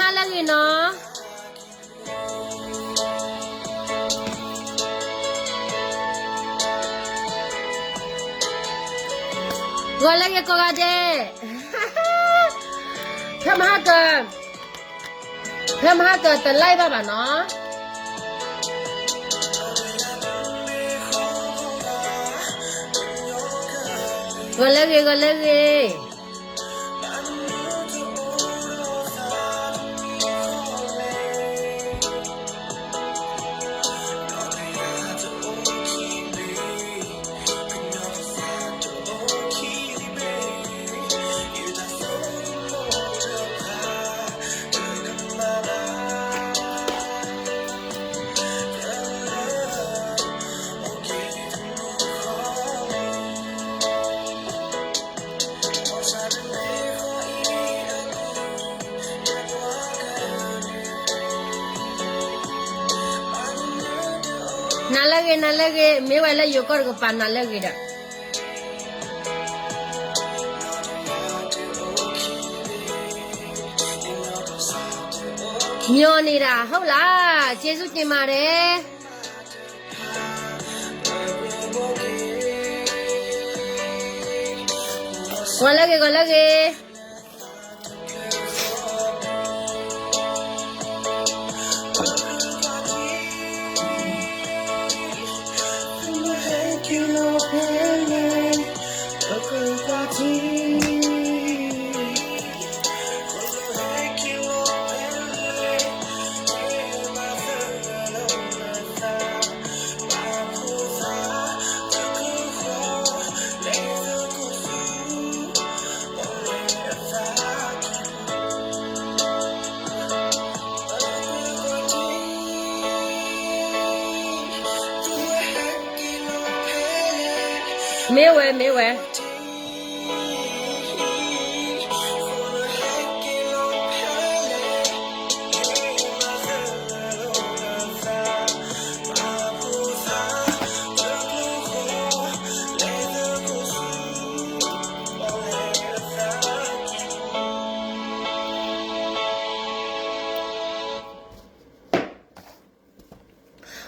လၢဂ့ၤနီၤ, ဂီၤလၢဂ့ၤကိးဂၤဒဲး, ဖဲမဟါကၢ, ဖဲမဟါကၢတလါဘၣ်ဘၣ်နီၤ, ဂီၤလၢဂ့ၤ ဂီၤလၢဂ့ၤ. နၤလၢဂ့ၤ နၤလၢဂ့ၤ မ့ၢ်ဝဲလၢယိၤကီၢ်တကပၤ နၤလၢဂ့ၤဒီး မျော်နေတာ ဟုတ်လား ကျေးဇူးတင်ပါတယ်. ဂီၤလၢဂ့ၤ ဂီၤလၢဂ့ၤ. မ့ၢ်ဝဲ မ့ၢ်ဝဲ.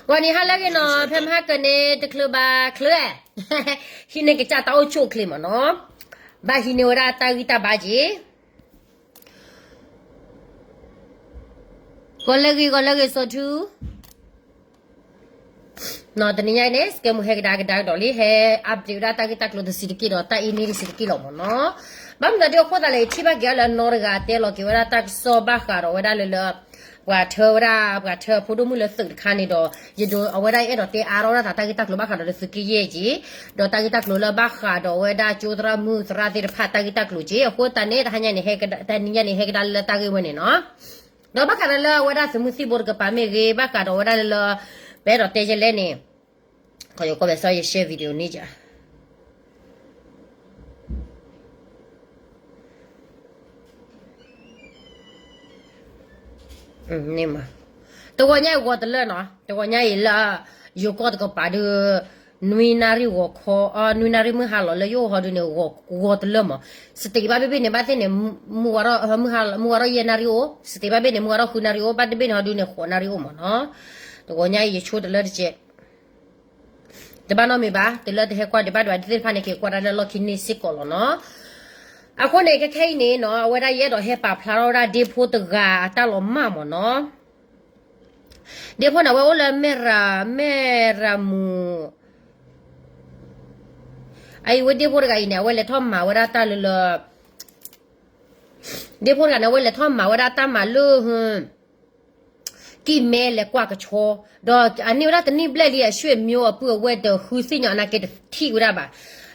ဂီၤနံၤဟါလၢအဂ့ၤနီၤ, ဖဲမဟါကၢန့ၣ် တချုးဘၣ်ချုး, ဟံးန့ၢ်ကစၢ်တၢ်အိၣ်ဆူၣ်အိၣ်ချ့မ့ၢ်နီၤ, ဘၣ်ဟံးန့ၢ်ဝဲဒၣ်တၢ်ဂံၢ်တၢ်ဘါက့ၤ, ဂီၤလၢအဂ့ၤ ဂီၤလၢအဂ့ၤ စီၤထူ နီၤ တနံၤညါအံၤန့ၣ် စကဲမူဟဲကဒါကဒါကဒီးလံ ဟဲ update ဝဲဒၣ်တၢ်ဂ့ၢ်တၢ်ကျိၤတဆံးတက့ၢ်ဒီး တၢ်အံၤန့ၣ်တဆံးတက့ၢ်လီၤမ့ၢ်နီၤ. ဘၣ်မနုၤဒ်အဃိသတးလဲၣ် ယထံၣ်ဘၣ်က့ၤအီၤလၢအနီတဂၤ တဲလီၤက့ၤဝဲဒၣ်တၢ်ကစီၣ်ဘၣ်ဃးဒီးဝဲဒၣ်လၢလၢ ပှၤထၢဝဲဒၣ် ပှၤထၢဖိဒိၣ်မုၣ်လၢသုးတခါန့ၣ်ဒီး ယဒိးအဝဲဒၣ်ယအဲၣ်ဒိးတဲအါထီၣ်ဝဲဒၣ်သးတၢ်ဂ့ၢ်တၢ်ကျိၤဘၣ်ဃးဒီးလၢသုးက့ယဲၢ်က့ၤ, ဒီးတၢ်ဂ့ၢ်တၢ်ကျိၤလၢဘၣ်ဃးဒီးဝဲဒၣ်ကၠိသရၣ်မုၣ်သရၣ်သ့ၣ်တဖၣ်တၢ်ဂ့ၢ်တၢ်ကျိၤက့ၤ, အဃိသတးန့ၣ် တဟါညါန့ၣ် တနံၤညါန့ၣ် ဟဲကဒါလၢတၢ်ဂ့ၢ်ဝဲန့ၣ်နီၤ. ဒီးဘၣ်ဃးဒီးလၢအဝဲဒၣ်သုးမုၢ်သံၣ်ဘိတကပၤမ့ၢ်ဂ့ၤ ဘၣ်ဃးဒီးဝဲဒၣ်လၢလၢ ပအဲၣ်ဒိးတဲယဲၢ်လဲၣ်န့ၣ် ခီယကီၢ်ဘဲစီယ share video န့ၣ် တဂီၤညါအံၤဂီၤတလၢနီၤ, တဂီၤညါအံၤလၢ ယိၤကီၢ်တကပၤဒီး နွံနၣ်ရံၣ်ဂီၤခီ, နွံနၣ်ရံၣ်မုၢ်ဟါလီၤလၢယအိၣ်ဟီဒုန့ၣ် ဂီၤတလၢမး, စတံးဘၣ်ဘ့ၣ်ဘ့ၣ်န့ၣ် ဘၣ်သ့ၣ်န့ၣ် မုၢ်ဝါထီၣ်ယဲၢ်နၣ်ရံၣ်အိၣ်, စတံးဘၣ်ဘ့ၣ်န့ၣ် မုၢ်ဝါထီၣ်ဃုနၣ်ရံၣ်အိၣ်, ဘၣ်တဘ့ၣ်န့ၣ်ဟီဒုန့ၣ် ဃိးနၣ်ရံၣ်အိၣ်မးနီၤ, တဂီၤညါအံၤယဆိတလၢတကဲး တဘၣ်နီတမံၤဘၣ်, တုၤလၢတဟဲကွၢ်ဒံးဘၣ်ဒံးဘၣ်သ့ၣ်တဖၣ်န့ၣ် က့ၤကွၢ်တၢ်လၢလီၢ်ခံန့ၣ်စ့ၢ်ကီးလီၤနီၤ. အဃိန့ၣ် ခဲခဲအံၤန့ၣ်နီၤ အဝဲဒၣ်ယအဲၣ်ဒိးဟဲပာ်ဖျါထီၣ်ဝဲဒၣ်ဒ့ဖိတဂၤအတၢ်လီၤမၢ်မ့ၢ်နီၤ. ဒ့ဖိန့ၣ် အဝဲအိၣ်လၢမဲၢ်ရၤ, မဲၢ်ရၤမူး အအံၤဝဲဒ့ဖိတဂၤအံၤန့ၣ် အဝဲလဲၤထီၣ်မၤဝဲဒၣ်တၢ်လၢလၢ ဒ့ဖိတဂၤန့ၣ် အဝဲလဲၤထီၣ်မၤဝဲဒၣ်တၢ်မၤလၢ ကံၢ်မဲလဲၤကွၢ်ကဆီ, ဒီးအန့ၢ်ဝဲဒၣ်တနံၣ်ဘျဲၣ်လံ အဆွေမျိုးအပုၢ်အဝဲၢ်တဃုသ့ၣ်ညါနာ်က့ တထံၣ်ဝဲဒၣ်ဘၣ်,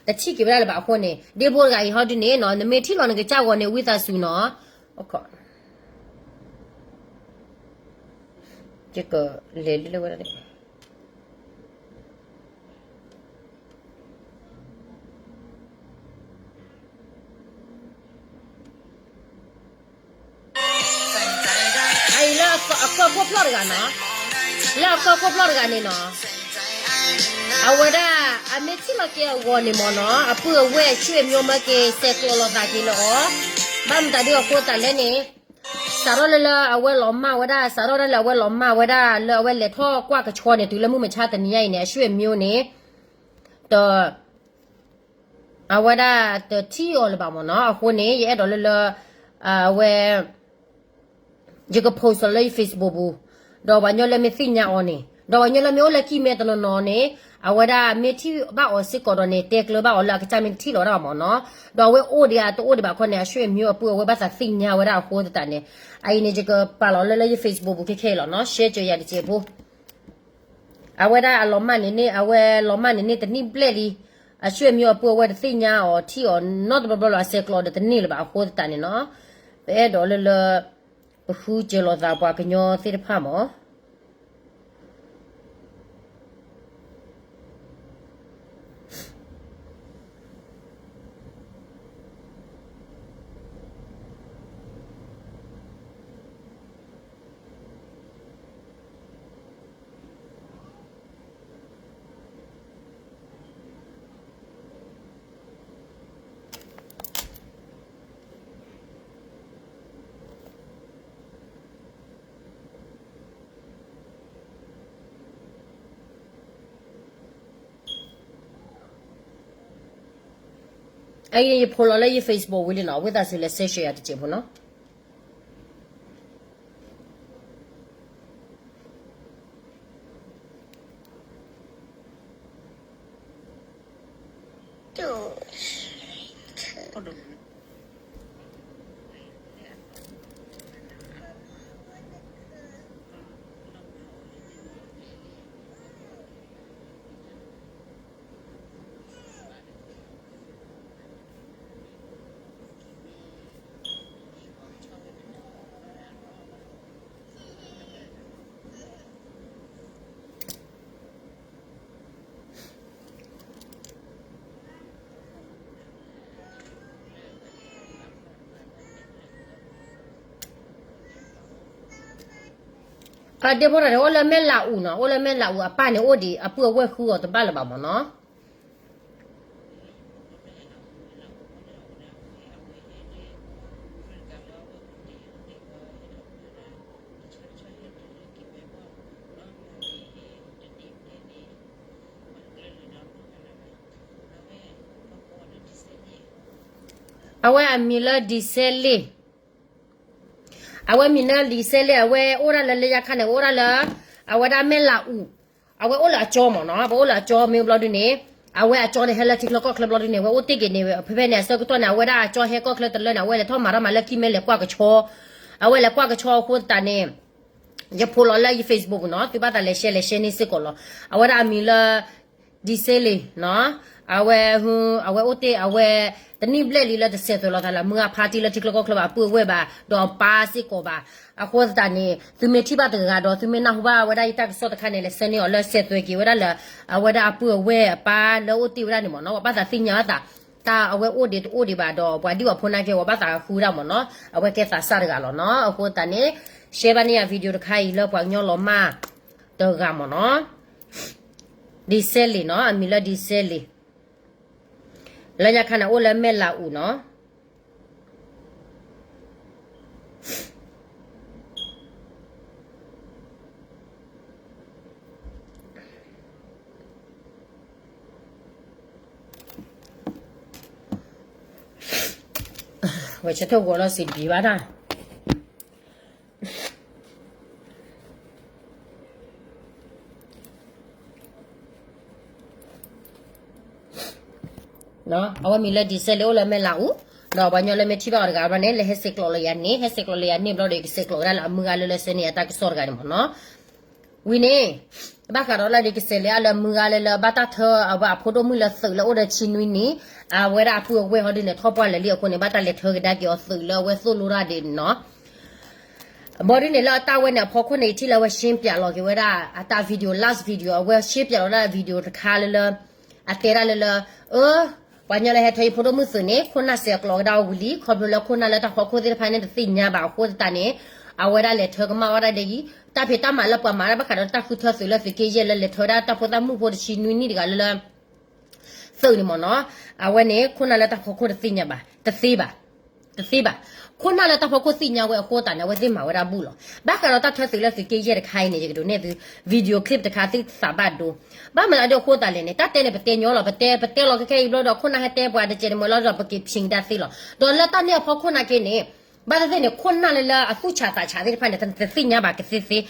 တထံၣ်က့ၤဝဲဒၣ်လၢၤဘၣ်အဃိန့ၣ် ဒ့ဖိတဂၤအံၤဟီဒုန့ၣ်နီၤ နမ့ၢ်ထံၣ်လီၤနကစၢ်ဂီၤန့ၣ် ဝံသးစူၤနီၤ, ယကလဲၤလၢဝဲဒၣ် အအံၤလၢအကီၢ်ခိၣ်ဖျီၣ်တဂၤနီၤ, လၢအကီၢ်ခိၣ်ဖျီၣ်တဂၤန့ၣ်နီၤ, အဝဲဒၣ် အမ့ၢ်ထံၣ်လီၤက့ၤအဂီၤန့ၣ်မ့ၢ်နီၤ အပုၢ်အဝဲၢ်ဆွေမျိုးမၢက့ၤ ဆဲးကျိးလိာ်သးက့ၤလၢအီၤ, ဘၣ်မတၤဒုအဃိသတးလဲၣ်န့ၣ် စးထီၣ်လၢလၢအဝဲလီၤမၢ်ဝဲဒၣ် စးထီၣ်ဒၣ်လၢအဝဲလီၤမၢ်ဝဲဒၣ်လၢအဝဲလဲၤထီၣ်ကွၢ်ကဆီန့ၣ် တုၤလၢမုၢ်မဆါတနံၤညါအံၤန့ၣ် အဆွေမျိုးန့ၣ် တ အဝဲဒၣ်တထံၣ်အီၤလၢၤဘၣ်မ့ၢ်နီၤ. အဃိန့ၣ် ယအဲၣ်ဒိးလၢလၢ အဝဲ ယက post လၢယ Facebook ပူၤ, ဒီးပှၤကညီလၢမ့ၢ်သ့ၣ်ညါအီၤန့ၣ် ဒီးပှၤကညီလၢမ့ၢ်အိၣ်လၢကံၢ်မဲတနီၤနီၤန့ၣ် အဝဲဒၣ်မ့ၢ်ထံၣ်ဘၣ်အီၤစ့ၢ်ကီးဒီးန့ၣ် တဲကျၢၤဘၣ်အီၤလၢအကစၢ်မ့ၢ်တထံၣ်လီၤဒၣ်ဘၣ်မ့ၢ်နီၤ. ဒီးအဝဲအိၣ်ဒံးဧါတအိၣ်ဒံးဘၣ်ခီန့ၣ် အဆွေမျိုးအပုၢ် အဝဲဘၣ်သးသ့ၣ်ညါဝဲဒၣ်အဃိသတးန့ၣ် အအံၤန့ၣ် ယကပာ်လီၤလၢလၢယ Facebook ပူၤခဲခဲအံၤလီၤနီၤ. ရှဲကၢၤယၤတစဲးဖိ အဝဲဒၣ်အလီၤမၢ်န့ၣ်န့ၣ် အဝဲလီၤမၢ်န့ၣ်န့ၣ် တနံၣ်ဘျဲၣ်လံ. အဆွေမျိုးအပုၢ် အဝဲတသ့ၣ်ညါအီၤထံၣ်အီၤနီတဘျီဘျီလၢအဆဲးကျိးဒီးတန့ၢ်လၢၤဘၣ်အဃိသတးန့ၣ်နီၤ. ပအဲၣ်ဒိးလၢလၢ ပဃုစၢၤလိာ်သးပှၤကညီသ့ၣ်တဖၣ်မ့ၢ် အအံၤ ယဖိးလီၤလၢယ Facebook ဝံၤလံနီၤ, ဝံသးစူၤလဲၤ share ယၤတစဲးဖိနီၤ. ဒ့ဖိတၢ်န့ၣ် အိၣ်လၢမဲၢ်လးအူနီၤ, အိၣ်လၢမဲၢ်လးအူအပၢ်န့ၣ် အိၣ်ဒံးအပုၢ်အဝဲၢ်ဃုဂၤတဘၣ်လၢၤဘၣ်မ့ၢ်နီၤ. အဝဲအမံၤလၢဒံစဲလ့ၣ်, အဝဲမံၤလၢဒံစဲလ့ၣ်, အဝဲအိၣ်ဒၣ်လၢလၢယခါန့ၣ် အိၣ်ဒၣ်လၢ အဝဲဒၣ်မဲၢ်လးအူ, အဝဲအိၣ်လၢအကၠီမ့ၢ်နီၤ, ပအိၣ်လၢအကၠီမ့ၢ်ဘျီဒုန့ၣ် အဝဲအကၠီန့ၣ်ဟဲလၢထံချၢကီၢ်ချၢဘျီဒုန့ၣ် အဝဲအိၣ်တ့ၢ်က့ၤန့ၣ် ဖဲဖဲန့ၣ် အဆၢကတီၢ်န့ၣ် အဝဲဒၣ်အကၠီဟဲကီၢ်ချၢတလၢန့ၣ် အဝဲလဲၤထီၣ်မၤတၢ်မၤလၢကံၢ်မဲလဲၤကွၢ်ကဆီ, အဝဲလဲၤကွၢ်ကဆီအဃိသတးန့ၣ် ယဖိးလီၤလၢယ Facebook နီၤ, သုဘၣ်သးလဲၤ share လဲၤ share န့ၢ်စ့ၢ်ကီးလီၤ. အဝဲဒၣ်အမံၤလၢ ဒံစဲလ့ၣ်နီၤ, အဝဲ အဝဲအိၣ်တ့ၢ် အဝဲ တနံၣ်ဘျဲၣ်လံလၢတဆဲးသွဲးလီၤသးလၢမုၢ်ဂၢ်ဖါတံၢ်လၢထံချၢကီၢ်ချၢဘၣ် အပုၢ်အဝဲၢ်ဘၣ် ဒီးအပၢ်စ့ၢ်ကီးဘၣ်. အဃိသတးန့ၣ် သုမ့ၢ်ထံၣ်ဘၣ်တဂၤဒီး သုမ့ၢ်နၢ်ဟူဘၣ်ဝဲဒၣ်ယတၢ်ကစီၣ်တခါန့ၣ် လဲၤဆှၢန့ၢ်အီၤလၢဆဲးသွဲးက့ၤဝဲဒၣ်လၢ အဝဲဒၣ်အပုၢ်အဝဲၢ်အပၢ်လၢအိၣ်တ့ၢ်ဝဲဒၣ်န့ၣ်မ့ၢ်နီၤ, ပှၤဘၣ်သးသ့ၣ်ညါဘၣ်သး တၢ်အဝဲအိၣ်ဒံးတအိၣ်ဒံးဘၣ်ဒီး ပှၤဒ်အီၤဖိနာ်က့ ပှၤဘၣ်သးဃုဒၣ်မ့ၢ်နီၤ, အဝဲကဲသးစၢ်တဂၤလီၤနီၤ. အဃိသတးန့ၣ် share ဘၣ်န့ၢ်ယၤ video တခါအံၤလၢပှၤကညီလီၤမၢ် တဂၤမ့ၢ်နီၤ, ဒံစဲလ့ၣ်နီၤ, အမံၤလၢဒံစဲလ့ၣ်, လၢညါခါန့ၣ်အိၣ်လၢမဲၢ်လးအူနီၤ. ဝဲဆၢထၢၣ်ဂီၤလီၤစံးဘံၤဘၣ်တၢ် အဝဲမံၤလၢဒံစဲလ့ၣ် အိၣ်လၢမဲၢ်လးအူ, ဒီးပှၤကညီလၢမ့ၢ်ထံၣ်ဘၣ်အီၤတဂၤဘၣ်န့ၣ် လဲၤဟဲဆဲးကျိးလၢယၤန့ၣ်, ဟဲဆဲးကျိးလၢယၤန့ၣ်ဘျီဒီး ယကဆဲးကျိးဝဲဒၣ်လၢအမုၢ်ဂၤလၢလၢဆှၢန့ၢ်အတၢ်ကစီၣ်တဂၤန့ၣ်မ့ၢ်နီၤ. ဝံၤန့ၣ် ဘၣ်ဃးဒီးလၢဒ်ကဆဲးလ့ၣ်အလၢမုၢ်ဂၤလၢလၢဘၣ်တၢ်ထၢအဝဲအဖိဒိၣ်မုၣ်လၢသုးလၢအိၣ်ဒီးဆံနွံနံၣ်, အဝဲဒၣ်အပုၢ်အဝဲၢ်ဟီဒ်န့ၣ် ထီၣ်ပှၢ်လၢာ်လံအဃိန့ၣ် ဘၣ်တၢ်လဲၤထၢကဒါက့ၤအီၤသုးလၢအဝဲသိၣ်လိတၢ်ဒ်န့ၣ်နီၤ. ဘၣ်ဒ်န့ၣ်လၢအတၢ်ဝဲန့ၣ်အဖီခိၣ်န့ၣ် ယထံၣ်လၢအဝဲ ရှင်းပြ လီၤက့ၤဝဲဒၣ်အတၢ် video, last video အဝဲ ရှင်းပြ လီၤဒၣ် video တခါလၢလၢ အတဲဒၣ်လၢလၢ အၢ ပှၤကညီလၢဟဲထၢယဖိဒိၣ်မုၣ်သုးန့ၣ် ခိၣ်နၢ်စဲးအကျိးကဒါအီၤဝံၤလံ, ခီဖျိလၢခိၣ်နၢ်လၢတၢ်ဖီခိၣ်သ့ၣ်တဖၣ်န့ၣ် တသ့ၣ်ညါဘၣ်အဃိသတးန့ၣ် အဝဲဒၣ်လဲၤထၢကမၣ်ဝဲဒၣ်ဒ်အံၤ, တၢ်ဖံးတၢ်မၤလၢပှၤမၤတၢ်ဘၣ်ဃးဒီးတၢ်ဃုထၢသုးလၢသုးက့ယဲၢ်လၢလဲၤထၢဝဲဒၣ်တၢ်ဖိသၣ်မုၣ်ဖိတဆံနွံနံၣ်တဂၤလၢလၢ သုးန့ၣ်မ့ၢ်နီၤ, အဝဲန့ၣ် ခိၣ်နၢ်လၢတၢ်ဖီခိၣ်တသ့ၣ်ညါဘၣ်, တသ့ဘၣ်, တသ့ဘၣ်. ခိၣ်နၢ်လၢတၢ်ဖီခိၣ်သ့ၣ်ညါဝဲအဃိသတးန့ၣ် အဝဲသ့ၣ်မၤဝဲဒၣ်ဘူၣ်လီၤ. ဘၣ်ဃးဒီးတၢ်ထၢသုးလၢသုးက့ယဲၢ်တခါအံၤန့ၣ် ယကဒုးနဲၣ်သု video clip တခါသုသးဘၣ်ဒိ. ဘၣ်မနုၤအဃိသတးလဲၣ်န့ၣ် တၢ်တဲန့ၣ်ပတဲညီလီၤ, ပတဲ ပတဲလီၤခဲခဲအံၤဘျီဒီး ခိၣ်နၢ်ဟဲတဲပှၤတကဲးတမံၤလီၤဒီး ပက့ၤဖံးကဒါသ့လီၤ. ဒီးလၢတၢ်န့ၣ်အဖီခိၣ်နာ်က့န့ၣ် ဘၣ်သ့ၣ်သ့ၣ်န့ၣ် ခိၣ်နၢ်လၢလၢအသူၣ်ဆးသးဆးသ့ၣ်တဖၣ်န့ၣ် တသ့ၣ်ညါဘၣ်ကသ့သ့,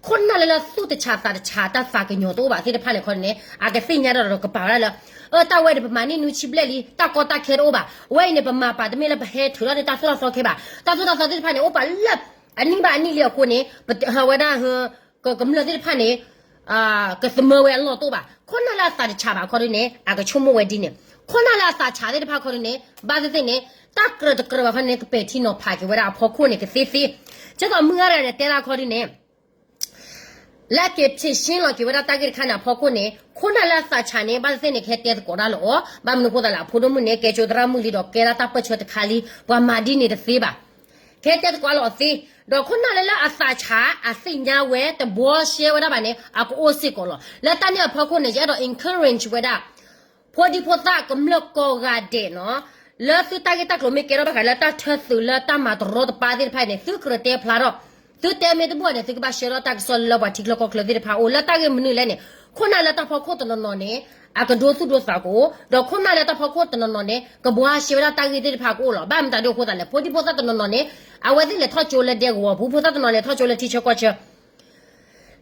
ခိၣ်နၢ်လၢလၢသူၣ်တဆးသးတဆး တၢ်သးကညီၤတအိၣ်ဘၣ်သ့ၣ်တဖၣ်န့ၣ်ခီန့ၣ် အကသ့ၣ်ညါဒီးကပာ်ဝဲဒၣ်လၢ အၢ တၢ်ဝဲန့ၣ် ပမၤန့ၢ်နွံဆံဘျဲၣ်လံ တၢ်ကီတၢ်ခဲတအိၣ်ဘၣ်, အဝဲအံၤန့ၣ် ပမၤပာ်တမ့ၢ်လၢပဟဲထုးထီၣ်န့ၢ်တၢ်သိၣ်တၢ်သီခဲဘၣ်, တၢ်သိၣ်တၢ်သီသ့ၣ်တဖၣ်န့ၣ် အိၣ်ပာ်လၢအနံၣ်ဘၣ်အနံၣ်လံအဃိန့ၣ် ပဟးဝဲဒၣ် ကမျၢၢ်သ့ၣ်တဖၣ်န့ၣ် ကသမၢဝဲအလီၢ်တအိၣ်ဘၣ်. ခိၣ်နၢ်လၢအသးတဆးဘၣ်ခီဒုန့ၣ် အကဆိကမိၣ်ဝဲဒ်န့ၣ်, ခိၣ်နၢ်လၢအသးဆးသ့ၣ်တဖၣ်ခီဒုန့ၣ် ဘၣ်သ့ၣ်သ့ၣ်န့ၣ် တၢ်ကြၢးတကြၢးဘၣ်ခီန့ၣ် ကပဲာ်ထံနီၤဖးက့ၤဝဲဒၣ်အဖီခိၣ်န့ၣ် ကသ့သ့, ကသိးမုၢ်ဂၤတဂၤန့ၣ် တဲဒၣ်ခီဒုန့ၣ် လၢက့ၤဖံးရှင်းလီၤက့ၤဝဲဒၣ်တၢ်ဂ့ၢ်တခါန့ၣ်အဖီခိၣ်န့ၣ် ခိၣ်နၢ်လၢအသးဆးန့ၣ် ဘၣ်သ့ၣ်သ့ၣ်န့ၣ် ကဟဲတဲသကိးတၢ်လၢအီၤ, ဘၣ်မနုၤအဃိသတးလဲၣ် အဖိဒိၣ်မုၣ်န့ၣ် ကဲကၠိသရၣ်မုၣ်လံဒီးကဲဒၣ်တၢ်ပၢၢ်ဆၢတခါလံ, ပှၤမၤဒ်န့ၣ်တသ့ဘၣ်. ကဟဲတဲသကိးလၢအီၤသ့, ဒီးခိၣ်နၢ်လၢလၢအသးဆး အသ့ၣ်ညါဝဲ တဘှီရှဲဝဲဒၣ်ဘၣ်န့ၣ် အကအိၣ်စ့ၢ်ကီးလီၤ. လၢတၢ်န့ၣ်အဖီခိၣ်န့ၣ် ယအဲၣ်ဒိး encourage ဝဲဒၣ် ဖိဒံဖိသၣ်ကမျၢၢ်ကိးဂၤဒဲးနီၤ, လၢသုတၢ်ဂ့ၢ်တၢ်ကျိၤမ့ၢ်ကဲထီၣ်ဘၣ်ဃးလၢတၢ်ထၢသုးလၢတၢ်မၤတရီတပါသ့ၣ်တဖၣ်န့ၣ် သုကြၢးတဲဖျါထီၣ်, သုတဲမ့ၢ်တဘူၣ်န့ၣ် သုကဘၣ်ဆှၢထီၣ်တၢ်ကစီၣ်လၢပှၤထံချၢကီၢ်ချၢသ့ၣ်တဖၣ်အအိၣ် လၢတၢ်ဂ့ၢ်မနုၤလဲၣ်န့ၣ် ခိၣ်နၢ်လၢတၢ်ဖီခိၣ်တနီၤနီၤန့ၣ် အကဒိသူၣ်ဒိသးကအိၣ်, ဒီးခိၣ်နၢ်လၢတၢ်ဖီခိၣ်တနီၤနီၤန့ၣ် ကဘှါရှဲဝဲဒၣ်တၢ်ဂ့ၢ်သ့ၣ်တဖၣ်ကအိၣ်လီၤ. ဘၣ်မတၤဒ်အဃိသတးလဲၣ် ဖိဒံဖိသၣ်တနီၤနီၤန့ၣ် အဝဲသ့ၣ်လဲၤထီၣ်ကၠိလၢဒဲကဝီၤပူၤ, ဖိသၣ်တနီၤလဲၤထီၣ်ကၠိလၢထံဆၢကီၢ်ဆၢ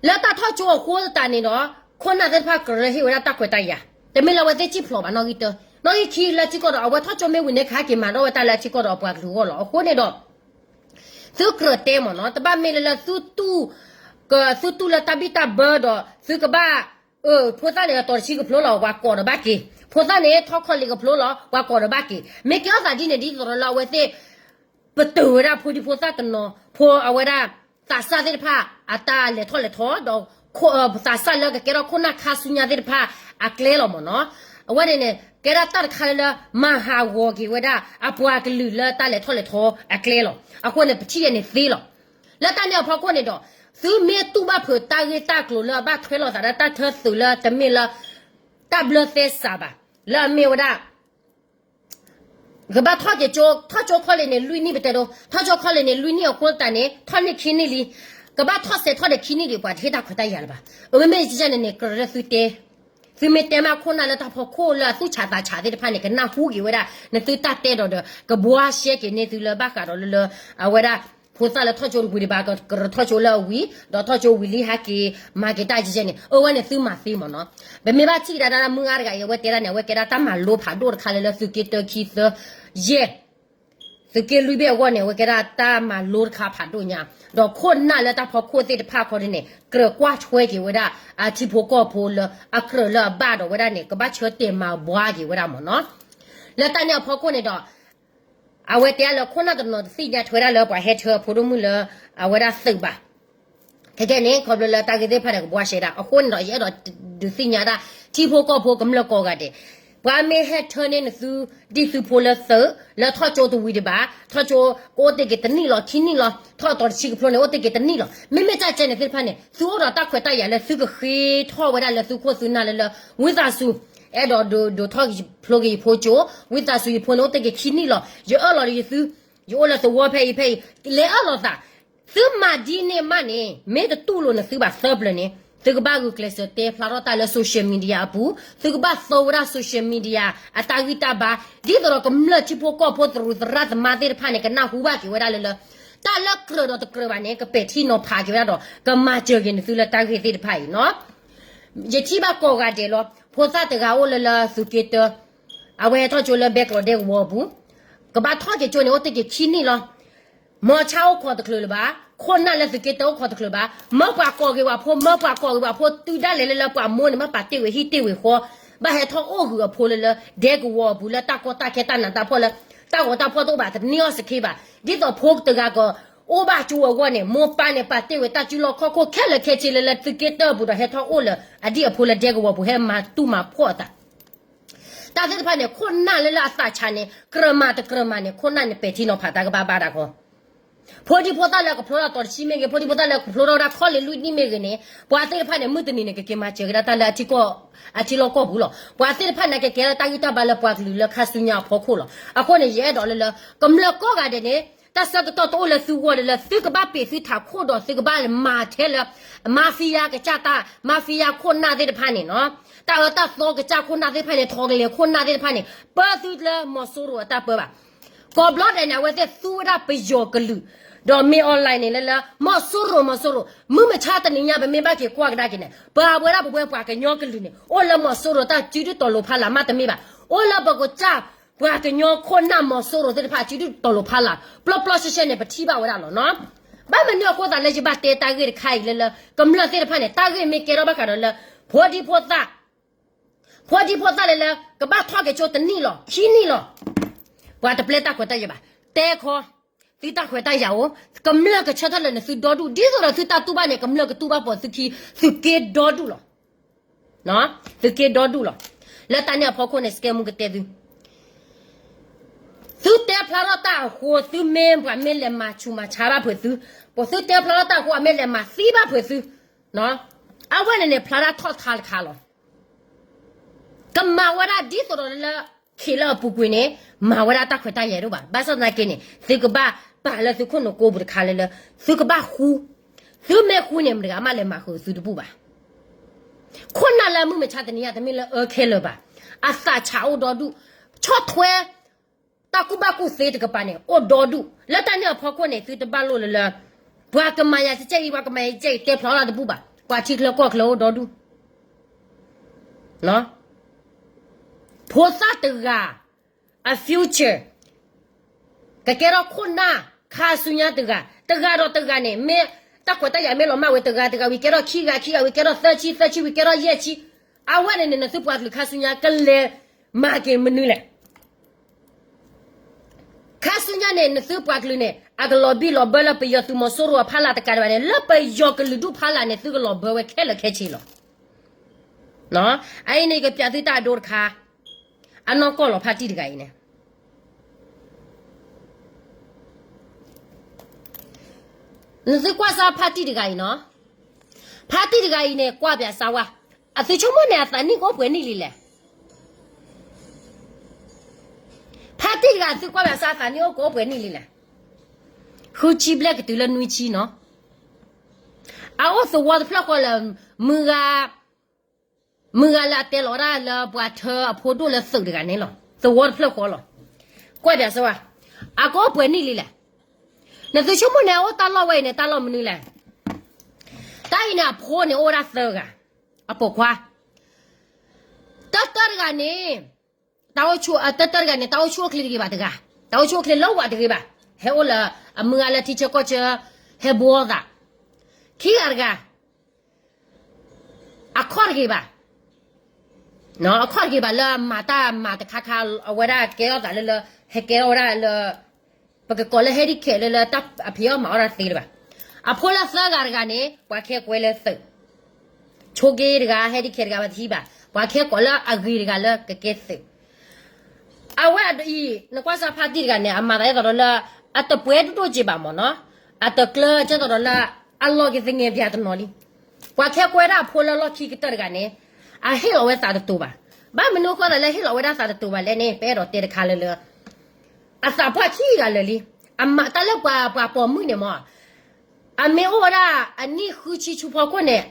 လၢတၢ်ထီၣ်ကၠိအဃိသတးန့ၣ်ဒီး ခိၣ်နၢ်သ့ၣ်တဖၣ်ကြၢးဟ့ၣ်ဝဲဒၣ်တၢ်ခွဲးတၢ်ယာ်, တမ့ၢ်လၢအဝဲသ့ၣ်စံၣ်ဖျိးဘၣ်နီၣ်ဂံၢ်တၢ, နီၣ်ဂံၢ်ခံလၢထံကီၢ်ဒီး အဝဲထီၣ်ကၠိမ့ၢ်ဝံၤန့ၣ် ကဟဲက့ၤမၤထီၣ်ဝဲတၢ်လၢအထံကီၢ်ဒီးအပှၤကလုာ်အဂီၢ်လီၤ. အဃိန့ၣ်ဒီး သုကြၢးတဲမ့ၢ်နီၤ, တဘၣ်မ့ၢ်လၢလၢသုတူၢ် သုတူၢ်လၢတၢ်ဘံၣ်တၢ်ဘၢဒီး သုကဘၣ် အၢ ဖိသၣ်န့ၣ် အတီၤတဆံကဖျိလီၤ ပှၤကိးဒီးဘၣ်က့ၤ, ဖိသၣ်န့ၣ် ထီၣ် college ကဖျိလီၤ ပှၤကိးဒီးဘၣ်က့ၤ, မ့ၢ်ကဲထီၣ်သးဒ်န့ၣ် ဒ်သိးဒီးလၢအဝဲသ့ၣ် ပတုာ်ဝဲဒၣ်ဖိဒံဖိသၣ်တနီၤ ဖိအဝဲဒၣ် သးစၢ်သ့ၣ်တဖၣ် အတၢ်လဲၤထီၣ်လဲၤထီဒီး သးစၢ်လၢကကဲထီၣ်ခိၣ်နၢ်ခါဆူညါသ့ၣ်တဖၣ် အကျဲလီၤမ့ၢ်နီၤ. အဝဲန့ၣ်န့ၣ် ကဲဒၣ်တၢ်တခါလၢလၢ မၤဟးဂီၤက့ၤဝဲဒၣ် အပှၤကလုာ်လၢတၢ်လဲၤထီၣ်လဲၤထီအကျဲလီၤ. အဃိန့ၣ် ပထံၣ်ယဲန့ၣ်သ့လီၤ. လၢတၢ်န့ၣ်အဖီခိၣ်န့ၣ်ဒီး သုမ့ၢ်တူၢ်ဘၣ်ဖုးတၢ်ဂ့ၢ်တၢ်ကျိၤလၢအဘၣ်ထွဲလိာ်သးဒီးတၢ်ထၢသုးလၢတမ့ၢ်လၢ တၢ်ဘျၢသဲစးဘၣ်, လၢအမ့ၢ်ဝဲဒၣ် ကဘၣ်ထီၣ်ကၠိ ထီၣ်ကၠိ college န့ၣ် လွံၢ်နံၣ် ပတဲဒိ ထီၣ်ကၠိ college န့ၣ် လွံၢ်နံၣ်အဃိသတးန့ၣ် ထီၣ်န့ၢ်ခံနံၣ်လံ, ကဘၣ်ထီၣ်စဲးထီၣ်ဒီးခံနံၣ်ဒံး ပှၤတဟ့ၣ်တၢ်ခွဲးတၢ်ယာ်လၢၤဘၣ်. အမ့မ့ၢ်ယန့ၣ်န့ၣ် ကြၢးလၢသုတဲ သုမ့ၢ်တဲမးခိၣ်နၢ်လၢတၢ်ဖီခိၣ်လၢအသူၣ်ဆးသးဆးသ့ၣ်တဖၣ်န့ၣ် ကနၢ်ဟူက့ၤဝဲဒၣ် နသုတၢ်တဲဒီးဒီး ကဘှါရှဲက့ၤန့ၢ်သုလၢဘၣ်ဃးဒီးလၢလၢ အဝဲဒၣ် ဖိသၣ်လၢထီၣ်ကၠိတဝံၤဒံးဘၣ် ကကြၢးထီၣ်ကၠိလၢအဝံၤ ဒီးထီၣ်ကၠိဝံၤလံဟဲက့ၤ မၤက့ၤတၢ်ယဲၢ်န့ၣ် အဝဲန့ၣ်သုမၤသ့မ့ၢ်နီၤ. ပမ့ၢ်ဘၣ်ထံၣ်ကဒါတၢ်လၢမုၢ်ဂၤတဂၤအံၤ အဝဲတဲဒၣ်န့ၣ် အဝဲကဲဒၣ်တၢ်မၤလိဖးဒိၣ်တခါလၢလၢသုးက့တၢခံသၢယဲၢ် သုးက့လွံၢ်ဘ့ၣ်အဂီၢ်န့ၣ် အဝဲကဲဒၣ်တၢ်မၤလိတခါဖးဒိၣ်ညါ, ဒီးခိၣ်နၢ်လၢတၢ်ဖီခိၣ်သ့ၣ်တဖၣ်ခီဒ်န့ၣ် ကြၢးကွၢ်ထွဲက့ၤဝဲဒၣ် အထံဖိကီၢ်ဖိလၢအကြၢးလၢအဘၣ်ဒီးဝဲဒၣ်န့ၣ် ကဘၣ်ဆၢတဲာ်မၤဘှါက့ၤဝဲဒၣ်မ့ၢ်နီၤ. လၢတၢ်န့ၣ်အဖီခိၣ်န့ၣ်ဒီး အဝဲတဲလၢခိၣ်နၢ်တနီၤတသ့ၣ်ညါထွဲဒၣ်လၢပှၤဟဲထၢအဖိဒိၣ်မုၣ်လၢ အဝဲဒၣ်သုးဘၣ် ခဲကဲန့ၣ် ခီဖျိလၢတၢ်ဂ့ၢ်သ့ၣ်တဖၣ်ဒီးကဘှါရှဲဒၣ် အဃိန့ၣ်ဒီး ယအဲၣ်ဒိးဒုးသ့ၣ်ညါဒၣ် ထံဖိကီၢ်ဖိကမျၢၢ်ကိးဂၤဒဲး, ပှၤမ့ၢ်ဟဲထၢန့ၢ်နသု ဒ်သုဖိလၢသုး လၢထီၣ်ကၠိတဝံၤဒံးဘၣ် ထီၣ်ကၠိကအိၣ်တ့ၢ်က့ၤတနံၣ်လီၤ ခံနံၣ်လီၤ ထီၣ်အတီၤတဆံကဖျိန့ၣ် အိၣ်တ့ၢ်က့ၤတနံၣ်လီၤ. မ့မ့ၢ်တၢ်ကဲန့ၣ်သ့ၣ်တဖၣ်န့ၣ် သုအိၣ်ဒီးတၢ်ခွဲးတၢ်ယာ်လၢသုကဃ့ထီၣ်ဝဲဒၣ်လၢသုခိၣ်သုနၢ်လၢလၢ ဝံသးစူၤ အဲၣ်ဒိးဒုးဒိးထီၣ်ဖျိက့ၤယဖိကၠိ, ဝံသးစူၤယဖိန့ၣ်အိၣ်တ့ၢ်က့ၤခံနံၣ်လီၤ ယအၢၣ်လီၤဒီးယသု ယအိၣ်လၢသဝီဖဲအံၤဖဲအံၤ လဲၤအၢၣ်လီၤသး သုမၤဒ်န့ၣ်မးန့ၣ် မ့ၢ်တတူၢ်လိာ်နသုဘၣ်သၢပျၢၤန့ၣ် သုကဘၣ်ဂုာ်ကျဲးစၢးတဲဖျါထီၣ်တၢ်လၢ social media အပူၤ, သုကဘၣ်သိဝဲဒၣ် social media အတၢ်ဂံၢ်တၢ်ဘါ, ဒ်သိးဒီးကမျၢၢ်ထံဖိကီၢ်ဖိသရူးသရၣ်သမါသ့ၣ်တဖၣ်န့ၣ် ကနၢ်ဟူဘၣ်က့ၤဝဲဒၣ်လၢလၢ တၢ်လၢကြၢးဒီးတကြၢးဘၣ်န့ၣ် ကပဲာ်ထံနီၤဖးက့ၤဝဲဒၣ်ဒီး ကမၤစၢၤက့ၤနသုလၢတၢ်ဂ့ၢ်သ့ၣ်တဖၣ်အံၤနီၤ. ယထံၣ်ဘၣ်ကိးဂၤဒဲးလီၤ ဖိသၣ်တဂၤအိၣ်လၢလၢသုးက့တၢ အဝဲဟဲထီၣ်ကၠိလၢဘဲကျိးဒဲကဝီၤအပူၤ, ကဘၣ်ထီၣ်က့ၤကၠိန့ၣ် အိၣ်တ့ၢ်က့ၤခံနံၣ်လီၤ. မီၤဆါအိၣ်ခိးတချုးလၢၤဘၣ်, ခိၣ်နၢ်လၢသုးက့တၢအိၣ်ခိးတချုးဘၣ်, မၢပှၤကိးက့ၤဝဲဖိ, မၢပှၤကိးက့ၤဝဲဖိ, တုၤဒၣ်လဲာ်လၢလၢပှၤမိၢ်န့ၣ် မ့ၢ်ပာ်တ့ၢ်ဝဲဟံၣ်တ့ၢ်ဝဲဃီ, ဘၣ်ဟဲထီၣ်အိၣ်ဂုာ်အဖိလၢလၢ ဒဲကဝီၤအပူၤလၢတၢ်ကီတၢ်ခဲတၢ်နးတၢ်ဖှီၣ်လၢ တၢ်ဂီၤတၢ်ဖှီၣ်တအိၣ်ဘၣ် တန့ၢ်အီၣ်စခ့ဘၣ်. ဒ်သိးဖိတဂၤက အိၣ်ဘၣ်ကၠိအဂီၢ်န့ၣ် မိၢ်ပၢ်န့ၣ် ပာ်တ့ၢ်ဝဲတၢ်စုလီၢ်ခီၣ်ခိၣ်ခဲလၢာ်ခဲဆ့လၢလၢသုးက့တၢအပူၤဒီး ဟဲထီၣ်အိၣ်လၢအဒံၣ်အဖိလၢဒဲကဝီၤပူၤ ဟဲမၤတူၢ်မၤဖှီၣ်အသး တၢ်သ့ၣ်တဖၣ်န့ၣ် ခိၣ်နၢ်လၢလၢအသးဆးန့ၣ် ကြၢးမၤတကြၢးမၤန့ၣ် ခိၣ်နၢ်န့ၣ်ပဲာ်ထံနီၤဖးတၢ်ကဘၣ်ဘၣ်တၢ်ခီ ဖိဒံဖိသၣ်လၢကဖျိထီၣ်တီၤတဆံမ့ၢ်ဂ့ၤ, ဖိဒံဖိသၣ်လၢကဖျိထီၣ်ဝဲဒၣ် college လွံၢ်နံၣ်မ့ၢ်ဂ့ၤန့ၣ် ပှၤသ့ၣ်တဖၣ်န့ၣ် မုၢ်တနံၤန့ၣ် ကက့ၤမၤစၢၤက့ၤဒၣ်တၢ်လၢအထံကီၢ် အထံလီၢ်ကီၢ်ပူၤလီၤ. ပှၤသ့ၣ်တဖၣ်န့ၣ် ကကဲထီၣ်တၢ်ဂံၢ်တၢ်ဘါလၢပှၤကလုာ်လၢခါဆူညါအဖီခိၣ်လီၤ. အဃိန့ၣ် ယအဲၣ်ဒိးလၢလၢ ကမျၢၢ်ကိးဂၤဒဲးန့ၣ် တၢ်ဆၢကတီၢ်တအိၣ်လၢသုဂီၢ်ဒီး လၢသုကဘၣ်ပ့ၤသုထးခိၣ်ဒီး သုကဘၣ်မၤထဲလၢ mafia ကစၢ်တၢ် mafia ခိၣ်နၢ်သ့ၣ်တဖၣ်န့ၣ်နီၤ, တၢ်အၢတၢ်သီကစၢ်ခိၣ်နၢ်သ့ၣ်တဖၣ်န့ၣ် ထီကလဲၤခိၣ်နၢ်သ့ၣ်တဖၣ်န့ၣ် ပၢသုလၢမီၤစိရိၤအတၢ်ပၢဘၣ်. ကိးဘျီဒဲးန့ၣ် အဝဲသ့ၣ်သူဝဲဒၣ်ပယီၤကလုာ်, ဒီးမ့ၢ် online န့ၣ်လၢလၢ မီၤစိရိၤ မီၤစိရိၤ မုၢ်မဆါတနံၤညါ ပမ့ၢ်ဘၣ်က့ၤကွၢ်ကဒါက့ၤန့ၣ် ပှၤဝဲဒၣ်ပဝဲပှၤကညီကလုာ်န့ၣ် အိၣ်လၢမီၤစိရိၤတၢ်စုဒုၣ်တီၤလိၤဖးလၢ်မးတမ့ၢ်ဘၣ်, အိၣ်လၢပကစၢ် ပှၤကညီခိၣ်နၢ်မီၤစိရိၤသ့ၣ်တဖၣ် စုဒုၣ်တီၤလိၤဖးလၢ် ပျီပျီရှဲရှဲန့ၣ် ပထံၣ်ဘၣ်ဝဲဒၣ်လီၤနီၤ. ဘၣ်မနုၤအဃိသတးလၢယဘၣ်တဲတၢ်ဂ့ၢ်တခါအံၤလၢလၢ ကမျၢၢ်သ့ၣ်တဖၣ်န့ၣ် တၢ်ဂ့ၢ်မ့ၢ်ကဲထီၣ်ဘၣ်ဃးဒီးလၢ ဖိဒံဖိသၣ် ဖိဒံဖိသၣ်လၢလၢ ကဘၣ်ထီၣ်က့ၤဆိတနံၣ်လီၤ ခံနံၣ်လီၤ. ပှၤတပျဲတၢ်ခွဲးတၢ်ယာ်ဘၣ်. တဲခီ, သုတၢ်ခွဲးတၢ်ယာ်အိၣ်, ကမျၢၢ်ကဆၢထၢၣ်လၢာ်န့ၣ် သုဒီဒူၣ် ဒ်သိးဒီးသုတၢ်တူၢ်ဘၣ်န့ၣ် ကမျၢၢ်ကတူၢ်ဘၣ်ပိာ်သုခံ, သုက့ဒီဒူၣ်လီၤ. သုက့ဒီဒူၣ်လီၤ. လၢတၢ်န့ၣ်အဖီခိၣ်န့ၣ် စကဲမူကတဲသု သုတဲဖျါထီၣ်တၢ်အဃိ သုမ့ၢ်ပှၤမ့ၢ်လဲၤမၤဆူးမၤဆါဘၣ်ဖုးသု, ပှၤသုတဲဖျါထီၣ်တၢ်အဃိ အမ့ၢ်လဲၤမၤသံဘၣ်ဖုးသု, အဝဲန့ၣ်န့ၣ် ဖျါထီၣ်ထီၣ်ထါတခါလီၤ. ကမၤဝဲဒၣ်ဒ်သိးဒီးလၢ ခ့လၢအပူၤကွံာ်န့ၣ် မၤဝဲဒၣ်တၢ်ခွဲးတၢ်ယာ်ဒိၣ်ဘၣ်. ဘၣ်ဆၣ်သနာ်က့န့ၣ် သုကဘၣ်ပာ်လၢသုခိၣ်နူာ်ကိးပူၤတခါလၢလၢ သုကဘၣ်ဃူ, သုမ့ၢ်ဃူန့ၣ် မတဂၤမးလဲၤမၤဃုာ်သုတဘူၣ်ဘၣ်. ခိၣ်နၢ်လၢမုၢ်မဆါတနံၤညါ တမ့ၢ်လၢအၢခဲလၢာ်ဘၣ်. အသးဆးအိၣ်ဒီဒူၣ်, ဆီၣ်ထွဲ တၢ်ကူၣ်ဘၣ်ကူၣ်သ့တကပၤန့ၣ် အိၣ်ဒီဒူၣ်. လၢတၢ်န့ၣ်အဖီခိၣ်န့ၣ် သုတဘၣ်လိၣ်လၢလၢ ပှၤကမၤယၤကဲကဲအံၤ ပှၤကမၤယၤကဲကဲအံၤ တဲဖျါထီၣ်တဘူၣ်ဘၣ်. ပှၤထံချၢကီၢ်ချၢအိၣ်ဒီဒူၣ် ဖိသၣ်တဂၤ အ future ကကဲထီၣ်ခိၣ်နၢ် ခါဆူညါတဂၤ, တဂၤဒီးတဂၤန့ၣ် မ့ၢ်တၢ်ခွဲးတၢ်ယာ်မ့ၢ်လီၤမၢ်ဝဲ တဂၤတဂၤဝံၤကဲထီၣ်ခံဂၤ, ခံဂၤဝံၤကဲထီၣ်သၢဆံ, သၢဆံဝံၤကဲထီၣ်ယဲၢ်ဆံ, အဝဲန့ၣ်န့ၣ် နသုပှၤကလုာ်ခါဆူညါ ကလဲၤမၤက့ၤမနုၤလဲၣ်. ခါဆူညါန့ၣ် နသုပှၤကလုာ်န့ၣ် အကလီၤဘံၣ်လီၤဘၢလၢပယီၤသုးမီၤစိရိၤအဖီလာ်တကးဒံးဘၣ်န့ၣ် လၢပယီၤကလုာ်ဒူၣ်ဖီလာ်န့ၣ် သုကလီၤဘၢဝဲခဲလၢာ်ခဲဆ့လီၤ. အအံၤန့ၣ် ယကပျးသုတၢ်အဒိတခါ, အနီၢ်ကီၢ်လီၤဖါတံၢ်တဂၤအံၤန့ၣ် နသုကွၢ်စၢ်ဖါတံၢ်တဂၤအံၤနီၤ, ဖါတံၢ်တဂၤအံၤန့ၣ် ကွၢ်ပၠးစၢ်ဝဲ, အသုဆိကမိၣ်န့ၣ် အသးနံၣ်ကအိၣ်ပှဲၤနံၣ်လံလဲၣ်. ဖါတံၢ်တဂၤ သုကွၢ်ပၠးစၢ် အသးနံၣ်အိၣ်ကအိၣ်ပှဲၤနံၣ်လံလဲၣ်. ဃုဆံဘျဲၣ်ကတုၤလၢနွံဆံနီၤ. အအိၣ်သဝီတဖျၢၣ်ဃီလၢ မုၢ်ဂၤ မုၢ်ဂၤလၢအတဲလီၤဝဲဒၣ်လၢပှၤထၢအဖိဒိၣ်လၢသုးတဂၤန့ၣ်လီၤ. သဝီတဖျၢၣ်ဃီလီၤ. ကွၢ်ပၠးစၢ်ဝဲ, အကအိၣ်ပှဲၤနံၣ်လံလဲၣ်. နသုဆိကမိၣ်န့ၣ် အအိၣ်တၢ်လီၢ်ဝဲအံၤန့ၣ် တၢ်လီၢ်မနုၤလဲၣ်. တၢ်အံၤန့ၣ် အဖိန့ၣ် အိၣ်ဝဲဒၣ်သၢဂၤ, အပိာ်ခွါ တၢတၢတဂၤန့ၣ်, တၢ်အိၣ်ဆူၣ် တၢတၢတဂၤန့ၣ် တၢ်အိၣ်ဆူၣ်အိၣ်ချ့တဂ့ၤဘၣ်တဂၤ, တၢ်အိၣ်ဆူၣ်အိၣ်ချ့လၢဝးတဂ့ၤဘၣ်, ဟဲအိၣ်လၢ အမုၢ်ဂၤလၢထံဆၢကီၢ်ဆၢ ဟဲဘှီသး, ခံဂၤတဂၤ အခီၣ်တဂ့ၤဘၣ်, အခီၣ်တဂ့ၤဘၣ်လၢအမၤတၢ်မၤတခါခါ အဝဲဒၣ်ကဲထီၣ်သးလၢလၢ ဟဲကဲထီၣ်ဝဲဒၣ်လၢ ပကကိးလၢ handicap လၢလၢတၢ်အဖံးအီၣ်မၤအီၣ်တၢ်သ့လၢၤဘၣ်. အဖိလၢသၢဂၤတဂၤန့ၣ် ပှၤခဲကွဲလၢသုး, ဆိက့တဂၤ handicap တဂၤ ပှၤတဟံးဘၣ်, ပှၤခဲကိးလၢအဂ့ၤတဂၤလၢကကဲသုး. အဝဲအံၤ နကွၢ်စၢ်ဖါတံၢ်တဂၤန့ၣ် အမၤသးဒ်သိးဒီးလၢ အတပှဲၤဒိၣ်ဒိၣ်က့ၤဘၣ်မ့ၢ်နီၤ, အတကျၢၤကဲသိးဒီးလၢ အလီၢ်က့ၤသငဲးပၠးတနီၤလံ. ပှၤခဲကွဲဒၣ်အဖိလၢလီၢ်ခံကတၢၢ်တဂၤန့ၣ် အဟ့ၣ်လီၤဝဲသးတတိၤဘၣ်. ဘၣ်မနုၤအဃိသတးလၢဟ့ၣ်လီၤဝဲဒၣ်သးတတိၤဘၣ်လဲၣ်န့ၣ် ပအဲၣ်ဒိးတဲတခါလၢလၢ အသးပှၢ်ခံဂၤလၢာ်လံ. အမၤတၢ်လၢပှၤပှၤပိာ်မုၣ်န့ၣ်မ့ၢ် အမ့ၢ်အိၣ်ဝဲဒၣ်အနံၣ်ဃုဆံဆူဖီခိၣ်န့ၣ်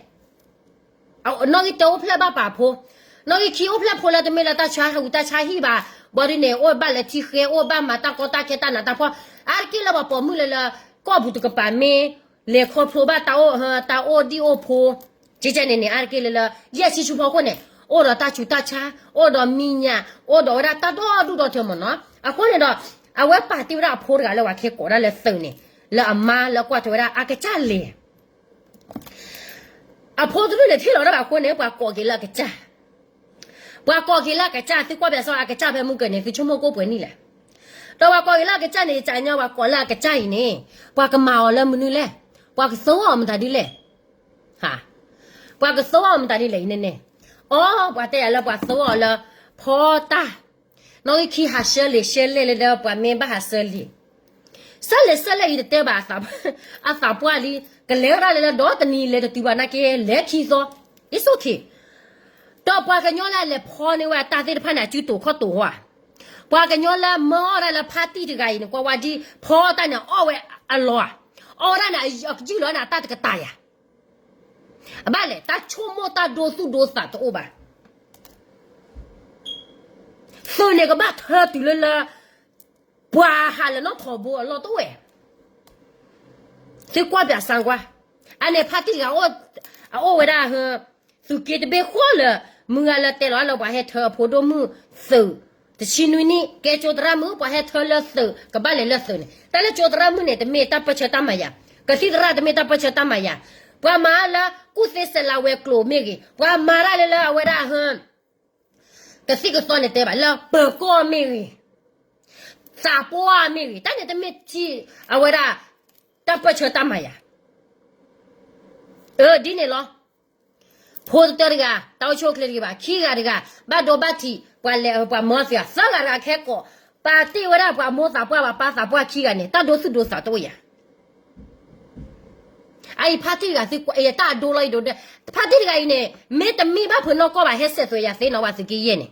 နီၣ်ဂံၢ်တၢအိၣ်ဖျဲၣ်ဘၣ်ပာ်ဖိ, နီၣ်ဂံၢ်ခံအိၣ်ဖျဲၣ်ဖိလၢတမ့ၢ်လၢတၢ်ဆါဟူးတၢ်ဆါဟံၣ်ဘၣ်, ဘၣ်ဒ်န့ၣ် အိၣ်ဘၣ်လၢထံဃဲ အိၣ်ဘၣ်မၤတၢ်ကီတၢ်ခဲတၢ်နးတၢ်ဖှီၣ်, အါတက့ၢ်လၢပှၤပိာ်မုၣ်လၢလၢ ကီၢ်ပူၤတကပၤမ့ၢ် လဲၤခီဖျိဘၣ်တၢ်အိၣ် တၢ်အိၣ်ဒံၣ်အိၣ်ဖိ, ကဲကဲန့ၣ်န့ၣ် အါတက့ၢ်လၢလၢ ယဲၢ်ဆံဆူဖီခိၣ်န့ၣ် အိၣ်ဒီးတၢ်ဆူးတၢ်ဆါ, အိၣ်ဒီးမံၤညၣ်, အိၣ်ဒီးဝဲဒၣ်တၢ်ဒီဒူၣ်ဒီထၢမ့ၢ်နီၤ. အဃိန့ၣ်ဒီး အဝဲပာ်တ့ၢ်ဝဲဒၣ်အဖိတဂၤလၢပှၤခဲကိးဒၣ်လၢသုးန့ၣ် လၢအမါလၢကွၢ်ထွဲဝဲဒၣ်အကစၢ်လဲၤ အဖိတဒူၣ်န့ၣ် ထံၣ်လီၤဒၣ်ဘၣ်အဃိန့ၣ် ပှၤကိးက့ၤလၢအကစၢ်, ပှၤကိးက့ၤလၢအကစၢ် သုကွၢ်ပၠးစၢ်အကစၢ်ဖဲမုၢ်ကၢၤန့ၣ် သုဆိကမိၣ်ကအိၣ်ပှဲၤနံၣ်လဲၣ်. ဒီးပှၤကိးက့ၤလၢအကစၢ်န့ၣ် ယကညီ ပှၤကိးလၢအကစၢ်အံၤန့ၣ် ပှၤကမၤအီၤလၢမနုၤလဲၣ်, ပှၤကသိအီၤမတၤဒ်လဲၣ်, ပှၤကသိအီၤမတၤဒ်လဲၣ်အံၤန့ၣ်န့ၣ်, အိ ပှၤတဲယၤလၢပှၤသိအီၤလၢ ဖီတၢ် နီၣ်ဂံၢ်ခံဟးဆှၢလံာ်ဆှၢလဲၢ်လၢဒီးပှၤမ့ၢ်ဘၣ်ဟးဆှၢလံာ်, ဆှၢလံာ်ဆှၢလဲၢ်အံၤတတဲဘၣ် အသးပှၢ်လံ, ကလဲၤဝဲဒၣ်လၢလၢဒီတနံၤလဲၤတတုၤဘၣ်နာ်က့ လဲၤခံသီ, it's okay. ဒီးပှၤကညီလၢအလဲၤဖီန့ၢ်ဝဲအတၢ်သ့ၣ်တဖၣ်န့ၣ် အစုတိာ်ခီၣ်တိာ်ဝဲ, ပှၤကညီလၢမၢအီၣ်တၢ်လၢဖါတံၢ်တဂၤအံၤန့ၣ် ကွၢ်ဝဲဒ်ဖီတၢ်န့ၣ် အီၣ်ဝဲအလီၢ်ဧါ, အီၣ်ဝဲဒၣ်န့ၣ် အကယုၢ်လီၤန့ၣ် အတၢ်တကတၢၢ်ယၤ, အဘၣ်လဲၣ် တၢ်ဆိကမိၣ်တၢ်ဒိသူၣ်ဒိသးတအိၣ်ဘၣ်. သုးန့ၣ်ကဘၣ်ထၢတုၤလၢလၢ ပှၤဟးလၢနီၢ်ထိးဘိအလီၢ်တအိၣ်ဝဲ, သုကွၢ်ပၠးစၣ်ကွၢ်, အန့ၣ်ဖါတံၢ်တဂၤ အအိၣ်ဝဲဒၣ် သုးက့တဘ့ၣ်ဃီလၢ မုၢ်ဂၤလၢတဲလီၤလၢပှၤဟဲထၢအဖိဒိၣ်မုၣ်သုး တဆံနွံနံၣ် ကဲကၠိသရၣ်မုၣ် ပှၤဟဲထၢလၢသုး ကဘၣ်လဲၤလၢသုးန့ၣ် တၢ်လၢကၠိသရၣ်မုၣ်န့ၣ် တမ့ၢ်တၢ်ပၢၢ်ဆၢတၢ်မၤယၤ, ကသံၣ်သရၣ်တမ့ၢ်တၢ်ပၢၢ်ဆၢတၢ်မၤယၤ, ပှၤမၤလၢကူၣ်သ့စဲးလၤဝဲၤကျိၤမ့ၢ်ဂ့ၤ, ပှၤမၤတၢ်လၢလၢအဝဲဒၣ်ဟ ကသံၣ်ကသီန့ၣ်တဲဘၣ် လၢပၢၤကီၢ်မ့ၢ်ဂ့ၤ, သးပှၢ်မ့ၢ်ဂ့ၤ, တၢ်န့ၣ်တမ့ၢ်ထံၣ်အဝဲဒၣ် တၢ်ပၢၢ်ဆၢတၢ်မၤယၤ, အၢ ဒ်န့ၣ်လီၤ. ဖိတတၢတဂၤ တၢ်အိၣ်ဆူၣ်အိၣ်ချ့တဂ့ၤဘၣ်, ခံဂၤတဂၤ ဘၣ်ဒိဘၣ်ထံး ပှၤလဲၤပှၤမၢသ့ၣ် သၢဂၤတဂၤခဲကိး, ပာ်တ့ၢ်ဝဲဒၣ်ပှၤမိၢ်သးပှၢ် ပှၤပၢ်သးပှၢ်ခံဂၤန့ၣ် တၢ်ဒိသူၣ်ဒိသးတအိၣ်ယၤ အအံၤဖါတံၢ်တဂၤသုကွၢ် တၢ်အဒိလီၤအံၤဒိ, ဖါတံၢ်တဂၤအံၤန့ၣ် မ့တမ့ၢ်ဘၣ်ဖုးနီၢ်ကီၢ်ဘၣ် ဟဲစဲးသွဲးယၤသ့နီၤ ပှၤသုးက့ယဲၢ်န့ၣ်,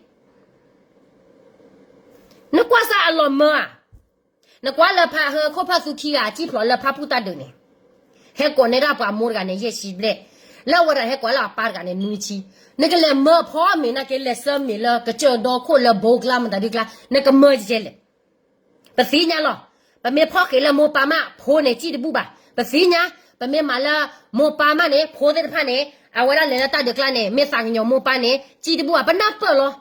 နကွၢ်စၢ်အလီၢ်မၢဧါ, နကွၢ်လၢဖါဟၢခိၣ်ဖၢ်သူခံဂၤ အစံၣ်ဖျိးလၢဖါပူၣ်တၢ်ဒုးန့ၣ်, ဟဲကိးန့ၢ်ဒၣ်ပှၤမိၢ်တဂၤန့ၣ် ယဲၢ်ဆံဘျဲၣ်, လၢအဝဲဒၣ်ဟဲကိးလၢအပၢ်တဂၤန့ၣ် နွံဆံ, နကလဲၤမၢဖီမ့ၤနာ်က့ လဲၤဆၢမ့ၤလၢကစၢၢ်ဒီခိၣ်လၢဘိကျါမတၤဒုကျါ နကမၢကဲလဲၣ် ပသ့ၣ်ညါလီၤ. ပမ့ၢ်ဖီၣ်ဃ့ၢ်လၢမိၢ်ပၢ်မး ဖိန့ၣ် စံၣ်တဘူၣ်ဘၣ်. ပသ့ၣ်ညါ, ပမ့ၢ်မၤလၢမိၢ်ပၢ်မးန့ၣ် ဖိသ့ၣ်တဖၣ်န့ၣ် အဝဲဒၣ်လဲၤလၢတၢ်ဒုးကျါန့ၣ် မ့ၢ်သးကညီၤမိၢ်ပၢ်န့ၣ် စံၣ်တဘူၣ်ဘၣ်. ပနၢ်ပၢၢ်လီၤ.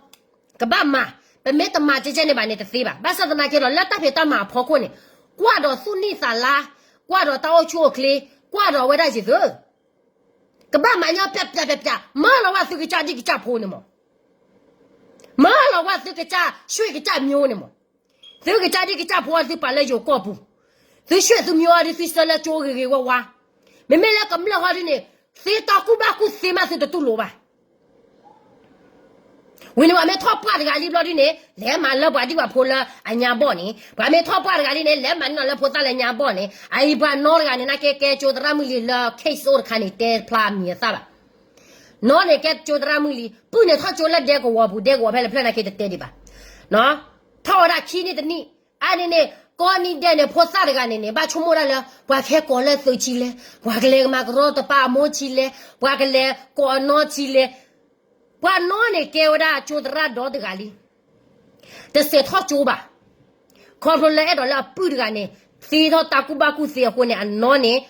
ကဘၣ်မၤ, ပမ့ၢ်တမၤကဲကဲန့ၣ်ဘၣ်န့ၣ် တသ့ဘၣ်. ဘၣ်ဆၣ်သနာ်က့ဒီး လၢတၢ်ဖံးတၢ်မၤအဖီခိၣ်န့ၣ် ကွၢ်ဒီးသူၣ်နံၣ်သးလါ, ကွၢ်ဒီးတၢ်အိၣ်ဆူၣ်အိၣ်ချ့, ကွၢ်ဒီးအဝဲဒၣ်ယသု ကဘၣ်မၤညီပျးပျးပျးပျး, မၢလီၤဝဲသုကစၢ်ဒံၣ်ကစၢ်ဖိန့ၣ်မး, မၢလီၤဝဲသုကစၢ်ဆွ့ၣ်ကစၢ်မျိုးန့ၣ်မး, သုကစၢ်ဒံၣ်ကစၢ်ဖိအသုပာ်လၢယိၤကီၢ်ပူၤ, သုဆွ့ၣ်သုမျိုးအဒုးသုဆၢလၢကၠိဂ့ၤဂ့ၤဝါဝါ, မ့မ့ၢ်လၢကမျၢၢ်ဟီဒ်န့ၣ် သ့တၢ်ကူၣ်ဘၣ်ကူၣ်သ့မးသုတတူၢ်လိာ်ဘၣ်. ဝံၤန့ၣ် ပှၤမ့ၢ်ထီၣ်ပှၢ်တဂၤလံဘျီဒ်န့ၣ် လဲၤမၤလၢပှၤဒံၣ်ပှၤဖိလၢအညါဘီၣ်န့ၣ်, ပှၤမ့ၢ်ထီၣ်ပှၢ်တဂၤလံန့ၣ် လဲၤမၤန့ၢ်လၢဖိသၣ်လၢညါဘီၣ်န့ၣ်, အအံၤပှၤနီတဂၤန့ၣ် နာ်က့ကဲကၠိသရၣ်မုၣ်လံလၢ case အိၣ်တခါန့ၣ် တဲဖျါအမံၤအသၣ်ဘၣ်. နီန့ၣ်ကဲကၠိသရၣ်မုၣ်လံ, ပုၢ်န့ၣ်ထီၣ်ကၠိလၢဒဲကဝီၤပူၤ, ဒဲကဝီၤဖဲလဲၣ်ဖျၢၣ်နာ်က့တတဲဒံးဘၣ်. ထီၣ်ဝဲဒၣ်ခံနံၣ်တနံၣ်, အါန့ၣ်န့ၣ် ကိးနံၤဒဲးန့ၣ် ဖိသၣ်တဂၤန့ၣ်န့ၣ် ဘၣ်ဆိကမိၣ်ဒၣ်လၢ ပှၤကဟဲကိးလၢသုးဆံလဲၣ်, ပှၤကလဲၤကမၤကရီတပါအမိၢ်ဆံလဲၣ်, ပှၤကလဲၤကိးအနီဆံလဲၣ်. ပှၤနီန့ၣ်ကဲဝဲဒၣ်ကၠိသရၣ်ဒီတဂၤလံ. တစဲးထီၣ်ကၠိဘၣ်. ခီဖျိလၢအဲၣ်ဒိးလၢအပုၢ်တဂၤန့ၣ် သ့ထီၣ်တၢ်ကူၣ်ဘၣ်ကူၣ်သ့အဃိန့ၣ် အနီၢ်န့ၣ်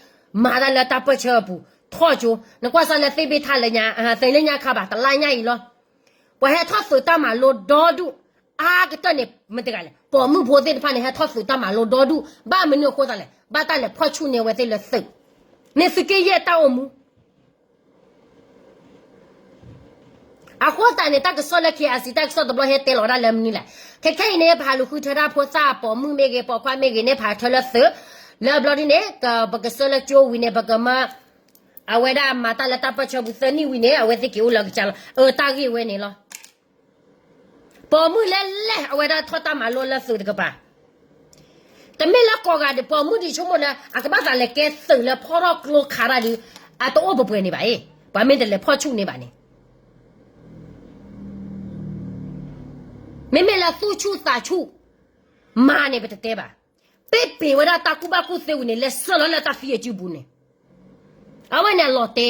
မၤတၢ်လၢတၢ်ပၢၢ်ဆၢအပူၤ ထီၣ်ကၠိ, နကွၢ်စၢ်လၢသ့ၣ်ဘ့ၣ်ထၣ်လၢညါ, သ့ၣ်လၢညါခါဘၣ် တလါညါအံၤလီၤ. ပှၤဟဲထီၣ်သုးတၢ်မၤလိဒီဒူၣ် အါကတၢၢ်န့ၣ် မတၤတဂၤလဲၣ်, ပိာ်မုၣ်ဖိသ့ၣ်တဖၣ်န့ၣ် ဟဲထီၣ်သုးတၢ်မၤလိဒီဒူၣ်, ဘၣ်မနုၤအဃိသးလဲၣ်, ဘၣ်တၢ်လဲၤဖီၣ်ဆူၣ်န့ၢ်အဝဲသ့ၣ်လၢသုး, န့ၣ်သုးက့ယဲၢ်တၢ်အိၣ်မူ အဃိသတးန့ၣ် တၢ်ကစီၣ်လၢ KIC တၢ်ကစီၣ်တဘျီဟဲတဲလီၤဒၣ်လၢမနုၤလဲၣ်, ခဲခဲအံၤန့ၣ် ပဟးလူၤဃုထၢဒၣ်ဖိသၣ်ပိာ်မုၣ်မ့ၢ်ဂ့ၤ ပိာ်ခွါမ့ၢ်ဂ့ၤန့ၣ် ပဟးထၢလၢသုး, လၢဘျီဒ်န့ၣ် ပကဆှၢလၢကၠိဝံၤန့ၣ် ပကမၢ အဝဲဒၣ်မၤတၢ်လၢတၢ်ပၢၢ်ဆၢပူၤသၢနံၣ်ဝံၤန့ၣ် အဝဲသ့ၣ်က့ၤအိၣ်လၢကစၢ်လီၤ. အၢ တၢ်ဂ့ၢ်ဝဲန့ၣ်လီၤ. ပိာ်မုၣ်လဲၣ်လဲၣ် အဝဲဒၣ်ထီၣ်တၢ်မၤလိလၢသုးတကပၤ, တမ့ၢ်လၢကိးဂၤဒဲး ပိာ်မုၣ်ဒ်ဆိကမိၣ်လၢ အကဘၣ်သးလဲၤကဲသုးလၢဖီၣ်ထီၣ်ကျိခးတၢ်ဒီး အတအိၣ်ပှဲၤပှဲၤန့ၣ်ဘၣ်အံၤ, ပှၤမ့ၢ်တလဲၤဖီၣ်ဆူၣ်န့ၢ်ဘၣ်န့ၣ် မ့မ့ၢ်လၢသူၣ်ဆူၣ်သးဆူၣ် မၤန့ၣ်ပတတဲဘၣ်. ပ့ၢ်ပ့ၤဝဲဒၣ်တၢ်ကူၣ်ဘၣ်ကူၣ်သ့ဝံၤန့ၣ် လဲၤဆှၢလီၤလၢတၢ်သံအစုပူၤန့ၣ်, အဝဲန့ၣ်အလီၤတဲ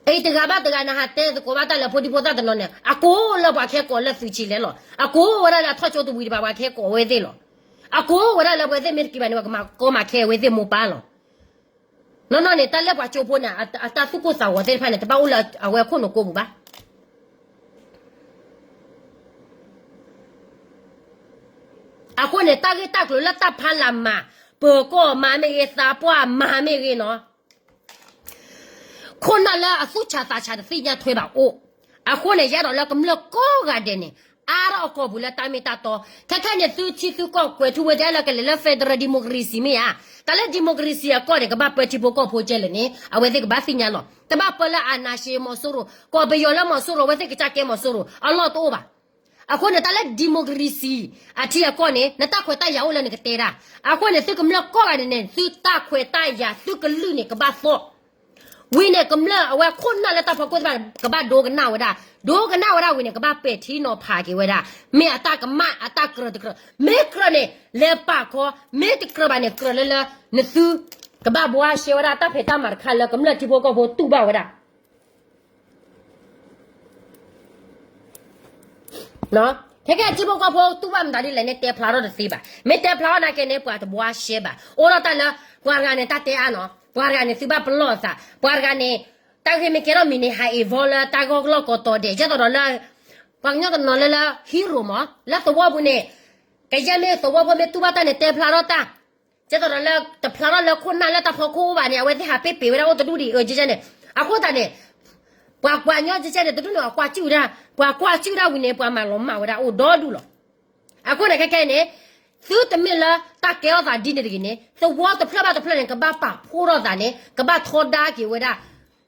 အံၤတဂၤဘၣ်တဂၤ နဟးတဲသကိးဘၣ်တၢ်လၢဖိဒံဖိသၣ်တနီၤန့ၣ် အကိးလၢပှၤကဟဲကိးလၢသုးဆံလဲၣ်လီၤ. အကိးဝဲဒၣ်လၢအထီၣ်ကၠိတဝံၤတဘၣ် ပှၤကဟဲကိးဝဲသ့ၣ်လီၤ. အကိးဝဲဒၣ်လၢပှၤသ့ၣ်မ့ၢ်တက့ၤဘၣ်န့ၣ် ပှၤကမၤကီမၤခဲအဝဲသ့ၣ်မိၢ်ပၢ်လီၤ. နီၢ်နီၢ်န့ၣ် တၢ်လၢပှၤကၠိဖိန့ၣ် အတၢ်သူၣ်ကိၢ်သးဂီၤသ့ၣ်တဖၣ်န့ၣ် တဘၣ်အိၣ်လၢအဝဲအခိၣ်နူာ်ကိပူၤဘၣ်. အဃိန့ၣ် တၢ်ဂ့ၢ်တၢ်ကျိၤလၢတၢ်ဖးလၢ်မၤ ပၢၤကီၢ်မၤမ့ၢ်ဂ့ၤ သးပှၢ်မၤမ့ၢ်ဂ့ၤနီၤ, ခိၣ်နၢ်လၢအသူၣ်ဆးသးဆးတသ့ၣ်ညါထွဲဘၣ်အိၣ်. အဃိန့ၣ် ယအဲၣ်ဒိးလၢကမျၢၢ်ကိးဂၤဒဲးန့ၣ် အါထီၣ်အကိာ်ပူၤလၢတၢ်မ့ၢ်တၢ်တီ, ခဲခဲန့ၣ် သုထံသုကီၢ်ကွဲးထူဝဲတအဲၣ်လၢကလဲၤလၢ federal democracy မ့ၢ်ဧါ. တၢ်လၢ democracy အကီၢ်န့ၣ် ကဘၣ်ပၢထံဖိကီၢ်ဖိကဲလဲၣ်န့ၣ် အဝဲသ့ၣ်ကဘၣ်သ့ၣ်ညါလီၤ. တဘၣ်ပၢလၢအာဏာရှင်မီၤစိရိၤ, ကီၢ်ပယီၤလၢမီၤစိရိၤ အဝဲသ့ၣ်ကစၢ်ကဲမီၤစိရိၤ အလီၢ်တအိၣ်ဘၣ်. အဃိန့ၣ် တၢ်လၢ democracy အထံအကီၢ်န့ၣ် နတၢ်ခွဲးတၢ်ယာ်အိၣ်လၢနကတဲဒၣ်. အဃိန့ၣ် သုကမျၢၢ်ကိးဂၤဒဲးန့ၣ် သုတၢ်ခွဲးတၢ်ယာ် သုကလုၢ်န့ၣ် ကဘၣ်သီၣ်. ဝံၤန့ၣ် ကမျၢၢ်အဝဲခိၣ်နၢ်လၢတၢ်ဖီခိၣ်သ့ၣ်တဖၣ်န့ၣ် ကဘၣ်ဒိကနၣ်ဝဲဒၣ်, ဒိကနၣ်ဝဲဒၣ်ဝံၤန့ၣ် ကဘၣ်ပဲာ်ထံနီၤဖးက့ၤဝဲဒၣ်, မ့ၢ်အတၢ်ကမၣ်အတၢ်ကြၢးတကြၢး, မ့ၢ်ကြၢးန့ၣ် လဲၤပာ်ခီ, မ့ၢ်တကြၢးဘၣ်န့ၣ် ကြၢးလၢလၢ နသု ကဘၣ်ဘှါရှဲဝဲဒၣ်တၢ်ဖံးတၢ်မၤတခါလၢကမျၢၢ်ထံဖိကီၢ်ဖိတူၢ်ဘၣ်ဝဲဒၣ် ခဲကဲထံဖိကီၢ်ဖိတူၢ်ဘၣ်မတၤဒ်လဲၣ်န့ၣ် တဲဖျါထီၣ်တသ့ဘၣ်. မ့ၢ်တဲဖျါထီၣ်နာ်က့န့ၣ် ပှၤတဘှါရှဲဘၣ်. အိၣ်ဒီးတၢ်လၢ ပှၤတဂၤန့ၣ် တၢ်တဲအါနီၤ, ပှၤတဂၤန့ၣ် သုဘၣ်ပလီၢ်အသး, ပှၤတဂၤန့ၣ် တၢ်ဂ့ၢ်မ့ၢ်ကဲထီၣ်မံၤန့ၣ် ဟးအ့ၣ်ဝီလၢတၢ်ဂီၢ်လီၢ်ကီတီၤဒဲး, ဒ်သိးဒီးလၢ ပှၤကညီတနီၤလၢလၢ hero မး, လၢသဝီပူၤန့ၣ် ကယဲၢ်မ့ၢ်သဝီဖိမ့ၢ်တူၢ်ဘၣ်တၢ်န့ၣ် တဲဖျါထီၣ်တၢ် ကဲသိးဒီးလၢ တဖျါထီၣ်လၢခိၣ်နၢ်လၢတၢ်ဖီခိၣ်ဘၣ်န့ၣ် အဝဲသ့ၣ်ဟးပ့ၢ်ပ့ၢ်ဝဲဒၣ်အိၣ်တဒူၣ်ဒံး အကဲန့ၣ်. အဃိသတးန့ၣ် ပှၤကွၢ်ညီကဲန့ၣ် တဒူၣ်န့ၣ် အကွၢ်စုၣ်ဝဲဒၣ်, ပှၤကွၢ်စုၣ်ဒၣ်ဝံၤန့ၣ် ပှၤမၤလီၤမၢ်ဝဲဒၣ်အိၣ်ဒီဒူၣ်လီၤ. အဃိန့ၣ်ခဲကဲန့ၣ် သုတမ့ၢ်လၢတၢ်ကဲထီၣ်သးဒ်န့ၣ်တဂ့ၤန့ၣ် သဝီတဖျၢၣ်ဘၣ်တဖျၢၣ်န့ၣ် ကဘၣ်ပာ်ဖှိၣ်ထီၣ်သးန့ၣ် ကဘၣ်ထီဒါက့ၤဝဲဒၣ်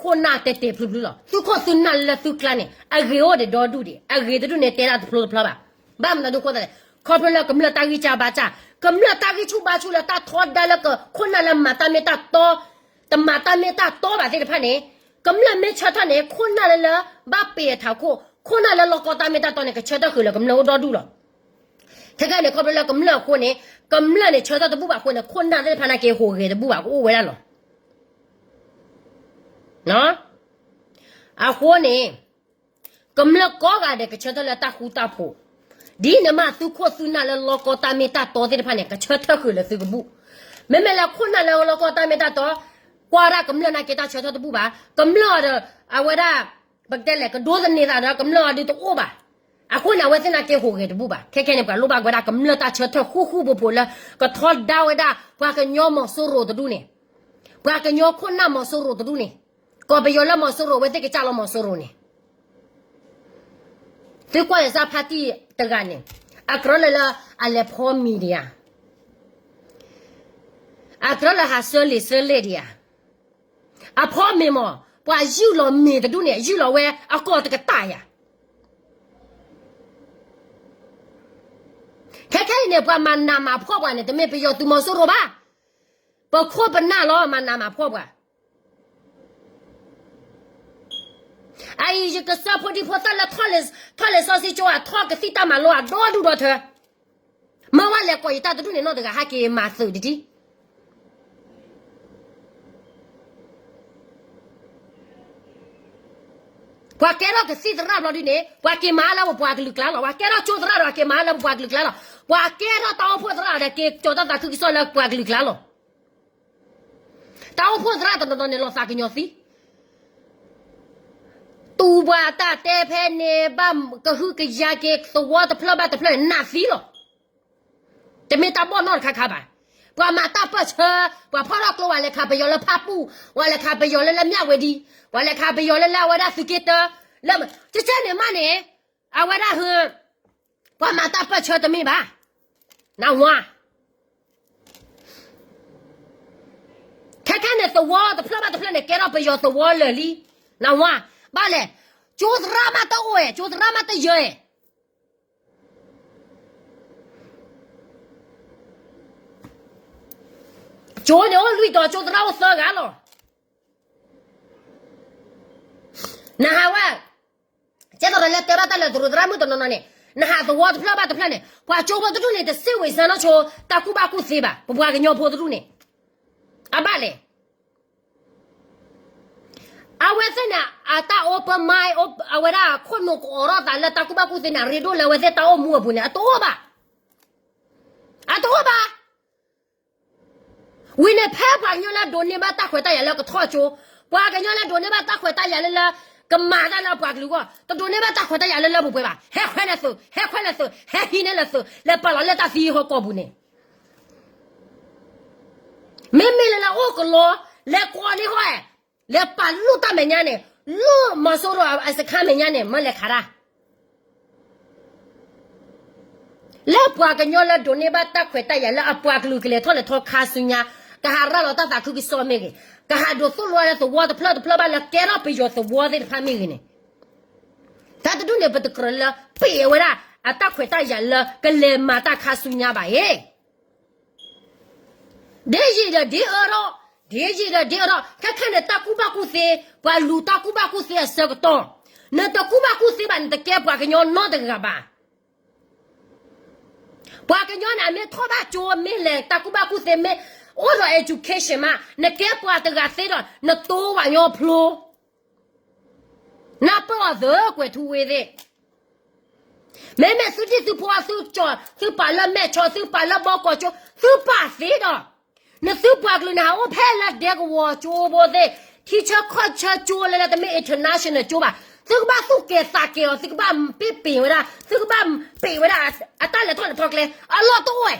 ခိၣ်နၢ်တဲာ်တဲာ်ဖျုးဖျုးလီၤ. သုခိၣ်သုနၢ်လၢသုကျါန့ၣ် အဂ့ၤအိၣ်ဒံးဒီဒူၣ်ဒံး, အဂ့ၤတဒူၣ်န့ၣ် တဲဒၣ်တဖျိတဖျါဘၣ်. ဘၣ်မနုၤဒ်အဃိသတးန့ၣ် ခီဖျိလၢကမျၢၢ်တၢ်ဂံၢ်စၢ်ဘါစၢ်, ကမျၢၢ်တၢ်ဂံၢ်ဆူၣ်ဘါဆူၣ်လၢတၢ်ထီဒါလၢက ခိၣ်နၢ်လၢမၤတၢ်မ့ၢ်တၢ်တီ တမၤတၢ်မ့ၢ်တၢ်တီဘၣ်သ့ၣ်တဖၣ်န့ၣ် ကမျၢၢ်မ့ၢ်ဆၢထၢၣ်န့ၣ် ခိၣ်နၢ်လၢလၢ ဘၣ်ပ့ၢ်အထးခိၣ်, ခိၣ်နၢ်လၢလီၢ်ကီတၢ်မ့ၢ်တၢ်တီန့ၣ် ကဆၢထၢၣ်ဃုာ်လၢကမျၢၢ်အိၣ်ဒီဒူၣ်လီၤ. ခဲကဲန့ၣ် ခီဖျိလၢကမျၢၢ်အဃိန့ၣ် ကမျၢၢ်န့ၣ်ဆၢထၢၣ်တဘူၣ်ဘၣ်အဃိန့ၣ် ခိၣ်နၢ်သ့ၣ်တဖၣ်နာ်က့ဟူးဂဲၤတဘူၣ်ဘၣ် ကအိၣ်ဝဲဒၣ်လီၤ. အဃိန့ၣ် ကမျၢၢ်ကိးဂၤဒဲးကဆၢထၢၣ်လၢတၢ်ဃူတၢ်ဖိး, ဒ်န့ၣ်မးသုခိၣ်သုနၢ်လၢလီၢ်ကီတၢ်မ့ၢ်တၢ်တီသ့ၣ်တဖၣ်န့ၣ် ကဆၢထၢၣ်ဃုာ်လၢသုကဘူၣ်. မ့မ့ၢ်လၢခိၣ်နၢ်လၢလီၢ်ကီတၢ်မ့ၢ်တၢ်တီ ကွၢ်ဒၣ်ကမျၢၢ်နာ်က့တၢ်ဆၢထၢၣ်တဘူၣ်ဘၣ်, ကမျၢၢ်အီၤဒီး အဝဲဒၣ် ပကတဲလဲၣ် ကဒိသန့ၤသးဒီးကမျၢၢ်အီၤဒုးတအိၣ်ဘၣ်. အဃိန့ၣ် အဝဲသ့ၣ်နာ်က့ဟူးဂဲၤတဘူၣ်ဘၣ်. ခဲခဲန့ၣ် ပှၤလိၣ်ဘၣ်ကဝဲဒၣ်ကမျၢၢ်တၢ်ဆၢထၢၣ်ဃူဃူဖိးဖိးလၢ ကထီဒါဝဲဒၣ် ပှၤကညီမီၤစိရိၤတဒူၣ်န့ၣ်, ပှၤကညီခိၣ်နၢ်မီၤစိရိၤတဒူၣ်န့ၣ်, ကီၢ်ပယီၤလၢမီၤစိရိၤ အဝဲသ့ၣ်ကစၢ်လီၤမီၤစိရိၤန့ၣ် သုကွၢ်ယစၢ်ဖါတံၢ်တဂၤန့ၣ်, အကြᢃလၢလၢ အလဲၤဖီမံၤဒံးဧါ, အကြၢလၢဟးဆၢလံာ်ဆၢလဲၢ်ဒံးဧါ, အဖီမ့ၤမး, ပှၤယုၢ်လီၤမ့ၤတဒူၣ်န့ၣ် ယုၢ်လီၤဝဲအကီၢ်တကတၢၢ်ယၤ. ခဲခဲအံၤန့ၣ် ပှၤမၤနးမၤဖှီၣ်ပှၤန့ၣ် တမ့ၢ်ပယီၤသုးမီၤစိရိၤဘၣ်, ပခိၣ်ပနၢ်လီၤ မၤနးမၤဖှီၣ်ပှၤ. အအံၤ ယကစၢ်ဖိဒံဖိသၣ်လၢ ထီၣ်လံာ်စီဆှံကၠိ အထီၣ်ကသံၣ်တၢ်မၤလိအဒီဒူၣ်ဒီထၢ, မ့ၢ်ဝဲလဲၤကိးယတၢ်တဒူၣ်န့ၣ် နီၢ်တဂၤဟဲက့ၤမၤသုးတဒံ ပှၤကဲထီၣ်ကသံၣ်သရၣ်ဘျီဒ်န့ၣ် ပှၤက့ၤမၤလၢပပှၤကလုာ်ကျါလီၤ. ပှၤကဲထီၣ်ကၠိသရၣ်ဒီး က့ၤမၤလၢပပှၤကလုာ်ကျါလီၤ. ပှၤကဲထီၣ်တၢ်အိၣ်ဖှိၣ်သရၣ်ဒီး က့ၤကၠီၤတၢ်သးခုကစီၣ်လၢပပှၤကလုာ်ကျါလီၤ. တၢ်အိၣ်ဖှိၣ်သရၣ်တနီၤနီၤန့ၣ် လီၤသးကညီၤသံ တူၢ်ဘၣ်တၢ်တဲဖဲန့ၣ် ဘၣ်ကဟုကယာ်က့ၤသဝီတဖျၢၣ်ဘၣ်တဖျၢၣ်န့ၣ် နးသံလီၤ. တမ့ၢ်တၢ်ဘီၣ်နီတခါခါဘၣ်. ပှၤမၤတၢ်ပၢၢ်ဆၢ, ပှၤဖီၣ်ထီၣ်ကျိ ပှၤလဲၤခးပယီၤလၢဖၣ်ပူၣ်, ပှၤလဲၤခးပယီၤလၢလၢမၠၣ်ဝဲဒံ, ပှၤလဲၤခးပယီၤလၢလၢအဝဲဒၣ်သုးက့တၢ, လၢ ကကဲန့ၣ်မးန့ၣ်, အဝဲဒၣ်ဟ ပှၤမၤတၢ်ပၢၢ်ဆၢတမ့ၢ်ဘၣ်. နဝါ ခဲခဲန့ၣ် သဝီတဖျၢၣ်ဘၣ်တဖျၢၣ်န့ၣ် ကဲထီၣ်ပယီၤသဝီလၢာ်လံ. နဝါ ဘၣ်လဲၣ်, ကၠိသရၣ်မးတအိၣ်ဧဲ, ကၠိသရၣ်မးတယၢၤဧဲ. ကၠိန့ၣ်အိၣ်လွံၢ်တီၤ ကၠိသရၣ်အိၣ်သၢဂၤလီၤ. နဟးဝဲ ကဲသိးဒီးလၢတဲဘၣ်တၢ်လၢ သရူးသရၣ်မုၣ်တနီၤနီၤန့ၣ်, နဟးသဝီတဖျၢၣ်ဘၣ်တဖျၢၣ်န့ၣ် ပှၤကၠိဖိတဒူၣ်န့ၣ် တစ့ဝံၤစၢၤနီၢ်ဆိ တၢ်ကူၣ်ဘၣ်ကူၣ်သ့ဘၣ်. ပပှၤကညီဖိတဒူၣ်န့ၣ် အဘၣ်လဲၣ်. အဝဲသ့ၣ်န့ၣ် အတၢ် open mind အဝဲဒၣ်ခိၣ်နူာ်ကအိးထီၣ်သးလၢတၢ်ကူၣ်ဘၣ်ကူၣ်သ့န့ၣ် အရ့ဒိၣ်လၢအဝဲသ့ၣ်တၢ်အိၣ်မူအပူၤန့ၣ် အတအိၣ်ဘၣ်. အတအိၣ်ဘၣ်. ဝံၤန့ၣ် ဖဲပှၤကညီလၢဒိးန့ၢ်ဘၣ်တၢ်ခွဲးတၢ်ယာ်လၢကထီၣ်ကၠိ, ပှၤကညီလၢဒိးန့ၢ်ဘၣ်တၢ်ခွဲးတၢ်ယာ်လၢလၢ ကမၤတၢ်လၢအပှၤကလုာ်အဂီၢ်, တဒိးန့ၢ်ဘၣ်တၢ်ခွဲးတၢ်ယာ်လၢလၢပှဲၤပှဲၤဘၣ်. ဟဲခွဲးလဲၤသုး, ဟဲခွဲးလဲၤသုး, ဟဲဟံးန့ၢ်လဲၤသုး, လဲၤပာ်လီၤလၢတၢ်သံဟီၣ်ကီၢ်ပူၤန့ၣ် မ့မ့ၢ်လၢလၢအိၣ်ကလီ, လဲၤကိးန့ၢ်ဟီၣ်, လဲၤပာ်လိၣ်တၢ်မဲာ်ညါန့ၣ်, လိၣ်မီၤစိရိၤအစခါမဲာ်ညါန့ၣ် မၢလဲၤခးတၢ် လၢပှၤကညီလၢဒိးန့ၢ်ဘၣ်တၢ်ခွဲးတၢ်ယာ်လၢအပှၤကလုာ်ကလဲၤထီၣ်လဲၤထီခါဆူညါ, ကဟးရၤလီၤတၢ်သးခုကစီၣ်မ့ၢ်ဂ့ၤ, ကဟးဒိးသိၣ်လိလၢသဝီတဖျၢၣ်တဖျၢၣ်ဘၣ်လၢကဲထီၣ်ပယီၤသဝီသ့ၣ်တဖၣ်မ့ၢ်ဂ့ၤန့ၣ်, တၢ်တဒူၣ်န့ၣ် ပတကြၢးလၢပ့ၢ်ဝဲဒၣ် အတၢ်ခွဲးတၢ်ယာ်လၢကလဲၤမၤတၢ်ခါဆူညါဘၣ်အံၤ ဒ်ယံာ်ဒီးဒ်အၢထီၣ်, ဒ်ယံာ်ဒီးဒ်အၢဒီး ခဲခဲန့ၣ် တၢ်ကူၣ်ဘၣ်ကူၣ်သ့, ပှၤလူၤတၢ်ကူၣ်ဘၣ်ကူၣ်သ့အဆၢကတီၢ်, နတကူၣ်ဘၣ်ကူၣ်သ့ဘၣ် နတကဲပှၤကညီနီတဂၤဘၣ်. ပှၤကညီန့ၣ် အမ့ၢ်ထီၣ်ဘၣ်ကၠိ မ့ၢ်လဲၤတၢ်ကူၣ်ဘၣ်ကူၣ်သ့ မ့ၢ်အိၣ်ဒီး education မး နကဲပှၤတဂၤသ့ဒီး နတိဝဲကညီဖျိ နၢ်ပၢၢ်အီၤသၢကွဲၤထူဝ့သ့ၣ်, မ့မ့ၢ်သုဒံၣ်သုဖိ သုကၠီ သုပာ်လၢမဲာ်ချီ သုပာ်လၢဘီကီၢ်ကၠိ သုပာ်သ့ဒီး နသုပှၤကလုာ်န့ၣ် ဟးအိၣ်ဖဲလၢဒဲကဝီၤကၠိဖိသ့ၣ်, ထံဆၢကီၢ်ဆၢကၠိလၢလၢတမ့ၢ် international ကၠိဘၣ်, သုကဘၣ်သူၣ်ကဲၤသးကဲၤအီၤ သုကဘၣ်ပ့ၢ်ပ့ၢ်ဝဲဒၣ် သုကဘၣ်ပ့ၢ်ဝဲဒၣ် အတၢ်လဲၤထီၣ်လဲၤထီကျဲ အလီၢ်တအိၣ်ဝဲ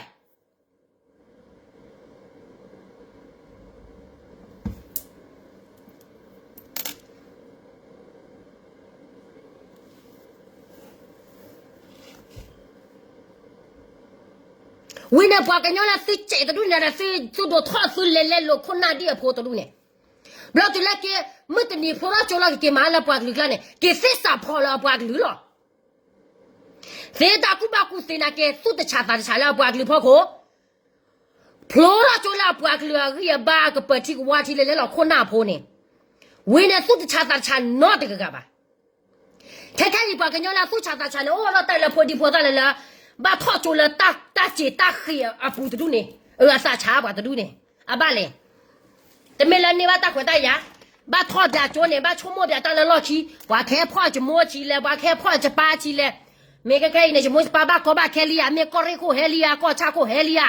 ဝံၤန့ၣ် ပှၤကညီလၢသုစဲးတဒူၣ်န့ၣ်ဒီး သုဒိးထီၣ် သုလဲၤလဲၤလိာ်ခိၣ်နၢ်ဒ်အဖိတဒူၣ်န့ၣ်, ဘျီတုၤလၢက့ၤ မုၢ်တနံၤဖျိထီၣ်ကၠိလီၤ ကက့ၤမၤလၢပှၤကလုာ်ကျါန့ၣ် က့ၤသ့စးဖီလၢအပှၤကလုာ်လီၤ. သ့တၢ်ကူၣ်ဘၣ်ကူၣ်သ့နာ်က့ သူၣ်တဆးသးတဆးလၢအပှၤကလုာ်ဖီခိၣ်, ဖျိထီၣ်ကၠိလၢအပှၤကလုာ်အဂံၢ်အဘါ အကပၢၤထံကဝါထံ လဲၤလဲၤလီာ်ခိၣ်နၢ်အဖိန့ၣ်, ဝံၤန့ၣ် သူၣ်တဆးသးတဆးနီတဂၤဘၣ်. ခဲခဲအံၤပှၤကညီလၢသူၣ်ဆးသးဆးန့ၣ် အိၣ်ဒီးတၢ်လၢဖိဒံဖိသၣ်လၢလၢ ဘၣ်ထီၣ်ကၠိလၢတၢ်စ့ၤတၢ်ဃ့ၢ်အပူၤတဒူၣ်န့ၣ်, အသးဆးပှၤတဒူၣ်န့ၣ်, အဘၣ်လဲၣ်. တမ့ၢ်လၢန့ၢ်ဘၣ်တၢ်ခွဲးတၢ်ယာ်, ဘၣ်ထီၣ်ပၠးကၠိန့ၣ် ဘၣ်ဆိကမိၣ်ပၠးတၢ်လၢလီၢ်ခံ, ပှၤကဟဲဖီၣ်ယမိၢ်ဆံးလဲၣ်, ပှၤကဟဲဖီၣ်ယပၢ်ဆံးလဲၣ်, မ့ၢ်ခဲခဲအံၤန့ၣ် ယမိၢ်ယပၢ်ဘၣ်ကီဘၣ်ခဲလံဧါ, မ့ၢ်ကီၢ်ရ့ၣ်ခိၣ်ဟဲလံဧါ, ကီၢ်ဆၣ်ခိၣ်ဟဲလံဧါ.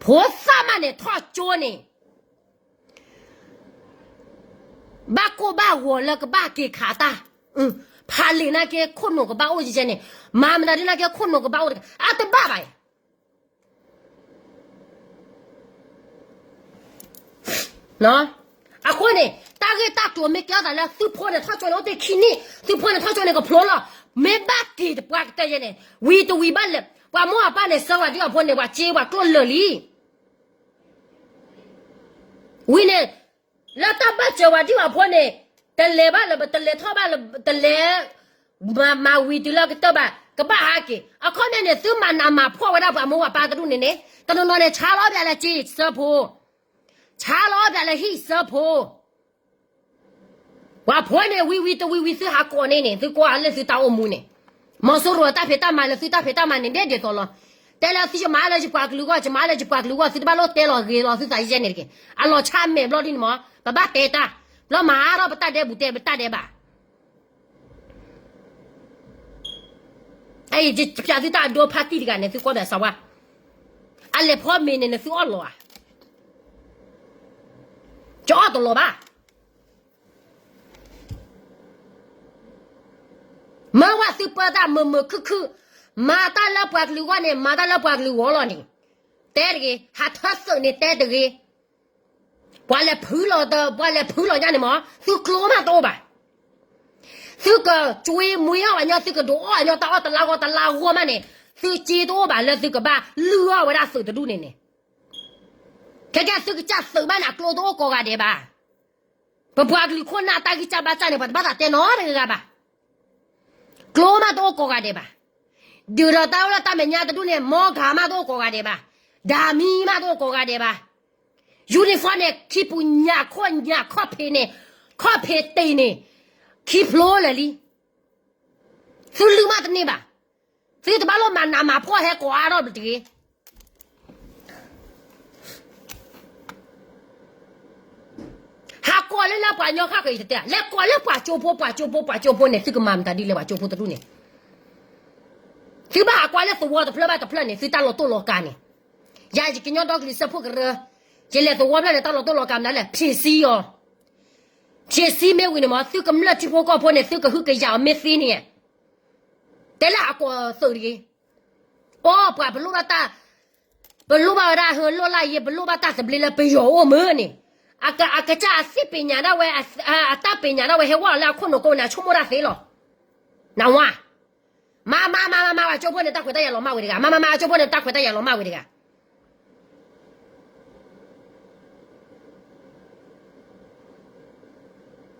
ဖိသၣ်မးန့ၣ် ထီၣ်ကၠိန့ၣ် ဘၣ်ကိၢ်ဘၣ်ဂီၤလၢကဘၣ်က့ၤခးတၢ်, ဖးလံာ်နာ်က့ခိၣ်နူာ်ကဘၣ်အိၣ်ကဲကဲန့ၣ်, မၤမတၤဒ်နာ်က့ခိၣ်နူာ်ကဘၣ်အိၣ်တက့ၢ်, အတဘၣ်ဘၣ်. အဃိန့ၣ် တၢ်ဂ့ၢ်တၢ်ကျိၤမ့ၢ်ကဲထီၣ်သးလၢသုဖိန့ၣ်ထီၣ်ကၠိန့ၣ် အိၣ်တ့ၢ်ခံနံၣ်, သုဖိန့ၣ်ထီၣ်ကၠိန့ၣ်ကဖျိလီၤ, မ့ၢ်ဘၣ်က့ၤတပှၤကတၢၢ်ယဲန့ၣ် ဝံၤတဝံၤဘၣ်လဲၣ်, ပှၤမိၢ်အပၢ်န့ၣ် ဆှၢဝဲဒ်အဖိန့ၣ် ပှၤစ့ပှၤကျိၣ်လၢာ်လံ ဝံၤန့ၣ် လၢတၢ်ဘၣ်စၢၤဝဲဒ်အဖိန့ၣ် တလဲၤဘၣ်လၢၤ တလဲၤထီၣ်ဘၣ်လၢၤ တလဲၤ မၤဝံၤတုၤလၢကတၢၢ်ဘၣ် ကဘၣ်ဟးက့ၤ, အခီပညီန့ၣ် သုမၤနးမၤဖှီၣ်ဝဲဒၣ်ပှၤမိၢ်ပၢ်တဒူၣ်န့ၣ်န့ၣ် တနီၤနီၤန့ၣ် ဆါလီၤပၠးလၢစ့စၢဖိ, ဆါလီၤပၠးလၢဟံၣ်စၢဖိ ပှၤဖိန့ၣ် ဝံၤဝံၤတဝံၤဝံၤ သုဟးကိးန့ၣ်န့ၣ် သုကွၢ်လၢသုတၢ်အိၣ်မူန့ၣ်, မီၤစိရိၤတၢ်ဖံးတၢ်မၤလၢသုတၢ်ဖံးတၢ်မၤန့ၣ် ဒ်ဒ်သိးလီၤ. တဲလၢသုယမၤလၢယပှၤကလုာ်ဂီၢ် ယမၤလၢယပှၤကလုာ်ဂီၢ် သုတဘၣ်လိၣ်တဲလီၤဂ့ၤလီၤသုသးယဲန့ၣ်တက့ၢ်. အလီၤဆၣ်မဲာ်ဘျီဒ်န့ၣ်မး ပဘၣ်တဲတၢ်, ဘျီမၤအါထီၣ်ပတၢ်ဒဲးဘူးတဲပတၢ်ဒဲးဘး အံၤ ယပၠးသုတၢ်အဒိဖးတံၢ်တဂၤန့ၣ် သုကွၢ်ဘၣ်စးဝါ, အလဲၤဖီမ့ၤန့ၣ်န့ၣ် သုအီၣ်လီၤဧါ, ကအီၣ်တလီၤဘၣ်. မၢဝဲသုပၢတၢ်မုာ်မုာ်ခုၣ်ခုၣ်, မၤတၢ်လၢပှၤကလုာ်ဂီၢ်န့ၣ် မၤတၢ်လၢပှၤကလုာ်ဂီၢ်လီၤန့ၣ်, တဲတဂ့ၤ, ဟးထၢသုးန့ၣ်တဲတဂ့ၤ, ပှၤလဲၤဖုလီၤတ ပှၤလဲၤဖုလီၤညါန့ၣ်မး သုကျိမးတအိၣ်ဘၣ်. သုကကွ့မွ့အီၣ်ဘၣ်ညီ သုကဒုးအီၣ်ညီတၢ်အီၣ်တလါဂီၢ်တလါဂီၢ်မးန့ၣ်, သုစ့တအိၣ်ဘၣ်လၢသုကဘၣ်လုၢ်အီၣ်ဝဲဒၣ်သုးတဒူၣ်န့ၣ်န့ၣ်, ခဲကဲသုကစၢ်သုးဘၣ်န့ၣ် အကျိတအိၣ်ကိးဂၤဒဲးဘၣ်. ပပှၤကလုာ်ခိၣ်နၢ်တၢ်ဂံၢ်စၢ်ဘါစၢ်န့ၣ် ပှၤတဘၣ်သးတဲနီတဂၤဘၣ်. ကျိမးတအိၣ်ကိးဂၤဒဲးဘၣ်. ဒုးဒီးတၢ်အိၣ်လၢတၢ်မဲာ်ညါတဒူၣ်န့ၣ် မီဂၤမးတအိၣ်ကိးဂၤဒဲးဘၣ်. ဒၣ်မံမးတအိၣ်ကိးဂၤဒဲးဘၣ်. uniform န့ၣ် ခံပူၤညၣ်ခိၣ်ညၣ်ခီၣ်ဖံးန့ၣ်, ခီၣ်ဖံးတ့ၢ်န့ၣ်, ခံဖျိလၢာ်လံ. သုလုၢ်မးတန့ၢ်ဘၣ်. သုတဘၣ်လိၣ်မၤနးမၤဖှီၣ်ဟဲကိးအါထီၣ်တဂ့ၤ. ဟးကိးလၢလၢပှၤကညီဃၣ်ဃၢၤအံၤတတဲ, လဲၤကိးလၢပှၤကၠိဖိ ပှၤကၠိဖိ ပှၤကၠိဖိန့ၣ် သုကမၤမတၤဒ်လဲၣ်ပှၤကၠိဖိတဒူၣ်န့ၣ်. သုဘၣ်ဟးကွၢ်လၢသဝီတဖျၢၣ်ဘၣ်တဖျၢၣ်န့ၣ် သုတၢ်လီၤတိၢ်လီၤကၤန့ၣ်. ယၤယကညီဒီကလုာ်စၢဖှိၣ်ကရၢ, ယလဲၤသဝီဖျၢၣ်န့ၣ် တၢ်လီၤတိၢ်လီၤကၤမနုၤလဲၣ် ဖြေရှင်းအီၤ, ဖြေရှင်းမ့ၢ်ဝံၤန့ၣ်မး သုကမျၢၢ်ထံဖိကီၢ်ဖိန့ၣ် သုကဟုကယာ်အီၤမ့ၢ်သ့န့ၣ်, တဲလၢအကိးသုးတဂ့ၤ. အိ ပှၤပလိၣ်ဘၣ်တၢ်, ပလိၣ်ဘၣ်ဝဲဒၣ်ဟၢလိၢ်လၢ်ယ့ ပလိၣ်ဘၣ်တၢ်သဘျ့လၢပယီၤအိၣ်မုၢ်န့ၣ်, အကစၢ်အသ့ၣ်ပညးဒၣ်ဝဲ, အတၢ်ပညးဒၣ်ဝဲဟဲဝဲလၢအခိၣ်နူာ်ကိးန့ၣ် အဆိကမိၣ်တၢ်သ့လီၤ. နဝါ, မၤမၤမၤမၤမၤ အကၠိဖိန့ၣ် တၢ်ခွဲးတၢ်ယာ်လီၤမၢ်ဝဲတဂၤ, မၤမၤမၤ အကၠိဖိန့ၣ် တၢ်ခွဲးတၢ်ယာ်လီၤမၢ်ဝဲတဂၤ.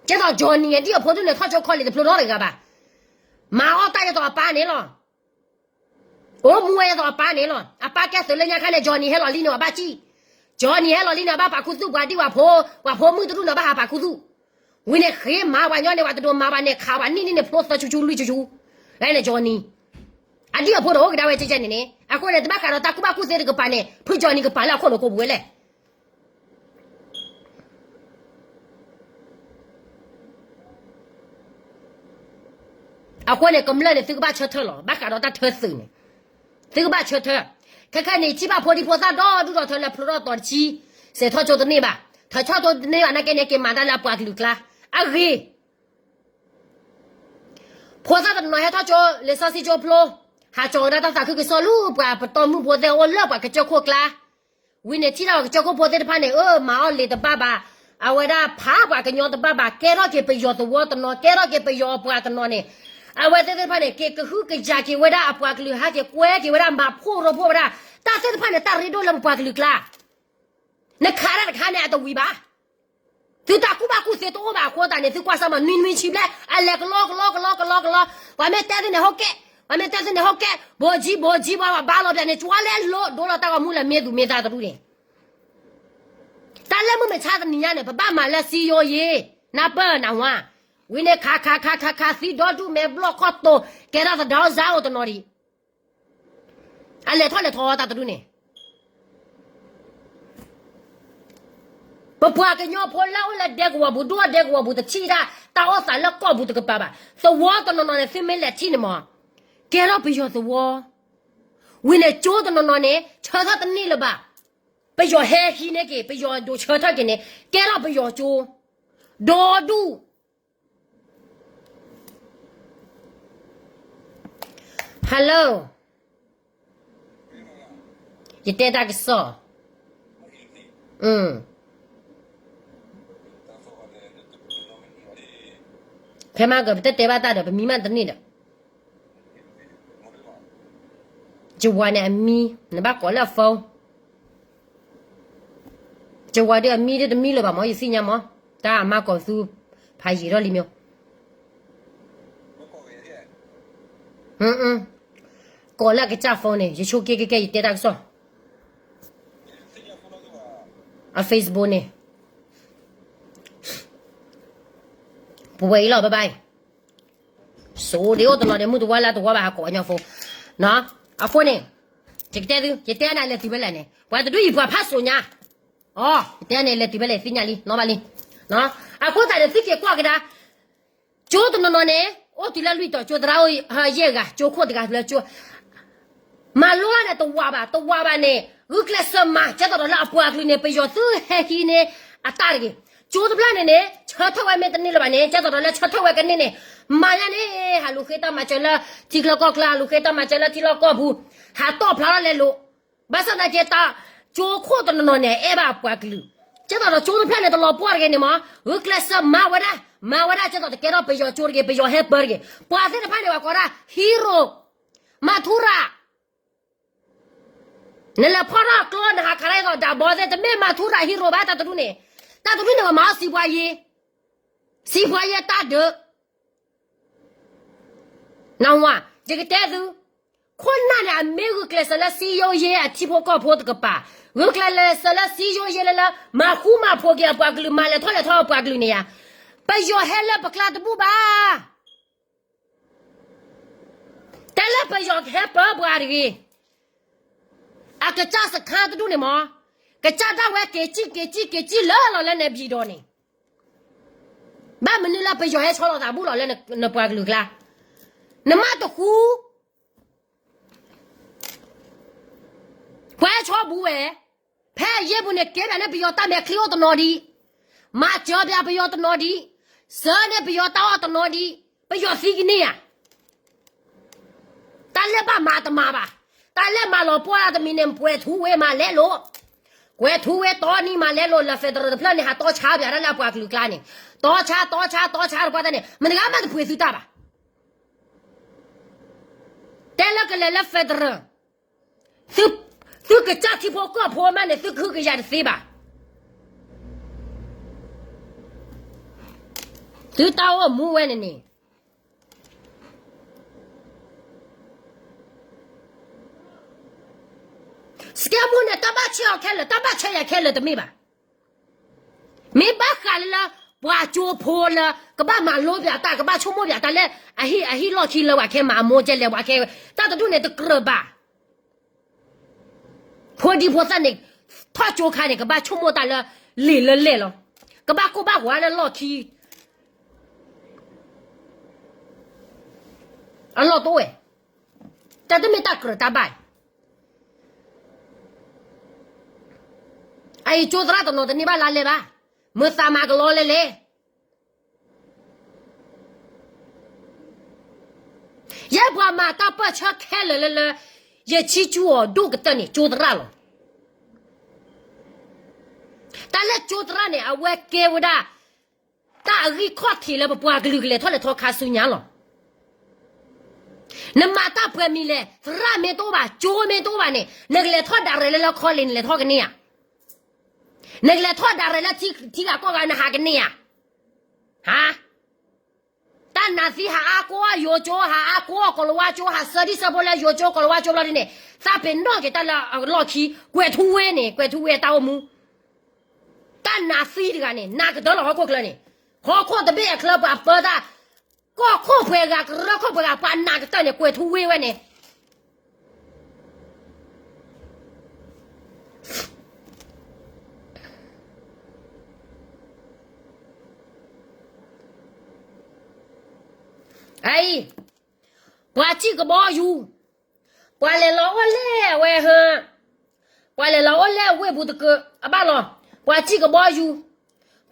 ကဲသိး Johnny ဒ်အဖိဒူၣ်န့ၣ် ထီၣ်ကၠိခီလ့ၣ်တဖျိထီၣ်တဂၤဘၣ်. မၤအီၣ်တၢ်ယဲသိးအပၢ်န့ၣ်လီၤ. အိၣ်မူဝဲဒ်သိးအပၢ်န့ၣ်လီၤ. အပၢ်ကဲသုးလၢညါခါန့ၣ် Johnny ဟဲလီၤလံန့ၣ် အဘၣ်စံၣ်, Johnny ဟဲလီၤလံန့ၣ် အဘၣ်ပာ်ခူသူၣ်ပှၤဒံၣ်ပှၤဖိ, ပှၤဖိမုၣ်တဒူၣ်န့ၣ် ဘၣ်ဟးပာ်ခူသူၣ်. ဝံၤန့ၣ် ဃ့မၤပှၤညီန့ၣ် ပှၤတဒိးမၤဘၣ်န့ၣ် ခးပှၤနံၣ်နံၣ်န့ၣ် ဖျိသၢဆူဆူလွံၢ်ဆူဆူ, လၢန့ၣ် Johnny အဒံၣ်အဖိတအိၣ်ကဒါဝဲကဲကဲန့ၣ်န့ၣ် အဃိန့ၣ် တဘၣ်ဃးဒီးတၢ်ကူၣ်ဘၣ်ကူၣ်သ့တကပၤန့ၣ် ဖု Johnny ကပၤလၢအခိၣ်နူာ်ကိးပူၤဝဲလဲၣ်. အဃိန့ၣ် ကမျၢၢ်န့ၣ် သုကဘၣ်ဆၢထၢၣ်လီၤ. ဘၣ်ဃးဒီးတၢ်ထၢသုးန့ၣ် သုကဘၣ်ဆၢထၢၣ်. ခဲခဲန့ၣ် ထံၣ်ဘၣ်ဖိဒံဖိသၣ်ဒီဒူၣ်ဒီထၢလၢဖျိထီၣ်တီၤတဆံ, စဲးထီၣ်ကၠိတန့ၢ်ဘၣ်, ထၢထီၣ်ကၠိတန့ၢ်ဘၣ် နာ်က့န့ၣ် က့ၤမၤတၢ်လၢအပှၤကလုာ်ကျါ အဂ့ၢ် ဖိသၣ်တနီၤဟဲထီၣ်ကၠိ လံာ်စီဆှံကၠိဖျိ, ဟးကၠီၤကဒါတၢ်သးခုကစီၣ်လၢပှၤပတီၢ်မုၢ်ဖိသ့ၣ်အိၣ်လၢပှၤကစၢၢ်ခိၣ်ကျါ, ဝံၤန့ၣ်ထံၣ်ထီၣ်ကစၢၢ်ခိၣ်ဖိသ့ၣ်တဖၣ်န့ၣ် အၢ မၤအီၣ်လံာ်တဘၣ်ဘၣ်, အဝဲဒၣ်ဖးပှၤကညီတဘၣ်ဘၣ်, ကဲထီၣ်က့ၤပယီၤသဝီတနီၤ, ကဲထီၣ်က့ၤပယီၤအပှၤတနီၤန့ၣ်, အဝဲသ့ၣ်သ့ၣ်တဖၣ်န့ၣ် က့ၤကဟုကယာ်က့ၤဝဲဒၣ်အပှၤကလုာ် ဟဲက့ၤကွဲက့ၤဝဲဒၣ် မၤဖှိၣ်ရိဖှိၣ်ဝဲဒၣ်, တၢ်သ့ၣ်တဖၣ်န့ၣ် တၢ်ရ့ဒိၣ်လၢပပှၤကလုာ်ကျါ နခးတၢ်တခါန့ၣ် အတဝံၤဘၣ်. သုတၢ်ကူၣ်ဘၣ်ကူၣ်သ့တအိၣ်ဘၣ်အဃိသတးန့ၣ် သုကွၢ်စၢ်မးနွံနွံဆံဘျဲၣ် အလဲၤကလီကလီကလီကလီကလီ, ပှၤမ့ၢ်တဲသုန့ၣ် ဟုတ်ကဲ့, ပှၤမ့ၢ်တဲသုန့ၣ် ဟုတ်ကဲ့, ဘိးကြီး ဘိးကြီး ပှၤဘၣ်လီၤပျၢၤန့ၣ် ကၠွလဲလိၤဒိလီၤတၢ်ဂီၤမူလၢမ့ၢ်သူၣ်မ့ၢ်သးတဒူၣ်န့ၣ်, တၢ်လၢမုၢ်မဆါတနံၤညါန့ၣ် ပဘၣ်မၤလၢစည်းရုံးရေး, နၢ်ပၢၢ်နၢ်ဝါ, ဝံၤန့ၣ် ခးခးခးခးခး သံဒီဒူၣ်မဲာ်ဘျီၣ်ခီၣ်တိၤ ကဲထီၣ်သဒါအိၣ်စါအိၣ်တနီၤဒံး အလဲၤထီၣ်လဲၤထီတၢ်တဒူၣ်န့ၣ်, ပပှၤကညီဖိလၢအိၣ်လၢဒဲကဝီၤပူၤ ဒိၣ်ဒဲကဝီၤပူၤ တထံၣ်တၢ် တၢ်အိၣ်သးလၢကီၢ်ပူၤတကပၤဘၣ်. သဝီတနီၤနီၤန့ၣ် သုမ့ၢ်လဲၤထံၣ်န့ၣ်မး ကဲထီၣ်ပယီၤသဝီ, ဝံၤန့ၣ် ကၠိတနီၤနီၤန့ၣ် ဆၢထၢၣ်တန့ၢ်လၢၤဘၣ်. ပယီၤဟဲဟံးန့ၢ်က့ၤ ပယီၤဒိးဆၢထၢၣ်က့ၤန့ၣ် ကဲထီၣ်ပယီၤကၠိ ဒီဒူၣ် Hello, ယတဲတၢ်ကစီၣ်, ဖဲမၤကၢၤ ပတတဲဘၣ်တၢ်ဒီး ပမံမးတန့ၢ်ဒီး, ယဝၤန့ၣ်အမံ, နဘၣ်ကိးလၢအ phone ယဝၤဒ်အမံဒ်တမံလၢၤဘၣ်မၢ် ယသ့ၣ်ညါမၢ်, တၢ်အမၤကိးသု ဖးယံာ်ထီၣ်လံမၢ်, ကိးလၢအကစၢ် phone န့ၣ် ယဆိက့ၤကဲကဲ ယတဲတၢ်ကစီၣ်, အ Facebook န့ၣ်, ပဝဲအံၤလီၤ bye bye. စိဒ်အိၣ်တနီၤဒီး မုၢ်တဝါလါတဝါဘၣ် ဟးကိးအညီဖိ, အဃိန့ၣ်, ယကတဲသု ယတဲန့ၣ် အလဲၤတုၤဖဲလဲၣ်န့ၣ် ပှၤတဒူၣ်အံၤပှၤဖးစိညါ, အ ယတဲန့ၣ် လဲၤတုၤဖဲလဲၣ် သ့ၣ်ညါလံ နီၢ်ဘၣ်လံ, အဃိသတးန့ၣ် သုက့ၤကွၢ်ကဒါ, ကၠိတနီၤနီၤန့ၣ် အိၣ်တုၤလၢလွံၢ်တီၤ ကၠိသရၣ်အိၣ်ယဲၢ်ဂၤ ကၠိခိၣ်တဂၤလၢကၠိ မၤလိန့ၣ်တဝၤဘၣ် တဝၤဘၣ်န့ၣ် ဂုာ်ကျဲးစၢးမၤ ကဲသိးဒီးလၢအပှၤကလုာ်န့ၣ် ပယီၤသုဟဲဟံးန့ၢ်အတၢ်တဂ့ၤ, ကၠိတဖျၢၣ်န့ၣ်န့ၣ် ဆၢထၢၣ်ဝဲမ့ၢ်တန့ၢ်လၢၤဘၣ်န့ၣ် ကဲသိးဒီးလၢဆၢထၢၣ်ဝဲကန့ၢ်န့ၣ်, မၤညါန့ၣ် ဟးလူၤဃ့တၢ်မၤစၢၤလၢထံချၢကီၢ်ချၢ ဟးလူၤဃ့တၢ်မၤစၢၤလၢထံလီၢ်ကီၢ်ပူၤ, ဟးတီၣ်ဖျါထီၣ်လဲလိာ်, ဘၣ်ဆၣ်သနာ်က့ တၢ်ကၠိခိၣ်တနီၤနီၤန့ၣ် အဲၣ်ဘၣ်အပှၤကလုာ်, ကဲသိးဒီးကၠိတဖျၢၣ်န့ၣ် တလီၤပှီၢ်တဂ့ၤန့ၣ်မး ဂုာ်ကျဲးစၢးမၤဝဲဒၣ် မၤဝဲဒၣ် ကဲသိးတကဲထီၣ်ပယီၤကၠိတဂ့ၤ ပယီၤဟဲပၢတဂ့ၤ, ပှၤသ့ၣ်တဖၣ်န့ၣ် ပှၤကိးဒၣ် hero, မၤထူရၤ နလဲၤဖီၣ်ထီၣ်ကျိ နဟးခးတၢ်အသိး ဒၣ်ဘီသ့ၣ် တမ့ၢ်မၤထူရၤ hero ဘၣ် တၢ်တဒူၣ်န့ၣ်, တၢ်တဒူၣ်န့ၣ် ပမၤအီၣ်စံးပှၤယ့, စံးပှၤယ့တၢ်ဒုး, နဝၤ, ယကတဲသု, ခိၣ်နၢ်န့ၣ် အမ့ၢ်ဂုာ်ကျဲးစၢးလၢစံယိယ့အထံဖိကီၢ်ဖိတကပၤ, ဂုာ်ကျဲးစၢးလၢစံယိယ့လၢလၢ မၤဃူမၤဖိးက့ၤအပှၤကလုာ် မၤလဲၤထီၣ်လဲၤထီအပှၤကလုာ်န့ၣ်ယါ, ပယီၤဟဲလၢပကျါတဘူၣ်ဘၣ် တဲလၢပယီၤကဟဲပၢပှၤတဂ့ၤ, အကစၢ်စခါတဒူၣ်န့ၣ်မး, ကစၢ်ဒၣ်ဝဲက့ၤစံၣ်က့ၤစံၣ်က့ၤစံၣ်လၢလီၤလၢန့ၣ်ဘံၣ်ဒီးန့ၣ်, ဘၣ်မနုၤလၢပယီၤဟဲဆီလီၤသးဘူၣ်လီၤလၢနပှၤကလုာ်ကျါ, နမၤတဃူ ပှၤဟဲဆီဘူးဝဲ, ဖဲအယ့ၢ်ပူၤန့ၣ် ကဲဘၣ်န့ၣ်ပယီၤတၢ်မဲာ်ချံအိၣ်တနီၤဒံး, မၤစၢၤဘၣ်ပယီၤတနီၤဒံး, စၢၤန့ၢ်ပယီၤတၢ်အီၣ်တနီၤဒံး, ပယီၤသံကန့ၢ်ဧါ တၢ်လၢဘၣ်မၤတမၤဘၣ်, တၢ်လၢမၤလီၤပှီၢ်တမံၤန့ၣ် ပှဲၤထူဝ့မၤလဲလိာ်, ပှဲၤထူဝ့တီနံၤမၤလဲလိာ် လၢ federal တဖျၢၣ်န့ၣ် ဟးတီဆါပၠးတၢ်လၢအပှၤကလုာ်ကျါန့ၣ်, တီဆါ တီဆါ တီဆါတပှၢ်တၢ်န့ၣ် မတဂၤမးတပှ့ၤသုတၢ်ဘၣ်. တဲလၢကလဲၤလၢ federal, သုကစၢ်ထံဖိကီၢ်ဖိမးန့ၣ် သုကဟုကယာ်တသ့ဘၣ်. သုတၢ်အိၣ်မူဝဲန့ၣ်န့ၣ် တၢ် ခဲလၢာ် တၢ်ဘၣ်ဆၢယၤခဲလၢာ်တမ့ၢ်ဘၣ်. မ့ၢ်ဘၣ်ဃးလၢလၢ ပှၤကၠိဖိလၢ ကဘၣ်မၤလိပၠးတၢ် ကဘၣ်ဆိကမိၣ်ပၠးတၢ်လၢ အဟံၣ် အဟံၣ်လီၢ်ခံလၢပှၤခဲမၤအမိၢ်ကဲလဲၣ် ပှၤခဲ တၢ်တဒူၣ်န့ၣ်တကြၢးဘၣ်. ဖိဒံဖိသၣ်န့ၣ် ထီၣ်ကၠိခါန့ၣ် ကဘၣ်ဆိကမိၣ်တၢ်လၢ လံာ်လၢလဲၢ်လီၤ. ကဘၣ်ကိၢ်ဘၣ်ဂီၤလၢလီၢ်ခံ အလီၢ်တအိၣ်ဝဲ, တၢ်တမ့ၢ်တၢ်ကြၢးတၢ်ဘၣ်အံၤ, အအံၤကၠိသရၣ်တနီၤတန့ၢ်ဘၣ်လါလဲဘၣ်, မုၢ်သးမၤကလီလဲလဲ, ယဲပှၤမၤတၢ်ပၢၢ်ဆၢခဲလၢာ်လၢလၢ ယဆံးဆူအီၤဒိၣ်ကတၢၢ်န့ၣ် ကၠိသရၣ်လီၤ. တၢ်လၢကၠိသရၣ်န့ၣ် အဝဲကဲဝဲဒၣ် တၢ်အဂံၢ်ခီၣ်ထံးလၢပပှၤကလုာ်ကလဲၤထီၣ်လဲၤထီခါဆူညါလီၤ. နမၤတၢ်ပှဲၤမံၤလဲၣ်, သရၣ်မ့ၢ်တအိၣ်ဘၣ်, ကၠိမ့ၢ်တအိၣ်ဘၣ်န့ၣ် နကလဲၤထီၣ်ဒၣ်ရဲၣ်လၢလၢခီလ့ၣ် နလဲၤထီၣ်ကန့ၢ်ဧါ. နကလဲၤထီၣ်ဒၣ်ရဲၣ်လၢထံဂၤကီၢ်ဂၤ နဟးကန့ၢ်ဧါ. ဟါ တၢ်နးသံဟးအါကိးအီၣ်ယိၤကၠိ, ဟးအါကိးအီၣ်ကီၤလၤဝါကၠိ, ဟးဆၢဒံၣ်ဆၢဖိလၢယိၤကၠိကီၤလၤဝါကၠိဘျီဒ်န့ၣ်, သးပ့ၤနီၣ်က့ၤတၢ်လၢအလီၢ်ခံ, ကွဲၤထူဝ့န့ၣ်, ကွဲၤထူဝ့တၢ်အိၣ်မူ, တၢ်နးသံတဂၤန့ၣ် နးကတၢၢ်လီၤဟီၣ်ခိၣ်ချၢန့ၣ်, ဟီၣ်ခိၣ်တဘ့ၣ်အချၢပှၤပၢတၢ်, ကီၢ်ခိၣ်ပှဲၤဂၤ ကရၢခိၣ်ပှဲၤဂၤ ပှၤနးကတၢၢ်န့ၣ် ကွဲၤထူဝ့ဝဲန့ၣ် အံၤ, ပှၤစံၣ်ကဘီယူၤ, ပှၤလဲၤလီၤအိၣ်လဲၣ်အဝဲဟၢ, ပှၤလဲၤလီၤအိၣ်လဲၣ်ဝ့ၢ်ပူၤတကၢးအဘၣ်လီၤ, ပှၤစံၣ်ကဘီယူ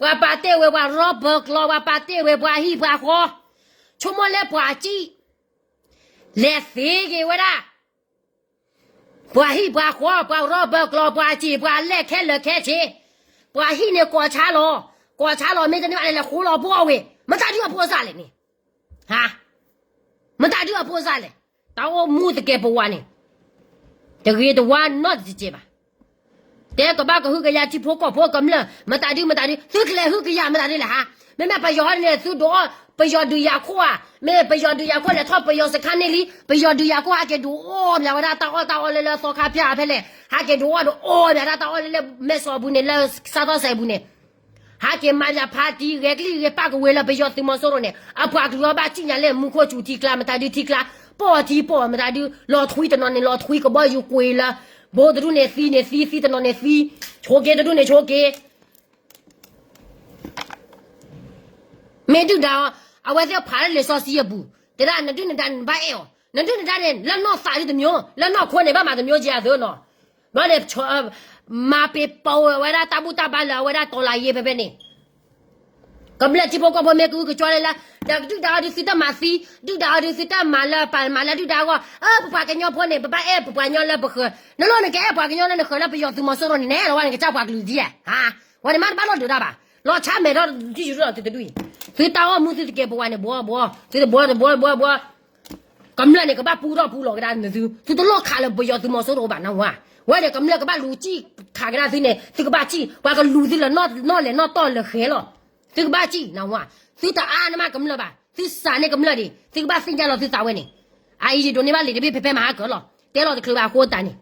ၤ, ပှၤပာ်တ့ၢ်ဝဲ ပှၤရီဘၢကျီ, ပှၤပာ်တ့ၢ်ဝဲ ပှၤဟံၣ်ပှၤဃီ, ဆိကမိၣ်လၢပှၤစံၣ်, လဲၤသ့က့ၤဝဲဒၣ် ပှၤဟံၣ်ပှၤဃီ, ပှၤရီဘၢကျီ, ပှၤစံၣ်, ပှၤလဲၢ်ခဲလၢာ်ခဲဆ့, ပှၤဟံၣ်န့ၣ်ကိးဆါလီၤ, ကိးဆါလီၤ မ့တမ့ၢ်ဘၣ်န့ၣ် လဲၤဃိလီၤဘှီဝဲ, မတၤဒုအဖိစၢ်လဲၣ်န့ၣ်, ဟါ, မတၤဒုအဖိစၢ်လဲၣ်, တၢ်အိၣ်မူသကဲးပဝးန့ၣ်, တဂ့ၤတဝါနီတစဲးဘၣ်. တဲကဘၣ်ကဟုကယာ်ထံဖိကီၢ်ဖိကမျၢၢ် မတၤဒုမတၤဒု, သုကလဲၤဟုကယာ်မတၤဒုလဲၣ်ဟါ, မ့မ့ၢ်ပယီၤဟီန့ၣ် သုဒုးအီၣ် ပယီၤဒုးယၤခိၣ်ဧါ, မ့ၢ်ပယီၤဒုးယၤခိၣ်လဲၤထီၣ်ပယီၤစခါန့ၣ်လံ, ပယီၤဒုးယၤခိၣ်ဟးက့ၤဒုးအီၣ်မးဝဲဒၣ်တၢ်အီၣ်တၢ်အီလၢလၢသီခါဖၠၣ်ဖဲလဲၣ်, ဟးက့ၤဒုးအီၣ်ဒုးအီၣ်မးဒၣ်တၢ်အီၣ်လၢလၢမဲၢ်စီၤပူၤန့ၣ် လၢစးထီၣ်စဲးပူၤန့ၣ် ဟးက့ၤမၤယၤဖးတံၢ်ဂဲၤကလံၢ်ဂဲၤပၣ်ကဝ့ၤလၢပယီၤသုးမီၤစိရိၤန့ၣ် အပှၤကလုာ်အီၤဘၣ်စံၣ်ညါလၢမူခိၣ်စူၤထံကျါ မတၤဒုထံကျါ, ပီၢ်ထံပီၢ်မတၤဒု လီၤထွံတနီၤန့ၣ် လီၤထွံကဘီယူၤကွံာ်လၢ ဘိတဒူၣ်န့ၣ်သံန့ၣ်သံ သံတနီၤန့ၣ်သံ, ဆိက့တဒူၣ်န့ၣ်ဆိက့ မ့ၢ်ဒုၣ်ဒါအီၤ, အဝဲသ့ၣ်ဖးလၢလံာ်စီဆှံအပူၤ, တဲဒၣ်နဒုၣ်နဒါန့ၣ်ဘၣ်အဲၣ်အီၤ, နဒုၣ်နဒါန့ၣ် လၢနီၢ်သးဒ်တမျိုး, လၢနီၢ်ခိန့ၣ် ဘၣ်မၤတမျိုးကဲအသိးနီၤ, ဘျီန့ၣ် မၤပ့ၤပိာ်ဝဲဒၣ်တၢ်ဘူၣ်တၢ်ဘါလၢအဝဲဒၣ်တီၤလၤယ့ဖဲဖဲန့ၣ်, ကမျၢၢ်ထံဖိကီၢ်ဖိမ့ၢ်ကအုကကွၢ်လၢ်လၢ်, ဒီးဒုၣ်ဒါအီၤဒုးသုတၢ်မၤသံ, ဒုၣ်ဒါအီၤဒုးသုတၢ်မၤလၢပမၤလၢဒုၣ်ဒါအဂီၢ်, အၢ ပပှၤကညီဖိန့ၣ် ပဘၣ်အဲၣ်ပပှၤကညီလၢပဃၢၤ, နလီၢ်နကအဲၣ်ပှၤကညီလၢနဃၢၤလၢပယီၤသုးမီၤစိရိၤန့ၣ် နအဲၣ်လီၤဝဲန့ၣ်ကစၢ်ပှၤကလုာ်ဒ်ဧါ, ဟါ, ဝဲန့ၣ်မ့ၢ်တဘၣ်လီၢ်ဒုးတၢ်ဘၣ်, လီၤဆါမဲာ်ထီၣ်ထံယူၤထီၣ်သုတဒူၣ်အံၤ, သုတၢ်အိၣ်မူသုတကဲပဝးန့ၣ် ဘှီဘှီ, သုတဘှီတဘှီတဘှီဘှီ ကမျၢၢ်န့ၣ် ကဘၣ်ပူထီၣ်ပူလီၤကဒါနသု, သုတလိၣ်ခးလၢပယီၤသုးမီၤစိရိၤဘၣ်နဝၤ, ဝဲန့ၣ်ကမျၢၢ်ကဘၣ်လူၤစံၣ်ခးကဒါသုန့ၣ် သုကဘၣ်စံၣ်, ပှၤကလူၤသုလၢနီၢ်လဲၢ်နီၢ်တီၢ်လၢဃဲၤလီၤ, သုကဘၣ်စံၣ်နဝၤ, သုတအါန့ၢ်မးကမျၢၢ်ဘၣ်, သုစးန့ၢ်ကမျၢၢ်ဒံး သုကဘၣ်သ့ၣ်ညါလီၤသုသးဝဲန့ၣ်, အအံၤယဒိးန့ၢ်ဘၣ်လံာ်တဘ့ၣ်ဖဲဖဲမဟါကၢၤလီၤ, တဲလီၤတချုးဘၣ်အဃိတၢ်န့ၣ်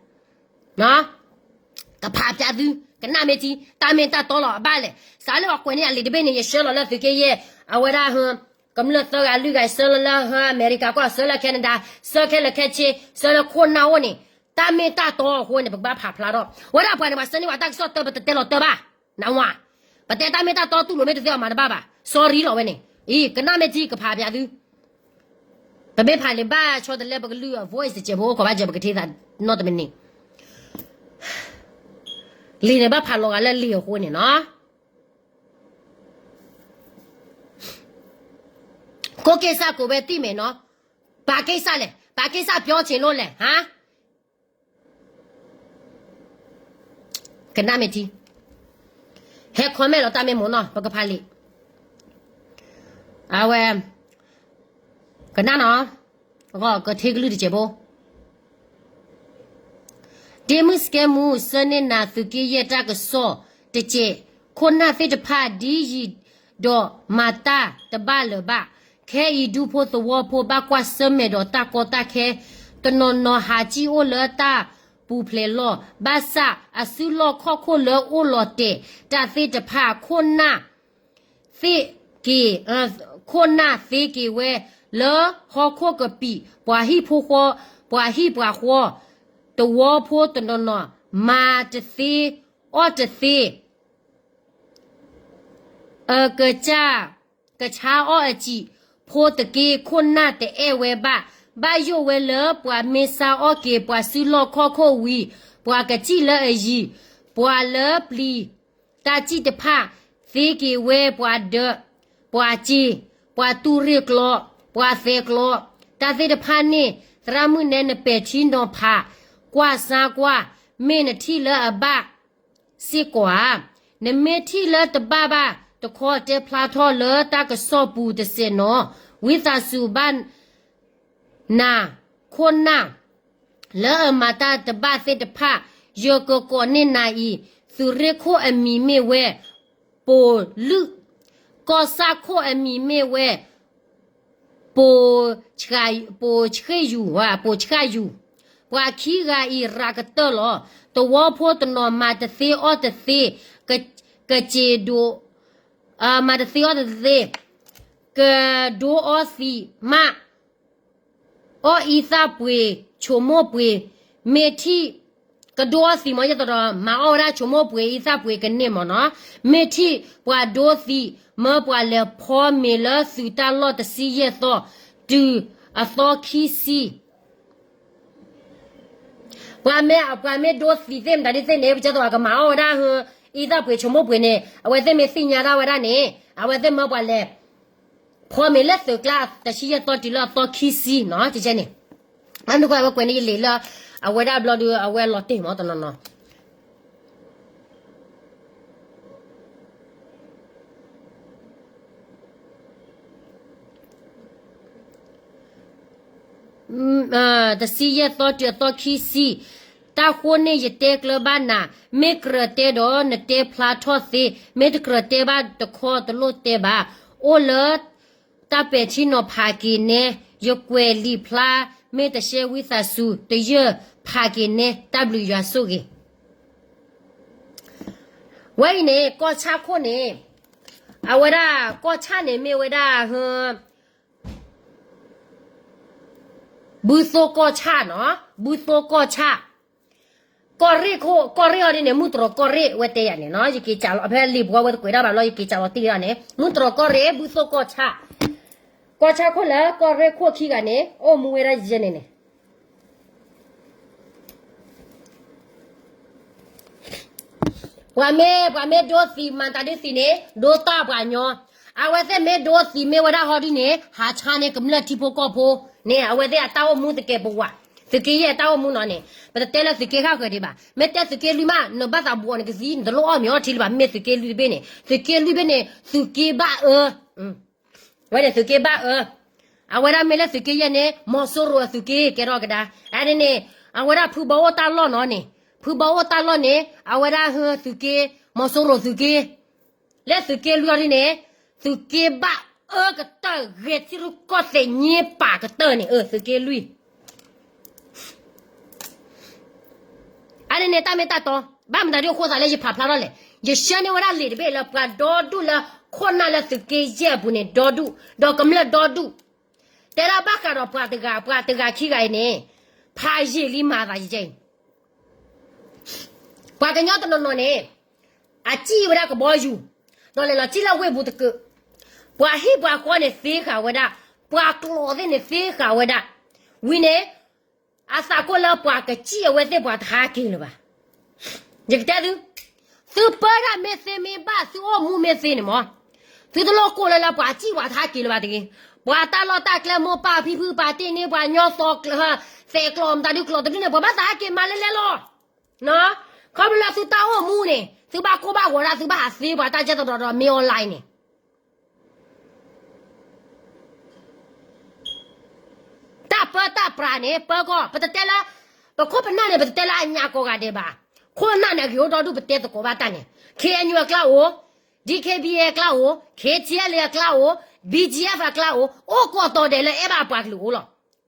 ကဖးပၠးသု, ကနၣ်မ့ၢ်ထံ, တၢ်မ့ၢ်တၢ်တီလီၤအဘၣ်လဲၣ်, စးလၢပှၤကွဲးန့ၢ်အလံာ်တဘ့ၣ်န့ၣ် ယဆှၢလီၤလၢသုးက့ယဲၢ်, အဝဲဒၣ်ဟၢ ကမျၢၢ်သၢဂၤလွံၢ်ဂၤ ဆှၢလီၤလၢဟၢအမဲရကၤကီၢ် ဆှၢလၢ Canada, ဆှၢခဲလၢာ်ခဲဆ့, ဆှၢလၢခိၣ်နၢ်အိၣ်န့ၣ်, တၢ်မ့ၢ်တၢ်တီအဃိန့ၣ် ပကဘၣ်ဖးဖျါထီၣ်, ဝဲဒၣ်ပှၤန့ၣ် ပှၤဆှၢန့ၢ်ပှၤတၢ်ကစီၣ်တၢ် ပတတဲလီၤတၢ်ဘၣ်, နဝၤ, ပတဲတၢ်မ့ၢ်တၢ်တီတူၢ်လိာ်မ့ၢ်တသ့အီၤမၤတဘၣ်ဘၣ်, sorry လီၤဝဲန့ၣ်, အံၤ ကနၣ်မ့ၢ်ထံ ကဖးပၠးသု ပမ့ၢ်ဖးလံာ်ဘၣ်ဆီတလဲ ပကလုၢ်အ voice တစဲးဖိ အိၣ်ခိးဘၣ်စဲး ပကထံၣ်သးနီတမံၤန့ၣ်, လံာ်န့ၣ်ဘၣ်ဖးလီၤဂာ်လၢလံာ်အဃိန့ၣ်နီၤ, ကိးက့ၤစၢ်ကိးဝဲတံၢ်မဲာ်နီၤ, ဘာကိစ္စလဲ, ဘာကိစ္စပြောချင်လို့လဲ, ဟါ ကနၣ်မ့ၢ်ထံ, ဟဲ comment လီၤတၢ်မ့ၢ်မိၢ်နီၤ ပကဖးလံာ်, အဝဲ, ကနၣ်နီၤ, အဂီၢ်ကထံကလုၢ်တစဲးဖိ ဒ့မုၣ်စကဲမူ ဆှၢန့ၢ်နၤသုးက့ယဲၢ်တၢ်ကစီၣ်တစဲး, ခိၣ်နၢ်သ့ၣ်တဖၣ် ဒ်ယံာ်ဒီးမၤတၢ်တဘၣ်လၢၤဘၣ်, ခဲအံၤဒူဖိသဝီဖိ ဘၣ်ကွၢ်ဆၢၣ်မဲာ်ဒီးတၢ်ကီတၢ်ခဲ, တနီၤနီၤဟးစံၣ်အိၣ်လၢတၢ် ပူၤဖျဲးလီၤ. ဘၣ်ဆၣ်အစုလီၢ်ခီၣ်ခိၣ်လၢအိၣ်လီၤတဲာ်တၢ်သ့ၣ်တဖၣ် ခိၣ်နၢ်သ့က့ၤ, ခိၣ်နၢ်သ့က့ၤဝဲလၢဟီၣ်ခိၣ်ကပံာ်, ပှၤဟံၣ်ဖိဃီ, ပှၤဟံၣ်ပှၤဃီ, သဝီဖိတနီၤနီၤ မၤတသ့အီၣ်တသ့ အကစၢ်ကဆါအီၣ်အစံာ်ဖိတက့ၢ်. ခိၣ်နၢ်တအဲၣ်ဝဲဘၣ်. ဘၣ်ယိၣ်ဝဲလၢပှၤမ့ၢ်ဆါအီၣ်က့ၤပှၤစုလီၢ်ခီၣ်ခိၣ်ဝံၤ, ပှၤကစံၣ်လၢအယံၤ, ပှၤလၢပျံၤတၢ်စံၣ်တဖၣ် သ့က့ၤဝဲပှၤဒၢး, ပှၤစ့ၤ, ပှၤတူၢ်ရ့ၣ်ကျီ, ပှၤသဲကျီ, တၢ်သ့ၣ်တဖၣ်န့ၣ် သရၣ်မုၣ်နဲ နပဲာ်ထံနီၤဖး ကွၢ်စါကွၢ်, မ့ၢ်နထံၣ်လၢအဘၣ် စ့ၢ်ကီးဧါ. နမ့ၢ်ထံၣ်လၢတဘၣ်ဘၣ်တခီ တဲဖျါထီၣ်လၢတၢ်ကစီၣ်ပူၤတစဲးနီၤ. ဝံသးစူၤဘၣ်နၤ ခိၣ်နၢ် လၢအမၤတၢ်တဘၣ်သ့ၣ်တဖၣ်, ယကကိးန့ၢ်နၤအံၤ, သုးရ့ၣ်ခိၣ်အမံၤမ့ၢ်ဝဲ ပိာ်လုၢ်, ကီၢ်ဆၣ်ခိၣ်အမံၤမ့ၢ်ဝဲ ပိာ်, ပိာ်ဆှ့ယူၤ, ပိာ်ဆှ့ယူၤ, ပှၤခံဂၤအံၤရၤကတၢၢ်လီၤ. သဝီဖိတနီၤမၤတသ့အီၣ်တသ့, ကစ့ၤဒိး, မၤတသ့အီၣ်တသ့, ကဒိအီသံးမး အီၣ်အံသၣ်ပှ့ၤ ဆိမိၣ်ပှ့ၤ, မ့ၢ်ထံၣ်, ကဒိအီသံးမ့ၢ်ယဲၢ်သီဒီး မၤအီၣ်ဝဲဒၣ်ဆိမိၣ်ပှ့ၤ အံသၣ်ပှ့ၤကန့ၢ်မ့ၢ်နီၤ. မ့ၢ်ထံၣ်ပှၤဒိသံး မၢပှၤလဲၤဖီမ့ၤလၢသုးတၢ်လီၢ်တဆံယဲၢ်သီ တုၤအသီခံဆံ ပှၤမ့ၢ်, ပှၤမ့ၢ်ဒိသံးသ့ၣ်မတၤဒ်သ့ၣ်န့ၣ် ပကတဲသီးကမၤအီၣ်ဝဲဒၣ်ဟၢ အံသၣ်ပှ့ၤဆိမိၣ်ပှ့ၤန့ၣ် အဝဲသ့ၣ်မ့ၢ်သ့ၣ်ညါဒၣ်ဝဲဒၣ်န့ၣ် အဝဲသ့ၣ်မၢပှၤလဲၤ ဖီမ့ၤလၢသုးကျါတဆံယဲၢ်သီတုၤလၢအသီခံဆံနီၤ ကဲန့ၣ်. အန့ၣ်ကွၢ်ဝဲကွဲးန့ၣ်ယလံာ်လၢ အဝဲဒၣ်ဘျီဒီး အဝဲလီၤတ့ၢ်မ့ၢ်တနီၤနီၤ တဆံယဲၢ်သီတုၤအသီခံဆံ, တၢ်ဃိန့ၣ်ယတဲကျၢၤဘၣ်နၤ, မ့ၢ်ကြၢးတဲဒီးနတဲဖျါထီၣ်သ့, မ့ၢ်တကြၢးတဲဘၣ်တခီတလိၣ်တဲဘၣ်, အိၣ်လၢတၢ်ပဲာ်ထံနီၤဖးက့ၤနဲ, ယကွဲးလံာ်ဖျါ, မ့ၢ်တရှဲဝံသးစူၤတယၢၢ်ဖးက့ၤနဲ, တၢ်ဘျုးယွၤဆိၣ်ဂ့ၤ ဝဲအံၤန့ၣ် ကီၢ်ဆၣ်ခိၣ်န့ၣ်, အဝဲဒၣ်ကီၢ်ဆၣ်န့ၣ်မ့ၢ်ဝဲဒၣ်ဟၢ ဘုသိၣ်ကီၢ်ဆၣ်နီၤ, ဘုသိၣ်ကီၢ်ဆၣ်, ကီၢ်ရ့ၣ်ခိၣ်, ကီၢ်ရ့ၣ်အီၤဒ်န့ၣ် မုၢ်တြီၤကီၢ်ရ့ၣ် ဝဲတဲယၤန့ၣ်နီၤ, ယက့ၤစးလီၤ ဖဲလံာ်ပှၤဝဲသကွဲးဒၣ်ဘၣ်လီၤ ယက့ၤစးလီၤတံၢ်ဒၣ်န့ၣ် မုၢ်တြီၤကီၢ်ရ့ၣ် ဘုသိၣ်ကီၢ်ဆၣ်, ကီၢ်ဆၣ်ခိၣ်လၢကီၢ်ရ့ၣ်ခိၣ်ခံဂၤန့ၣ် အိၣ်မူဝဲဒၣ်ယဲၢ်န့ၣ်န့ၣ် ပှၤမ့ၢ်, ပှၤမ့ၢ်ဒိသံးမၤတၢ်ဒ်သံးန့ၣ် ဒိတၢ်ပှၤညီ, အဝဲသ့ၣ်မ့ၢ်ဒိသံးမ့ၢ်ဝဲဒၣ်ဟီဒ်န့ၣ် ဟးဆါန့ၢ်ကမျၢၢ်ထံဖိကီၢ်ဖိန့ၣ် အဝဲသ့ၣ်အတၢ်အိၣ်မူသကဲးပဝး, သုးက့ယဲၢ်အတၢ်အိၣ်မူနီၤန့ၣ် ပတတဲလၢသုးက့ဃၣ်ဃၢၤဒံးဘၣ်, မ့ၢ်တဲသုးက့လွံၢ်မး နဘၣ်သးဘှီးနကသံ နတလိၣ်အီၣ်မ့ၤအီထံလၢၤဘၣ်, မ့ၢ်သုးက့လွံၢ်တဘ့ၣ်န့ၣ် သုးက့လွံၢ်ဘ့ၣ်န့ၣ် သုးက့ဘၣ်အၢ ဝဲန့ၣ်သုးက့ဘၣ်အၢ, အဝဲဒၣ်မ့ၢ်လၢသုးက့ယဲၢ်န့ၣ် မီၤစိရိၤအသုးက့ကဲထီၣ်ကဒါ, အန့ၣ်န့ၣ် အဝဲဒၣ်ဖုဘီအိၣ်တၢ်လီၢ်နီၤန့ၣ်, ဖုဘီအိၣ်တၢ်လီၢ်န့ၣ် အဝဲဒၣ်ဟၢသုးက့, မီၤစိရိၤသုးက့, လၢသုးက့လွံၢ်အီၤဒ်န့ၣ်, သုးက့ဘၣ်အၢကတၢၢ်ဂဲၤထံရူၢ်ကီၢ်သဲးညါပာ်ကတၢၢ်န့ၣ် အသုးက့လွံၢ် အန့ၣ်န့ၣ် တၢ်မ့ၢ်တၢ်တီ, ဘၣ်မတၤဒ်အဃိသးလၢယဖးဖျါထီၣ်လဲၣ်, ယဆှၢန့ၢ်ဝဲဒၣ်လံာ်တဘ့ၣ်လၢပှၤဒီဒူၣ်လၢခိၣ်နၢ်လၢသုးက့ယဲၢ်အပူၤန့ၣ် ဒီဒူၣ်, ဒီးကမျၢၢ်ဒီဒူၣ်, တဲဒၣ်ဘၣ်ဃးဒီးပှၤတဂၤ, ပှၤတဂၤခံဂၤအံၤန့ၣ်, ဖးယံာ်လံမၤသးယဲၢ်အံၤ ပှၤကညီတနီၤနီၤန့ၣ်, အစံၣ်ဝဲဒၣ်ကဘီယူၤ, ဒီးလဲၤလီၤစံၣ်လၢဝ့ၢ်ပူၤတကုး, ပှၤဟံၣ်ပှၤဃီန့ၣ်သ့ဃာ်ဝဲဒၣ်, ပှၤကျိာ်သ့ၣ်န့ၣ်သ့ဃာ်ဝဲဒၣ်, ဝံၤန့ၣ်, အသးကိၢ်လၢပှၤကစံၣ်အဝဲသ့ၣ်ပှၤတဟးက့ၤလၢၤဘၣ်. ယကတဲသု, သုပၢတၢ်မ့ၢ်သ့မ့ၢ်ဘၣ် သုအိၣ်မူမ့ၢ်သ့န့ၣ်မး, သုတလိၣ်ကိၢ်လၢလၢပှၤစံၣ်ပှၤတဟးက့ၤလၢၤဘၣ်တဂ့ၤ. ပှၤတၢ်လီၢ်တၢ်ကျဲမိၢ်ပၢ်ဖံဖုပာ်တ့ၢ်န့ၢ်ပှၤညီသီ, သဲးကျိးမတၤဒုကျိးတဒုန့ၣ် ပှၤဘၣ်သးဟးက့ၤမၤလဲၣ်လဲၣ်လီၤ. ခီဖျိလၢသုတၢ်အိၣ်မူန့ၣ် သုဘၣ်ကိၢ်ဘၣ်ဂီၤဒၣ် သုဘၣ်ဟးသ့ပှၤတၢ်ကဲသဒီးဒီးမ့ၢ် online န့ၣ် တၢ်ပၢတၢ်ပြးန့ၣ် ပၢကီၢ် ပတတဲလၢ, ပခိၣ်ပနၢ်န့ၣ် ပတတဲလၢအညါကိးဂၤဒဲးဘၣ်. ခိၣ်နၢ်န့ၣ် အဂ့ၤအိၣ်ဒီဒူၣ် ပတဲသကိးဘၣ်တၢ်န့ၣ်, KNU အကျါအိၣ်, DKBA အကျါအိၣ်, KTLA အကျါအိၣ်, BGF အကျါအိၣ်, အိၣ်ကိးတီၤဒဲးလၢအဲၣ်ဘၣ်အပှၤကလုာ်အိၣ်လီၤ.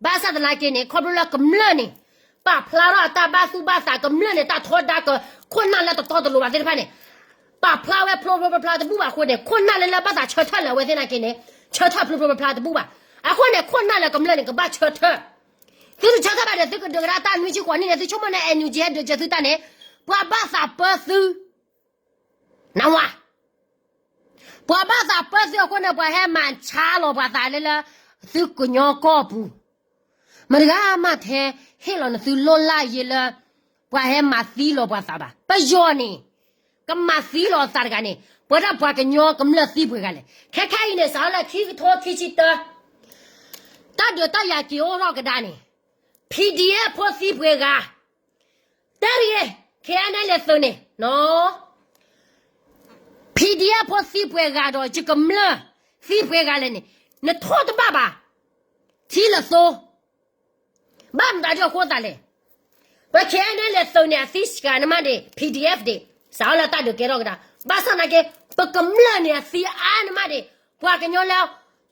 ဘၣ်ဆၣ်သနာ်က့န့ၣ် ခီဖျိလၢကမျၢၢ်န့ၣ်, ပာ်ဖျါထီၣ်အတၢ်ဘၣ်သူၣ်ဘၣ်သးကမျၢၢ်န့ၣ် တၢ်ထီဒါကခိၣ်နၢ်လၢတတီတလိၤဘၣ်သ့ၣ်တဖၣ်န့ၣ်, ပာ်ဖျါဝဲဖျိဖျိဖျါဖျါတဘူၣ်ဘၣ်အဃိန့ၣ် ခိၣ်နၢ်လၢလၢဘၣ်သးဆၢထၢၣ်လၢအဝဲသ့ၣ်နာ်က့န့ၣ် ဆၢထၢၣ်ဖျိဖျိဖျါဖျါတဘူၣ်ဘၣ်. အဃိန့ၣ် ခိၣ်နၢ်လၢကမျၢၢ်န့ၣ် ကဘၣ်ဆၢထၢၣ်. သုတဆၢထၢၣ်ဘၣ်ဒီး သုကဒုးကဒါတၢ်နွံဆံဃိးနံၣ်န့ၣ် သုဆိကမိၣ်န့ၣ် NUG ဟဲဒုးကၢၤသုတၢ်န့ၣ်, ပှၤဘၣ်သးပၢသု နဝၤ, ပှၤဘၣ်သးပၢသုအဃိန့ၣ် ပှၤဟဲမၤဆါလီၤပှၤသးလၢလၢ သုကညီကီၢ်ပူၤ, မတၤတဂၤမးထဲဟ့ၣ်လီၤနသုလိၣ်လၢ်ယ့လၢ ပှၤဟဲမၤသံလီၤပှၤသးဘၣ်. ပယီၤန့ၣ် ကမၤသံလီၤအသးတဂၤန့ၣ် ပဝဲဒၣ်ပှၤကညီကမျၢၢ်သံပှဲၤဂၤလဲၣ်. ခဲခဲအံၤန့ၣ် စးထီၣ်လၢခံကထိခံဆံတၢ တၢ်ဒုးတၢ်ယၤက့ၤအိၣ်ထီၣ်ကဒါန့ၣ် PDF ဖိသံပှဲၤဂၤ, တဲတဂ့ၤ KNLA သုးန့ၣ် PDF ဖိသံပှဲၤဂၤဒီး ယကမျၢၢ်သံပှဲၤဂၤလဲၣ်န့ၣ် နထိၣ်တဘၣ်ဘၣ်. ထံလၢသိ ဘၣ်မတၤဒ်အဃိသးလဲၣ်. ပ KNLA သုးန့ၣ် အသံစှၤနမးဒံး PDF ဒံး စးထီၣ်လၢတၢ်ဒုးကဲထီၣ်ကဒါ, ဘၣ်ဆၣ်နာ်က့ ပကမျၢၢ်န့ၣ် အသံအါနမးဒံး ပှၤကညီလၢ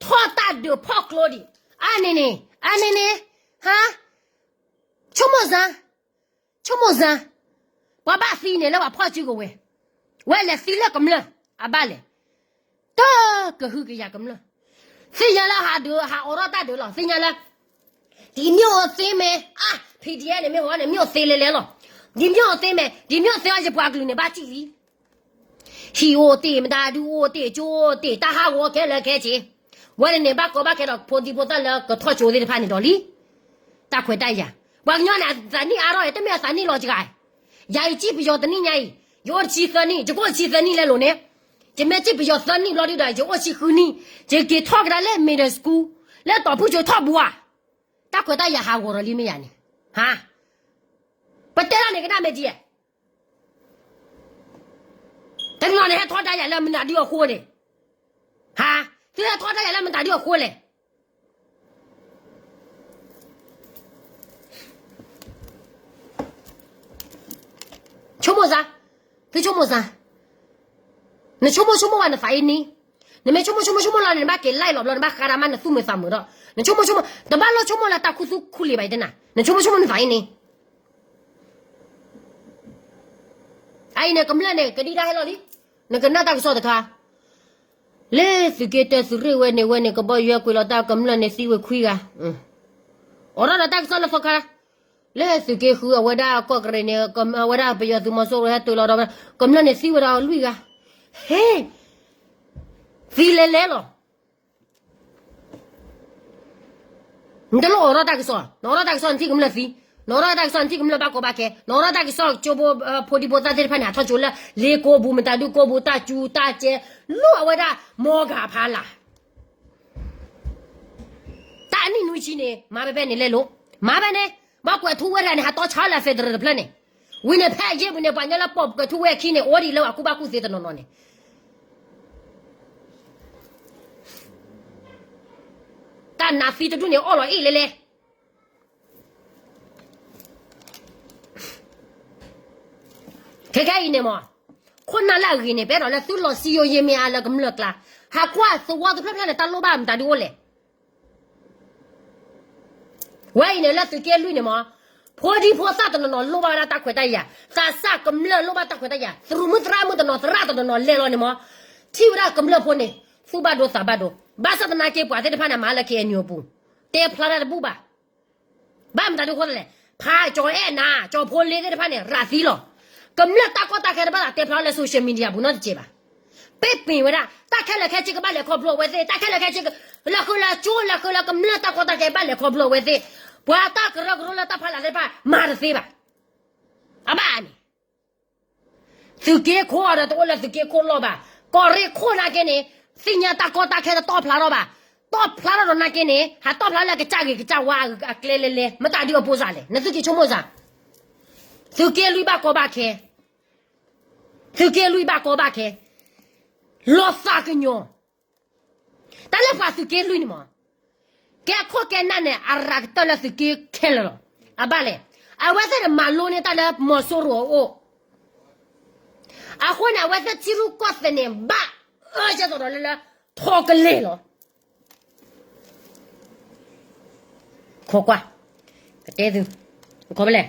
ထီၣ်တၢ်ဒုးဖီၣ်ကျိဒံး အါန့ၢ်န့ၣ် အါန့ၢ်န့ၣ် ဟါ ဆိကမိၣ်စၢ် ဆိကမိၣ်စၢ်, ပှၤဘၣ်သံန့ၣ်လၢပှၤဖီၣ်စုကဝဲၤ, ဝဲလဲၤသံလၢကမျၢၢ် အဘၣ်လဲၣ်. တၢ်ကဟုကယာ်ကမျၢၢ်, သ့ၣ်ညါလၢဟးဒုး ဟးအိးထီၣ်တၢ်ဒုးလီၤ. သ့ၣ်ညါလၢ ဒီမျိုးအသင်းမယ် အါ PDF န့ၣ် မ့ၢ်ဟီန့ၣ် မျိုးအသင်းလဲၤလဲၤလီၤ. ဒီမျိုးအသင်းမယ် ဒီမျိုးအသင်း ယပှၤကလုာ်န့ၣ် ဘၣ်စံၣ်လံ ဟံၣ်အိၣ်တ့ၢ် မတၤဒုအိၣ်တ့ၢ် ကၠိအိၣ်တ့ၢ် တၢ်ဟးဂီၤခဲလၢာ်ခဲဆ့, ဝဲန့ၣ်န့ၣ် ဘၣ်ကီဘၣ်ခဲဒီး ဖိဒံဖိသၣ်လၢကထီၣ်ကၠိသ့ၣ်တဖၣ်န့ၣ်ဒီးလံ. တၢ်ခွဲးတၢ်ယာ်, ပှၤကညီန့ၣ် အသးနံၣ်အါထီၣ် တမ့ၢ်အသးနံၣ်လီၤစှၤ, ယၤအံၤစံၣ်ပယီၤတနံၣ်ညါအံၤ ယအိၣ်တဆံသၢနံၣ် ယကအိၣ်တဆံသၢနံၣ်လဲၤလိၤန့ၣ်, ယမ့ၢ်စံၣ်ပယီၤသၢနံၣ်ဘျီဒုဒီး ယအိၣ်ဆံဃုနံၣ်, ယက့ၤထီၣ်ကဒါလၢ middle school လၢတီၤဖုၣ်ကၠိထီၣ်ဘှါ, တၢ်ခွဲးတၢ်ယာ်ဟးဂီၤဒီးလံမ့ၢ်ယၤန့ၣ်, ဟါ, ပတဲဒၣ်န့ၣ်ကနၣ်မ့ၢ်ဒ် တနီၤန့ၣ် ဟဲထီဒါယၤလၢမတၤဒုအဃိန့ၣ်, ဟါ, သုဟဲထီဒါယၤလၢမတၤဒုအဃိလဲၣ်. ဆိကမိၣ်စၢ်, သုဆိကမိၣ်စၢ်, နဆိကမိၣ်ဆိကမိၣ်ဝဲနသးအံၤန့ၣ်, နမ့ၢ်ဆိကမိၣ်ဆိကမိၣ်ဆိကမိၣ်လီၤန့ၣ် နဘၣ်က့ၤ live လီၤဘျီ နဘၣ်ဃးဒၣ်မးနသူၣ်မုာ်သးမုာ်ဒီး နဆိကမိၣ်ဆိကမိၣ် တဘၣ်လိၣ်ဆိကမိၣ်လၢတၢ်ခူသူၣ်ခူလံာ်ဘၣ်အံၤတနၤ, နဆိကမိၣ်ဆိကမိၣ်နသးအံၤန့ၣ် အအံၤန့ၣ် ကမျၢၢ်န့ၣ် ကဒံတၢ်ဟဲလီၤလံ, နကနၣ်တၢ်ကစီၣ်တခါ, လၢသုးက့တၢသုးရ့ၣ်ဝဲန့ၣ် ဝဲန့ၣ် ကဘီယူၤကွံာ်လီၤတၢ်ကမျၢၢ်န့ၣ်သံဝဲခွံဂၤ, အိးထီၣ်ဒီးတၢ်ကစီၣ်လၢသီခါ, လၢသုးက့ဃုအဝဲဒၣ်ကီၢ်ကရ့ၣ်န့ၣ် အဝဲဒၣ်ပယီၤသုးမီၤစိရိၤဟဲတုၤလီၤဒီး ကမျၢၢ်န့ၣ်သံဝဲဒၣ်လွံၢ်ဂၤ, ဟ့, သံလဲၤလဲၤလီၤ နတလိၣ်အိးထီၣ်တၢ်ကစီၣ်, နအိးထီၣ်တၢ်ကစီၣ်နထံၣ်ကမျၢၢ်သံ, နအိးထီၣ်တၢ်ကစီၣ်နထံၣ်ကမျၢၢ်ဘၣ်ကီဘၣ်ခဲ, နအိးထီၣ်တၢ်ကစီၣ်ကၠိဖိ, ဖိဒံဖိသၣ်သ့ၣ်တဖၣ်န့ၣ် အထီၣ်ကၠိလၢ လ့ကိပူၤ မတၤဒုကိပူၤ တၢ်ကၠူတၢ်ကဲ, လိၣ်အဝဲဒၣ်မီဂၤဖးလၢ် တၢ်အနံၣ်နွံဆံန့ၣ် မၤဖဲဖဲန့ၣ်လဲၤလိၤ, မၤဖဲန့ၣ်, ဘၣ်ကွဲးထူဝဲဒၣ်န့ၣ် ဟးတီဆါလၢ federal တဖျၢၣ်န့ၣ်, ဝံၤန့ၣ်ဖဲအယ့ၢ်ပူၤန့ၣ် ပှၤညီလၢပိာ်ကွဲးထူဝဲအခံန့ၣ် အိၣ်ဒံးလၢအကူၣ်ဘၣ်ကူၣ်သ့တနီၤနီၤန့ၣ် တၢ်နးသံတဒူၣ်န့ၣ် အီၣ်လီၤအ့ၣ်လဲၤလဲၤ ခဲခဲအံၤန့ၣ်မး, ခိၣ်နၢ်လၢအဂ့ၤန့ၣ် ပအဲၣ်ဒိးလၢသုလီၤစံယိယ့မ့ၢ်အါလၢကမျၢၢ်ကျါ, ဟးကွၢ်သဝီတဖျၢၣ်ဖျၢၣ်န့ၣ် တၢ်လိၣ်ဘၣ်မတၤဒုအိၣ်လဲၣ်. ဝဲအံၤန့ၣ်လၢသုးက့လွံၢ်န့ၣ်မး, ဖိဒံဖိသၣ်တနီၤနီၤလိၣ်ဘၣ်ဝဲဒၣ်တၢ်ခွဲးတၢ်ယာ်, သးစၢ်ကမျၢၢ်လိၣ်ဘၣ်တၢ်ခွဲးတၢ်ယာ်, သရူးမုၣ်သရၣ်မုၣ်တနီၤသရၣ်တနီၤနီၤလဲၤလီၤန့ၣ်မး, ထံၣ်ဝဲဒၣ်ကမျၢၢ်ဖိန့ၣ်, သူၣ်ဘၣ်ဒိသးဘၣ်ဒိ, ဘၣ်ဆၣ်သနာ်က့ပှၤသ့ၣ်တဖၣ်န့ၣ် မၤလၢ KNU အပူၤ, တဲဖျါတၢ်တဘူၣ်ဘၣ် ဘၣ်မတၤဒုအဃိလဲၣ်, ဖးကၠီၤအဲၣ်နၤ ကၠီၤဖိလ့သ့ၣ်တဖၣ်န့ၣ် ရးသံလီၤ. ကမျၢၢ်တၢ်ကီတၢ်ခဲတဘၣ်သးတဲဖျါလၢ social media ပူၤနီတစဲးဘၣ်. ပ့ၢ်ပ့ၢ်ဝဲဒၣ် တၢ်ခဲလၢာ်ခဲဆ့ကဘၣ်လဲၤခီဖျိအဝဲသ့ၣ်, တၢ်ခဲလၢာ်ခဲဆ့ လၢဃုလၢကၠိ လၢဃုလၢကမျၢၢ်တၢ်ကီတၢ်ခဲဘၣ်လဲၤခီဖျိအဝဲသ့ၣ်, ပှၤတၢ်ကရၢကရိလၢတၢ်ဖးလၢ်သ့ၣ်တဖၣ် မၤတသ့ဘၣ်. အဘၣ်န့ၣ် သုးက့ခိၣ်အီၤဒီးတအိၣ်လၢသုးက့ခိၣ်လီၢ်ဘၣ်. ကီၢ်ရ့ၣ်ခိၣ်နာ်က့န့ၣ် သ့ၣ်ညါတၢ်ကီတၢ်ခဲတတီၢ်ဖျါထီၣ်ဘၣ်. တီၢ်ဖျါထီၣ်ဒီးနာ်က့န့ၣ် ဟးတီၢ်ဖျါလၢကစၢ်ဂ့ၤကစၢ်ဝါအကျဲလဲၤလဲၤ မတၤဒုအပိစၢ်လဲၣ်. နသုက့ဆိကမိၣ်စၢ်, သုးက့လွံၢ်ဘၣ်ကီဘၣ်ခဲ, သုးက့လွံၢ်ဘၣ်ကီဘၣ်ခဲ, လီၤသးကညီၤ တၢ်လၢပှၤသုးက့လွံၢ်န့ၣ်မး, ကဲခိၣ်ကဲနၢ်န့ၣ် အရၤကတၢၢ်လၢသုးက့ခဲလၢာ်လီၤ. အဘၣ်လဲၣ်, အဝဲသ့ၣ်န့ၣ်မၤလိန့ၢ်တၢ်လၢမီၤစိရိၤအအိၣ်, အဃိန့ၣ် အဝဲသ့ၣ်ထံရူၢ်ကီၢ်သဲးန့ၣ် ဘၣ်အၢကဲသိးဒီးလၢလၢ ထီကလဲာ်လီၤ. ခိးကွၢ်, ကတဲသု, ခီဖျိလဲၣ်,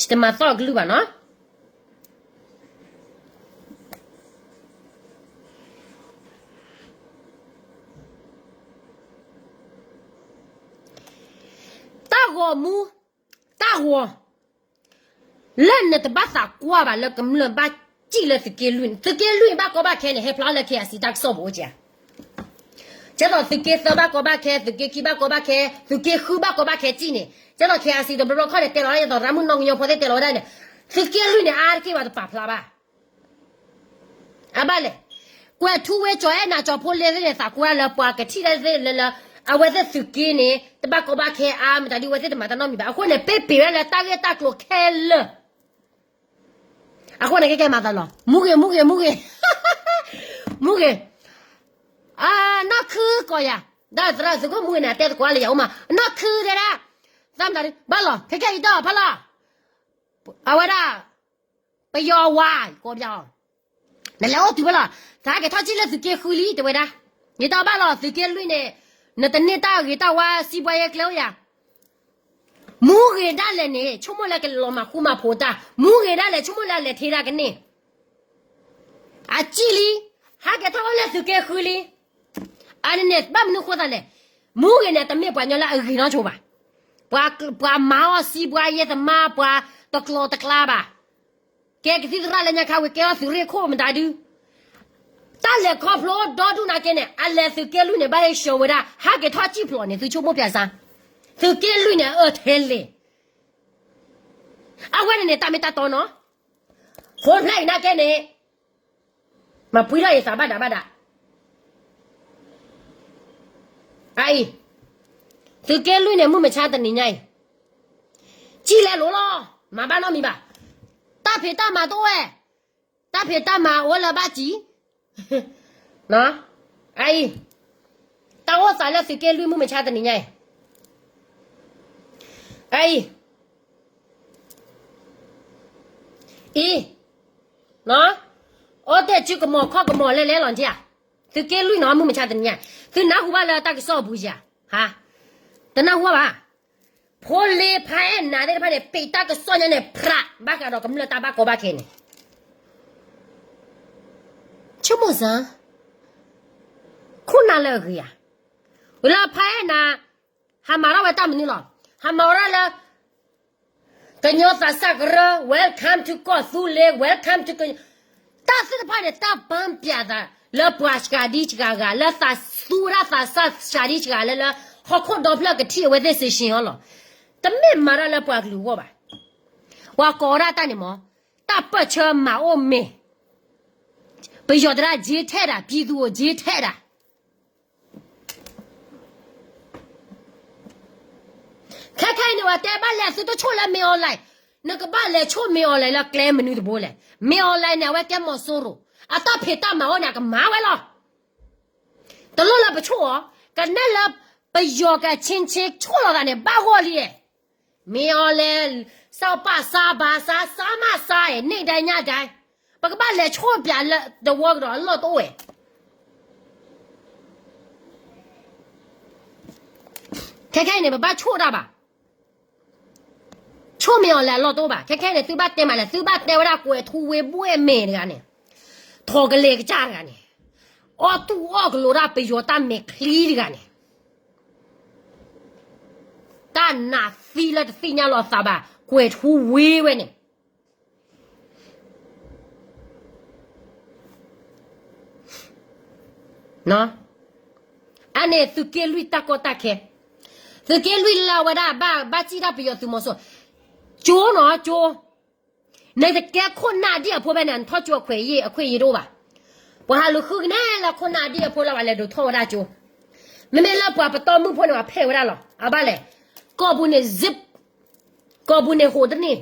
တမၤသီၣ်ကလုၢ်ဘၣ်နီၤ. တၢ်ဂီၤမူ, တၢ်ဂီၤ လၢနတဘၣ်သးကွၢ်ဘၣ်လၢကမျၢၢ်ဘၣ်စံၣ်လၢသုးက့လွံၢ်န့ၣ်, သုးက့လွံၢ်ဘၣ်ကီဘၣ်ခဲန့ၣ် ဟဲဖျါလၢ ခ့အစံး တၢ်ကစီၣ်ပူၤအိၣ်ကဲဧါ. ကဲသိးသုးက့သၢဘၣ်ကီဘၣ်ခဲ, သုးက့ခံဘၣ်ကီဘၣ်ခဲ, သုးက့ဃုဘၣ်ကီဘၣ်ခဲစံၣ်န့ၣ်, ကဲသိး ခ့အစံး တဘျီဘျီခီန့ၣ် တဲလီၤဒၣ်ယသိးရၣ်မုၣ်နီၣ်ကညီဖိသ့ၣ်တဲလီၤဝဲဒၣ်န့ၣ်, သုးက့လွံၢ်န့ၣ် အါတက့ၢ်ဘၣ်တပာ်ဖျါဘၣ် အဘၣ်လဲၣ်. ကွဲးထူဝ့ကၠီၤအဲၣ်နၤကၠီၤဖိလ့သ့ၣ်န့ၣ် သးကွၢ်လၢပှၤကထံၣ်ဒၣ်သ့ၣ်လၢလၢ အဝဲသ့ၣ်သုးက့န့ၣ် တဘၣ်ကီဘၣ်ခဲအါမတၤဒ် အဝဲသ့ၣ်တမၤတၢ်နီတမံၤဘၣ်. အဃိန့ၣ် ပ့ပ့ၤဝဲလၢတၢ်ဂ့ၢ်တၢ်ကျိၤခဲလၢာ်. အဃိန့ၣ် ကဲကဲမၤသးလီၤ မူဂ့ၤ မူဂ့ၤ မူဂ့ၤ, မူဂ့ၤ, နီၢ်ခုကီၢ်ယၤ, ဒီးသရၣ်သုးခိၣ်မူဂ့ၤန့ၣ် အတဲသကိးလၢယၤအိၣ်မး နီၢ်ခုတဲဒၣ်, သးမတၤဒ် ဘၣ်လီၤ ခဲကဲယတီၢ်ဖးလီၤ အဝဲဒၣ် ပယီၤဝါ ကိးပယီၤ, နလဲၤအိၣ်တုၤဖဲလီၤ, သးဟဲက့ၤထီၣ်စံၣ်လၢသုးက့ဃုလံ တဲဝဲဒၣ်, ယတီၢ်ဘၣ်လီၤ သုးက့လွံၢ်န့ၣ်, နတန့ၢ်တၢ်ဂ့ၤတၢ်ဝါ စံးဘှါယဲကျဲအိၣ်ယၤ, မူဂ့ၤဒၣ်လဲာ်န့ၣ် ဆိကမိၣ်လၢကလီၤမၤဃူမၤဖိးတၢ်, မူဂ့ၤဒၣ်လဲာ် ဆိကမိၣ်လၢအလဲၤထံးတၢ်ကန့ၢ်, အစံၣ်လံ, ဟဲက့ၤထီၣ်အိၣ်လၢသုးက့ဃုလံ, အန့ၣ်န့ၣ် ဘၣ်မနုၤဃိသးလဲၣ်, မူဂ့ၤန့ၣ် တမ့ၢ်ပှၤကညီလၢအဂ့ၤနီတစိၤဘၣ် ပှၤမၤအီၣ်စံးဘှါယဲသမါ ပှၤတကျိၤတကျါဘၣ်, ကဲကသံၣ်သရၣ်လၢညါခါဝံၤ ကဲထီၣ်သုးရ့ၣ်ခိၣ်မတၤဒု, တၢ်လဲၤခီဖျိဒီဒူၣ်နာ်က့န့ၣ် အလဲၤသုးက့လွံၢ်န့ၣ် ဘၣ်ဟဲဆှၢဝဲဒၣ် ဟဲက့ၤထီၣ်စံၣ်ဖျိးန့ၣ် သုဆိကမိၣ်ပၠးစၢ်, သုးက့လွံၢ်န့ၣ် အၢထဲလဲၣ်, အဝဲန့ၣ်န့ၣ် တၢ်မ့ၢ်တၢ်တီနီၤ, ဖိဖျဲၣ်အံၤနာ်က့န့ၣ် မၤပှံထီၣ်အံၤသးဘၣ်ဒးဘၣ်ဒး အအံၤ, သုးက့လွံၢ်န့ၣ် မုၢ်မဆါတနံၤညါအံၤ, စံၣ်လဲၤလိၤလီၤ, မၤဘၣ်နီတမံၤဘၣ်, တၢ်ဖံးတၢ်မၤတအိၣ်ဝဲ, တၢ်ဖံးတၢ်မၤအိၣ်လၢဘၣ်စံၣ်, အအံၤ, တၢ်အိၣ်သးလၢသုးက့လွံၢ်မုၢ်မဆါတနံၤညါအံၤ, အအံၤ အံၤ, အိၣ်တ့ၢ်စုကမီၤခီၣ်ကမီၤလဲၤလဲၤလီၤဧါ, သုးက့လွံၢ်နီၤ မုၢ်မဆါတနံၤညါ, သုနၢ်ဟူဘၣ်လၢတၢ်ကစီၣ်အပူၤဧါ, ဟါ, တနၢ်ဟူဘၣ်, ဖိလ့ဖါအဲၣ်နၤသ့ၣ်တဖၣ်န့ၣ် ပံးတၢ်ကစီၣ်ညါန့ၣ် ဖြး ဘၣ်ဃးဒီးကမျၢၢ်တၢ်ဘၣ်ကီဘၣ်ခဲန့ၣ် ဆိကမိၣ်စၢ်, ခိၣ်နၢ်လၢအဂ့ၤဧါ, ဝံၤလၢဖါအဲၣ်နၤ, ဟးမၤထီၣ်ဝဲတၢ်မနုၤလီၤ, ဟးမၤဝဲဒၣ်လၢ ကညီသးစၢ်ကရၢ, welcome to ကီၢ်သူလ့ၤ, welcome to ကညီ, တၢ်သ့ၣ်တဖၣ်န့ၣ် တၢ်ပၢပၠးသးလၢပှၤစှၤဒံစှၤဂၤ လၢသးသူဝဲဒၣ်သးစၢ်စှၤဒံစှၤဂၤလၢလၢ ဟီၣ်ခိၣ်ဒီဖျၢၣ်ကထံၣ်အဝဲသ့ၣ်စ့ၢ်ကီးလီၤ, တမ့ၢ်မၤတၢ်လၢပှၤကလုာ်အဂီၢ်ဘၣ်, ပှၤကိးဝဲဒၣ်တၢ်န့ၣ်မ့ၢ်, တၢ်ပၢၢ်ဆၢမၤအိၣ်မ့ၢ် ပယီၤသရၣ် ယ့ထဲဒၣ် ပံၤသူအိၣ် ယ့ထဲဒၣ် ခဲခဲအံၤန့ၣ် ပှၤတဲဘၣ်လဲၣ် သုတဆိၣ်လၢမ့ၢ် online, နကဘၣ်လဲၤဆိၣ်မ့ၢ် online လၢကျဲမနုၤတဘိလဲၣ်, မ့ၢ် online န့ၣ် အဝဲကဲမီၤစိရိၤ, အတၢ်ဖံးတၢ်မၤအိၣ်န့ၣ် အကမၤဝဲလီၤ. တလိၣ်လၢပဆိၣ်အီၤ, ကနဲၣ်လၢပယီၤကဆ့ဆ့ဆိၣ်လီၤသးန့ၣ် ဘၣ်ဂီၢ်လံ, မ့ၢ် online, စီၤပၤစါဘၤစါ စါမၤစါ န့ၢ်ဒဲညၣ်ဒဲ, ပကဘၣ်လဲၤဆိၣ်ပၠးလၢတဝီကဒီးအလီၢ်တအိၣ်ဝဲ ခဲခဲအံၤန့ၣ် ပဘၣ်ဆိၣ်တၢ်ဘၣ်. ဆိၣ်မ့ၢ်အီၤလဲၤအလီၢ်တအိၣ်ဘၣ်. ခဲခဲအံၤန့ၣ် သုဘၣ်တဲမးလဲၣ်, သုဘၣ်တဲဝဲဒၣ်ကွဲၤထူဝ့ဘှဲၣ်မဲာ်တဂၤန့ၣ်, ထိးကလဲၤကစၢ်တဂၤန့ၣ်, အီၣ်တူၢ်အီၣ်ကလိၤဒၣ်ပယီၤတၢ်မဲာ်ချံတဂၤန့ၣ်, တၢ်နးသံလၢတသ့ၣ်ညါလီၤသးဘၣ် ကွဲၤထူဝ့ဝဲန့ၣ် အန့ၣ်သုးက့လွံၢ်တၢ်ကီတၢ်ခဲ, သုးက့လွံၢ်လၢအဝဲဒၣ်ဘၣ်စံၣ်တၢ်ပယီၤသုးမီၤစိ, ကၠိနီၤကၠိ, နတကဲခိၣ်နၢ်ဒံၣ်အဖိဖဲန့ၣ် နထီၣ်ကၠိအခွဲးအခွဲးတအိၣ်ဘၣ်. ပှၤဟးလူၤဃုကနဲလၢခိၣ်နၢ်ဒံၣ်အဖိလၢပှၤလဲၤဒိးထီၣ်ဝဲဒၣ်ကၠိ, မ့မ့ၢ်လၢပှၤပတီၢ်မုၢ်ဖိန့ၣ် ပှၤဖဲးဝဲဒၣ်လီၤ. အဘၣ်လဲၣ်, ကိာ်ပူၤန့ၣ် zip, ကိာ်ပူၤန့ၣ်ဟိးတန့ၢ်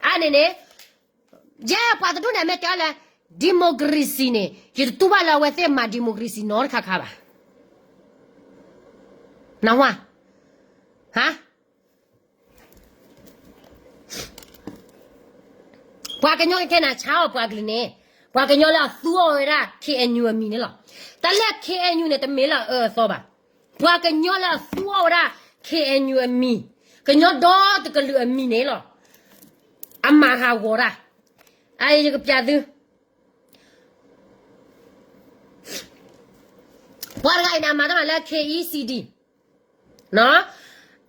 အန့ၣ်န့ၣ်, ယဲပှၤတဒူၣ်န့ၣ် မ့ၢ်တဲအီၤလၢ democracy န့ၣ် ယတတူၢ်ဘၣ်လၢအဝဲသ့ၣ်မၤ democracy နီတခါခါဘၣ်. နၢ်ဟူဧါ. ပှၤကညီခဲခဲန့ၣ် ဆါအီၣ်ပှၤကလုာ်န့ၣ်, ပှၤကညီလၢအသူအီၣ်ဝဲဒၣ် KNU အမံၤန့ၣ်လီၤ. တၢ်လၢ KNU န့ၣ် တမ့ၢ်လၢအအၢအသီဘၣ်. ပှၤကညီလၢအသူအီၤဝဲဒၣ် ခ့ၣ်အဲၣ်ယူၣ် အမံၤ, ကညီဒီတကလုာ်အမံၤန့ၣ်လီၤ. အမၤဟးဂီၤတၢ်, အအံၤယကပျးသု, ပှၤတဂၤအံၤန့ၣ် အမၤတၢ်မၤလၢ ခ့ၣ်အံၣ်စံၣ်ဒံၣ်,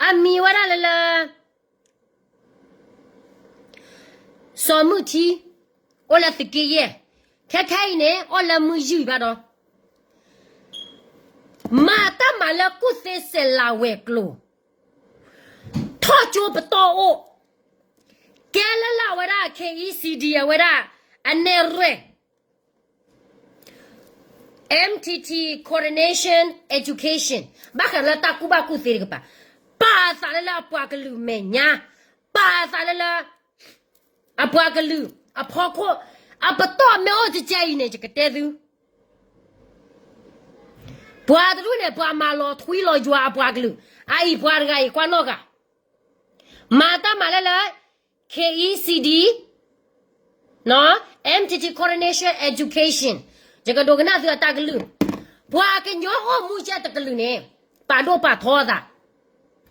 အမံၤဝဲဒၣ်လၢလၢ စီၤမုၢ်ထံ, အိၣ်လၢသုးက့ယဲၢ်, ခဲခဲအံၤန့ၣ် အိၣ်လၢမုၢ်ယုၢ်ဘၣ်ဒီး မၤတၢ်မၤလၢကူၣ်သ့စဲးလၤဝဲၤကျိၤ, ထီၣ်ကၠိပတီၢ်အိၣ်, ကဲလၢလၢအဝဲဒၣ် ခ့ၣ်အံၣ်စံၣ်ဒံၣ် အဝဲဒၣ် အနဲၣ်ရွဲၣ် M T T Coordination Education ဘၣ်ဃးလၢတၢ်ကူၣ်ဘၣ်ကူၣ်သ့တကပၤ, ပာ်အသးလၢလၢအပှၤကလုာ်မဲာ်ညါ, ပာ်အသးလၢလၢ အပှၤကလုာ် အဖီခိၣ်, အပတီၢ်မ့ၢ်အိၣ်တကဲအံၤန့ၣ် ယကတဲသု, ပှၤတဒူၣ်န့ၣ် ပှၤမၤလီၤထွံလီၤယွၤအပှၤကလုာ်, အအံၤပှၤတဂၤအံၤကွၢ်နီၣ်ဂၤ မၤတၢ်မၤလၢလၢ ခ့ၣ်အံၣ်စံၣ်ဒံၣ်, M T T Coordination Education, ယကဒိကနၣ်သုအတၢ်ကလုၢ်, ပှၤကညီအိၣ်မူကဲတကလုာ်န့ၣ် ပာ်ဒိၣ်ပာ်ထီအသး,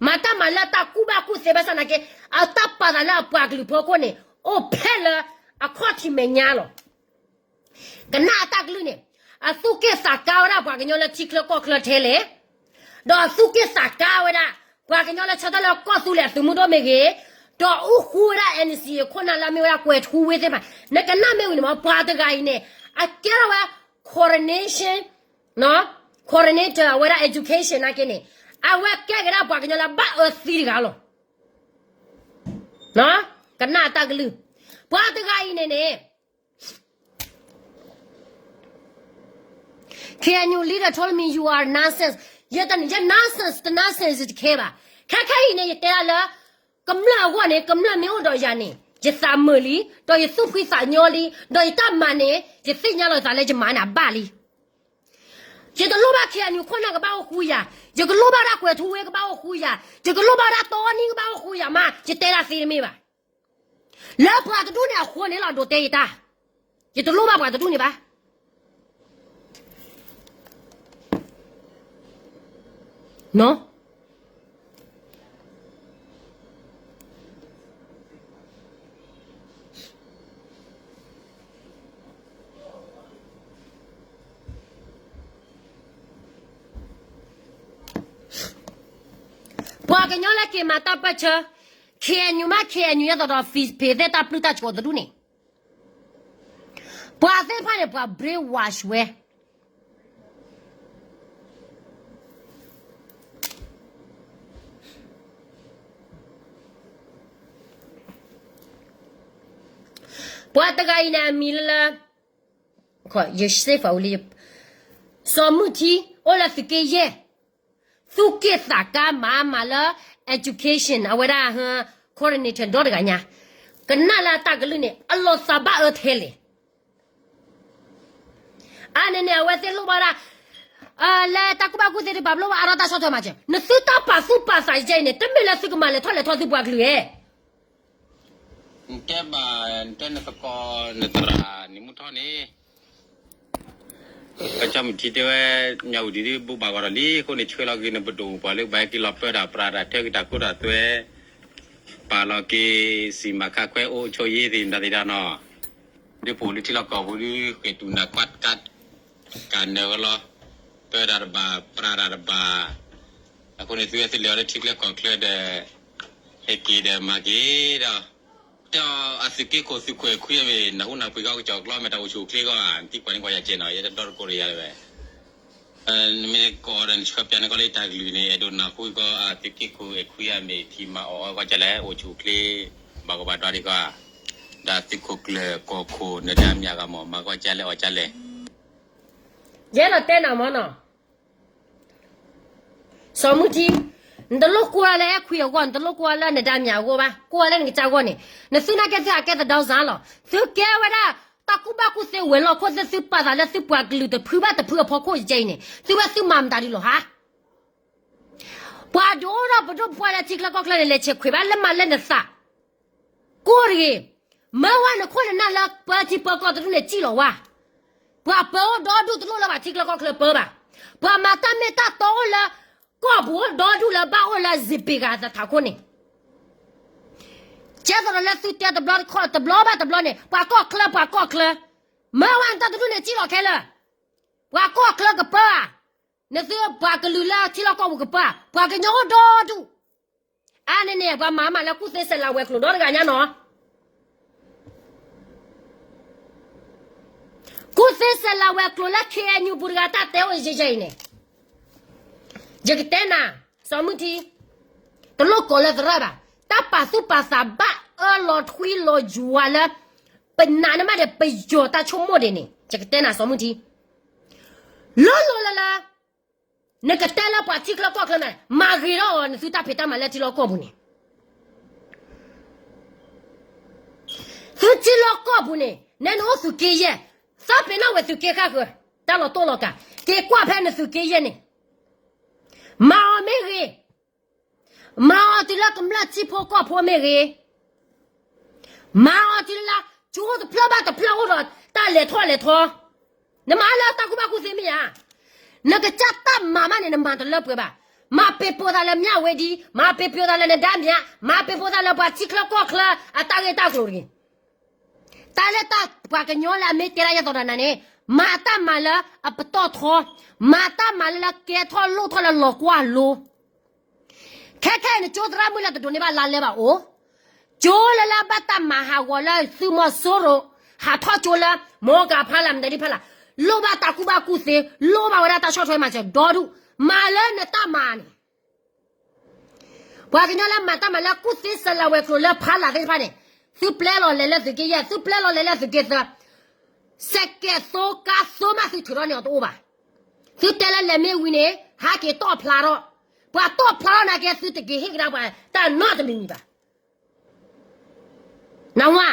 မၤတၢ်မၤလၢတၢ်ကူၣ်ဘၣ်ကူၣ်သ့ဘၣ်ဆၣ်နာ်က့, အတၢ်ပာ်သးလၢအပှၤကလုာ်ဖီခိၣ်န့ၣ် အိၣ်ဖဲလၢအခီၣ်ထံးမဲာ်ညါလီၤ. ကနၣ်အတၢ်ကလုၢ်န့ၣ်, အသူၣ်က့ၣ်သးကါဝဲဒၣ်ပှၤကညီလၢထံချၢကီၢ်ချၢထဲလဲၣ်, ဒီးအသူၣ်က့ၣ်သးကါဝဲဒၣ် ပှၤကညီလၢဆၢထၢၣ်လၢကီၢ်သူလ့ၤအသုးမုၢ်ဒိၣ်မ့ၢ်ဂ့ၤ, ဒီးအူဃူဝဲဒၣ် N C A ခိၣ်နၢ်လၢအမ့ၢ်ဝဲဒၣ်ကွဲၤထူဝ့သ့ၣ်တဖၣ်, နကနၣ်မ့ၢ်ဝံၤန့ၣ်မ့ၢ် ပှၤတဂၤအံၤန့ၣ် အကဲထီၣ်ဝဲ coordination, coordinator အဝဲဒၣ် education နာ်က့န့ၣ်, အဝဲကဲကဒါပှၤကညီလၢဘၣ်အၢသံတဂၤလီၤ. ကနၣ်အတၢ်ကလုၢ်, ပှၤတဂၤအံၤန့ၣ်န့ၣ် K N U leader told me you are nonsense. ယတန ယ nonsense တ nonsense တခဲဘၣ်. ခဲခဲအံၤန့ၣ် ယတဲဒၣ်လၢ ကမျၢၢ်အဂီၢ်န့ၣ် ကမျၢၢ်မ့ၢ်အိၣ်ဒီးယၤန့ၣ် ယသးမုာ်လံ, ဒီးယသူၣ်ဖှံသးညီလံ, ဒီးယတၢ်မၤန့ၣ် ယသ့ၣ်ညါလီၤယသးလၢယမၤန့ၣ်အဘၣ်လံ. ယတလိၣ်ဘၣ် K N U ခိၣ်နၢ်ကဘၣ်အိၣ်ဃူယၤ, ယကလိၣ်ဘၣ်ဒၣ်ကွဲၤထူဝ့ကဘၣ်အိၣ်ဃူယၤ, ယကလိၣ်ဘၣ်ဒၣ်တီနံကဘၣ်အိၣ်ဃူယၤမး, ယတဲဒၣ်သ့တမ့ၢ်ဘၣ်. လၢပှၤတဒူၣ်န့ၣ်အဃိန့ၣ်လီၤ ဒိးတဲယတၢ်, ယတလိၣ်ဘၣ်ပှၤတဒူၣ်န့ၣ်ဘၣ်. ပှၤကညီလၢက့ၤမၤတၢ်ပၢၢ်ဆၢ, K N U မး K N U ယဲသိးဒီး ဖံးဖ့းသ့ၣ်တၢ်ပျုၢ်တၢ်ဆိးတဒူၣ်န့ၣ်, ပှၤသ့ၣ်တဖၣ်န့ၣ် ပှၤ brainwash ဝဲ ပှၤတဂၤအံၤန့ၣ်အမံၤလၢလၢ, ယစ့ၢ်ကီးလံ, စီၤမုၢ်ထံ, အိၣ်လၢသုးက့ယဲၢ်, သူၣ်က့ၣ်သးကါမးမးလၢ education အဝဲဒၣ် coordinator ဒီတဂၤညါ, ကနၣ်လၢအတၢ်ကလုၢ်န့ၣ် အလီၤသးဘၣ်အၢထဲလဲၣ်. အန့ၣ်န့ၣ် အဝဲသ့ၣ်လိၣ်ဘၣ်ဒၣ်, လၢတၢ်ကူၣ်ဘၣ်ကူၣ်သ့ဒ် ပာ်ဖျါဘၣ်အါထီၣ်တၢ်ဆီၣ်ထွဲမၤစၢၤ, နသုတၢ်ပာ်သူၣ်ပာ်သးယဲအံၤန့ၣ် တမ့ၢ်လၢသုကမၤလဲၤထီၣ်လဲၤထီသုပှၤကလုာ်ဧါ. နတဲဘၣ်, နတဲနသကိး နသရၣ်နံၤမုၢ်ထီၣ်န့ၣ် ကစီၤမုၢ်ထံတဲဝဲ, မၠးဝတံၤဒုးဘူၣ်ဘၣ်ဂီၤဒီးလံ, အဃိန့ၣ် ဆှၢလီၤက့ၤနပဒိၣ်ပှၤလၢကဘၣ်ဟဲက့ၤလီၤပၢတၢ်ပြးတၢ်ထၢက့ၤတၢ်ခိတၢ်သွဲ, ပာ်လီၤက့ၤ စံၣ်မၤခးခွဲး အိၣ်ဆိးယ့သ့ၣ်မတၤသ့ၣ်တၢ်နီၤ, ဒ်ပအိၣ်လၢထံလီၢ်ကီၢ်ပူၤဒုး ဃ့ၢ်တူၢ်နၢ်ကွၢ်ကး ကးနၢၤဝဲလီၤ, ပၢတၢ်တဘၣ် ပြးတၢ်တဘၣ်, အဃိန့ၣ် သုဝဲသုလဲၤအီၤလၢထံချၢကီၢ်ချၢဒီး ဟဲက့ၤဒီးမၤက့ၤဒီး တဲအီၤအသုးက့ခိၣ်သုးခိၣ်အဲၣ်ခွံအမ့ၢ် နၢ်ဟူနၢ်ပှ့ၤကီကစီၣ်ကျီ မ့ၢ်တၢ်အိၣ်ဆူၣ်အိၣ်ချ့ကီဧါ, နသံကွၢ်န့ၢ်ကီယၤကဲနီၤ, ယတဒီတကိးဒီးယၤလၢၤဝဲ, နမ့ၢ်ကိးဒီးနဆှၢပၠးန့ၢ်ကီလၢတၢ်ကလုၢ်န့ၣ် အဲၣ်ဒိးနၢ်ဟူကီ အသုးက့ခိၣ်အဲၣ်ခွံအမ့ၢ်ထံမၤအီၣ်အီကီကလဲၣ် အိၣ်ဆူၣ်အိၣ်ချ့ ဘၣ်ကီဘၣ်ဒီဒံးကီ, ဒီးသုးခိၣ်ကျၢၢ်ကီၢ်ခိၣ်နဒါမၠးဂၤမ့ၢ် မၤကီကလဲၣ်အီၣ်ကလဲၣ်. ယအဲၣ်ဒိးတဲနၤမ့ၢ်နီၤ စီၤမုၢ်ထံ, နတလိၣ်ကွၢ်လၢအဲၣ်ခွံအဂီၢ်, နတလိၣ်ကွၢ်လၢနဒါမၠးအဂီၢ်ဘၣ်, ကွၢ်လၢနကစၢ်ဂီၢ်န့ၣ်, နသုနာ်က့သုဟးကဲသဒၢစၢ်လီၤ, သုကဲဝဲဒၣ် တၢ်ကူၣ်ဘၣ်ကူၣ်သ့ဝဲၤလီၢ်ခိၣ်သ့ၣ် သုပာ်သးလၢသုပှၤကလုာ်တဖုဘၣ်တဖုအဖီခိၣ်ယဲအံၤန့ၣ် သုဝဲသုမၤမတၤဒ်လဲၣ်ဟါ. ပှၤဒိၣ်ထီၣ်ပဒိၣ်ပပှၢ်လၢထံချၢကီၢ်ချၢန့ၣ် လဲၤဆဲးခွဲးဘၣ်လၢမၤလၢနသး ကိၢ်တဂ့ၤ, မၢဝဲနခိၣ်နနၢ်လၢပၢထံပၢကီၢ်တဒူၣ်န့ၣ် စံၣ်လီၤဝါ, ပှၤပၢအိၣ်ဒီဒူၣ်တလိၣ်လၢဘၣ်ထံချၢကီၢ်ချၢပၢဘၣ်, ပှၤမၤတၢ်မ့ၢ်တၢ်တီအိၣ်လၢ ကီၢ်ပူၤဒီဒူၣ်လၢဘၣ်အိၣ်လၢစံးပ့ၤဂၤသထးခိၣ်န့ၣ်, ကဲသိးဒီးလၢသုတဲတဘျီတခီၣ် တဘျီဘၣ်တဘျီန့ၣ် ပှၤကီၢ်ချၢ ပှၤကီၢ်ချၢ, မၢဝဲနတၢ်တဒူၣ်န့ၣ် စံၣ်လီၤခဲလၢာ်, ပှၤကီၢ်ချၢကပၢဧါ, နသုပှၤကလုာ်လၢထံလီၢ်ကီၢ်ပူၤကပၢဧါ, ပှၤကညီအိၣ်ဒီဒူၣ်, အါန့ၣ်န့ၣ် ပှၤမၤမးလၢကူၣ်သ့စဲးလၤဝဲၤကျိၤဒီတဂၤညါနီၤ ကူၣ်သ့စဲးလၤဝဲၤကျိၤလၢ ခ့ၣ်အဲၣ်ယူၣ် ပူၤတဂၤတၢ်တဲအိၣ်ယဲၢ်ယဲၢ်အံၤန့ၣ်, ယကတဲနၤ, စီၤမုၢ်ထံ, တလိၣ်ကိးလၢသရၣ်ဘၣ်, တၢ်ပာ်သူၣ်ပာ်သးဘၣ်အၢလီၤထွံလီၤယွၤလၢ ပနာ်န့ၢ်မးဒီးပယီၤတၢ်ဆိကမိၣ်ဒ်န့ၣ် ယကတဲနၤစီၤမုၢ်ထံ, လီၤလီၤလၢလၢ နကတဲလၢပှၤထံချၢကီၢ်ချၢမး မၤဂ့ၤထီၣ်အီၤ နသုတၢ်ဖံးတၢ်မၤလၢထံလီၢ်ကီၢ်ပူၤန့ၣ် သုထံလီၢ်ကီၢ်ပူၤန့ၣ် နဲနအိၣ်သုးက့ယဲၢ်, သးပ့ၤနီၣ်ဝဲသုးက့ဃၣ်ဃၢၤ, တၢ်လီၤတိၢ်လီၤကၤ, က့ၤကွၢ်ဖဲနသုးက့ယဲၢ်န့ၣ်, မၤအီၤမ့ၢ်ဂ့ၤ, မၤအီၤတုၤလၢကမျၢၢ်ထံဖိကီၢ်ဖိမ့ၢ်ဂ့ၤ, မၤအီၤတုၤလၢ ကၠိတဖျၢၣ်ဘၣ်တဖျၢၣ်အိၣ်ဒီးတၢ်လဲၤထီၣ်လဲၤထီ, နမၤလၢတၢ်ကူၣ်ဘၣ်ကူၣ်သ့မ့ၢ်ဧါ, နကစၢ်တၢ်မၤမးန့ၣ် နမၤတလၢပှဲၤဘၣ်, မၤပ့ၤပိာ်သးလၢမၠၣ်ဝ့ဒံ, မၤပ့ၤပိာ်သးလၢနဒါမၠး, မၤပ့ၤပိာ်သးလၢပှၤထံချၢကီၢ်ချၢ အတၢ်ဂ့ၢ်တၢ်ကျိၤတဂ့ၤ တၢ်လၢတၢ်ပှၤကညီလၢအမ့ၢ်တဲဒၣ်ယဲသိးဒီးနၤန့ၣ်, မၤတၢ်မၤလၢအပတီၢ်ထီ, မၤတၢ်မၤလၢလၢကဲထီၣ်လိၣ်ထီၣ်လၢလီၤကွၢ်လိ, ခဲခဲအံၤန့ၣ် ကၠိသရၣ်မုၣ်လၢတဒိးန့ၢ်ဘၣ်လါလဲဘၣ်အိၣ်, ကၠိလၢလၢဘၣ်တၢ်မၤဟးဂီၤလၢသုးမီၤစိရိၤ, ဟးထီၣ်ကၠိလၢ မီကၤဖါလၢ်မတၤဒ်ဖါလၢ်, လိၣ်ဘၣ်တၢ်ကူၣ်ဘၣ်ကူၣ်သ့, လိၣ်ဘၣ်ဝဲဒၣ်တၢ်ဆီၣ်ထွဲမၤစၢၤဒီဒူၣ်, မၤလၢနတၢ်မၤန့ၣ် ပှၤကညီလၢမၤတၢ်မၤလၢကူၣ်သ့စဲးလၤဝဲၤကျိၤလၢဖါလၢ်သ့ၣ်တဖၣ်န့ၣ်, သုပျဲလီၤလဲၤလၢသုးက့ယဲၢ်, သုပျဲလီၤလဲၤလၢသုးက့သၢ, စဲးကဲးသိကါသိမးသုထုးထီၣ်န့ၢ်အီၤတအိၣ်ဘၣ်. သုတဲလၢလဲၤမ့ၢ်ဝံၤန့ၣ် ဟးက့ၤတီၣ်ဖျါထီၣ်, ပှၤတီၣ်ဖျါထီၣ်နာ်က့ သုတက့ၤဟ့ၣ်ကဒါပှၤတၢ်နီတမံၤမံၤဘၣ်. နဝၤ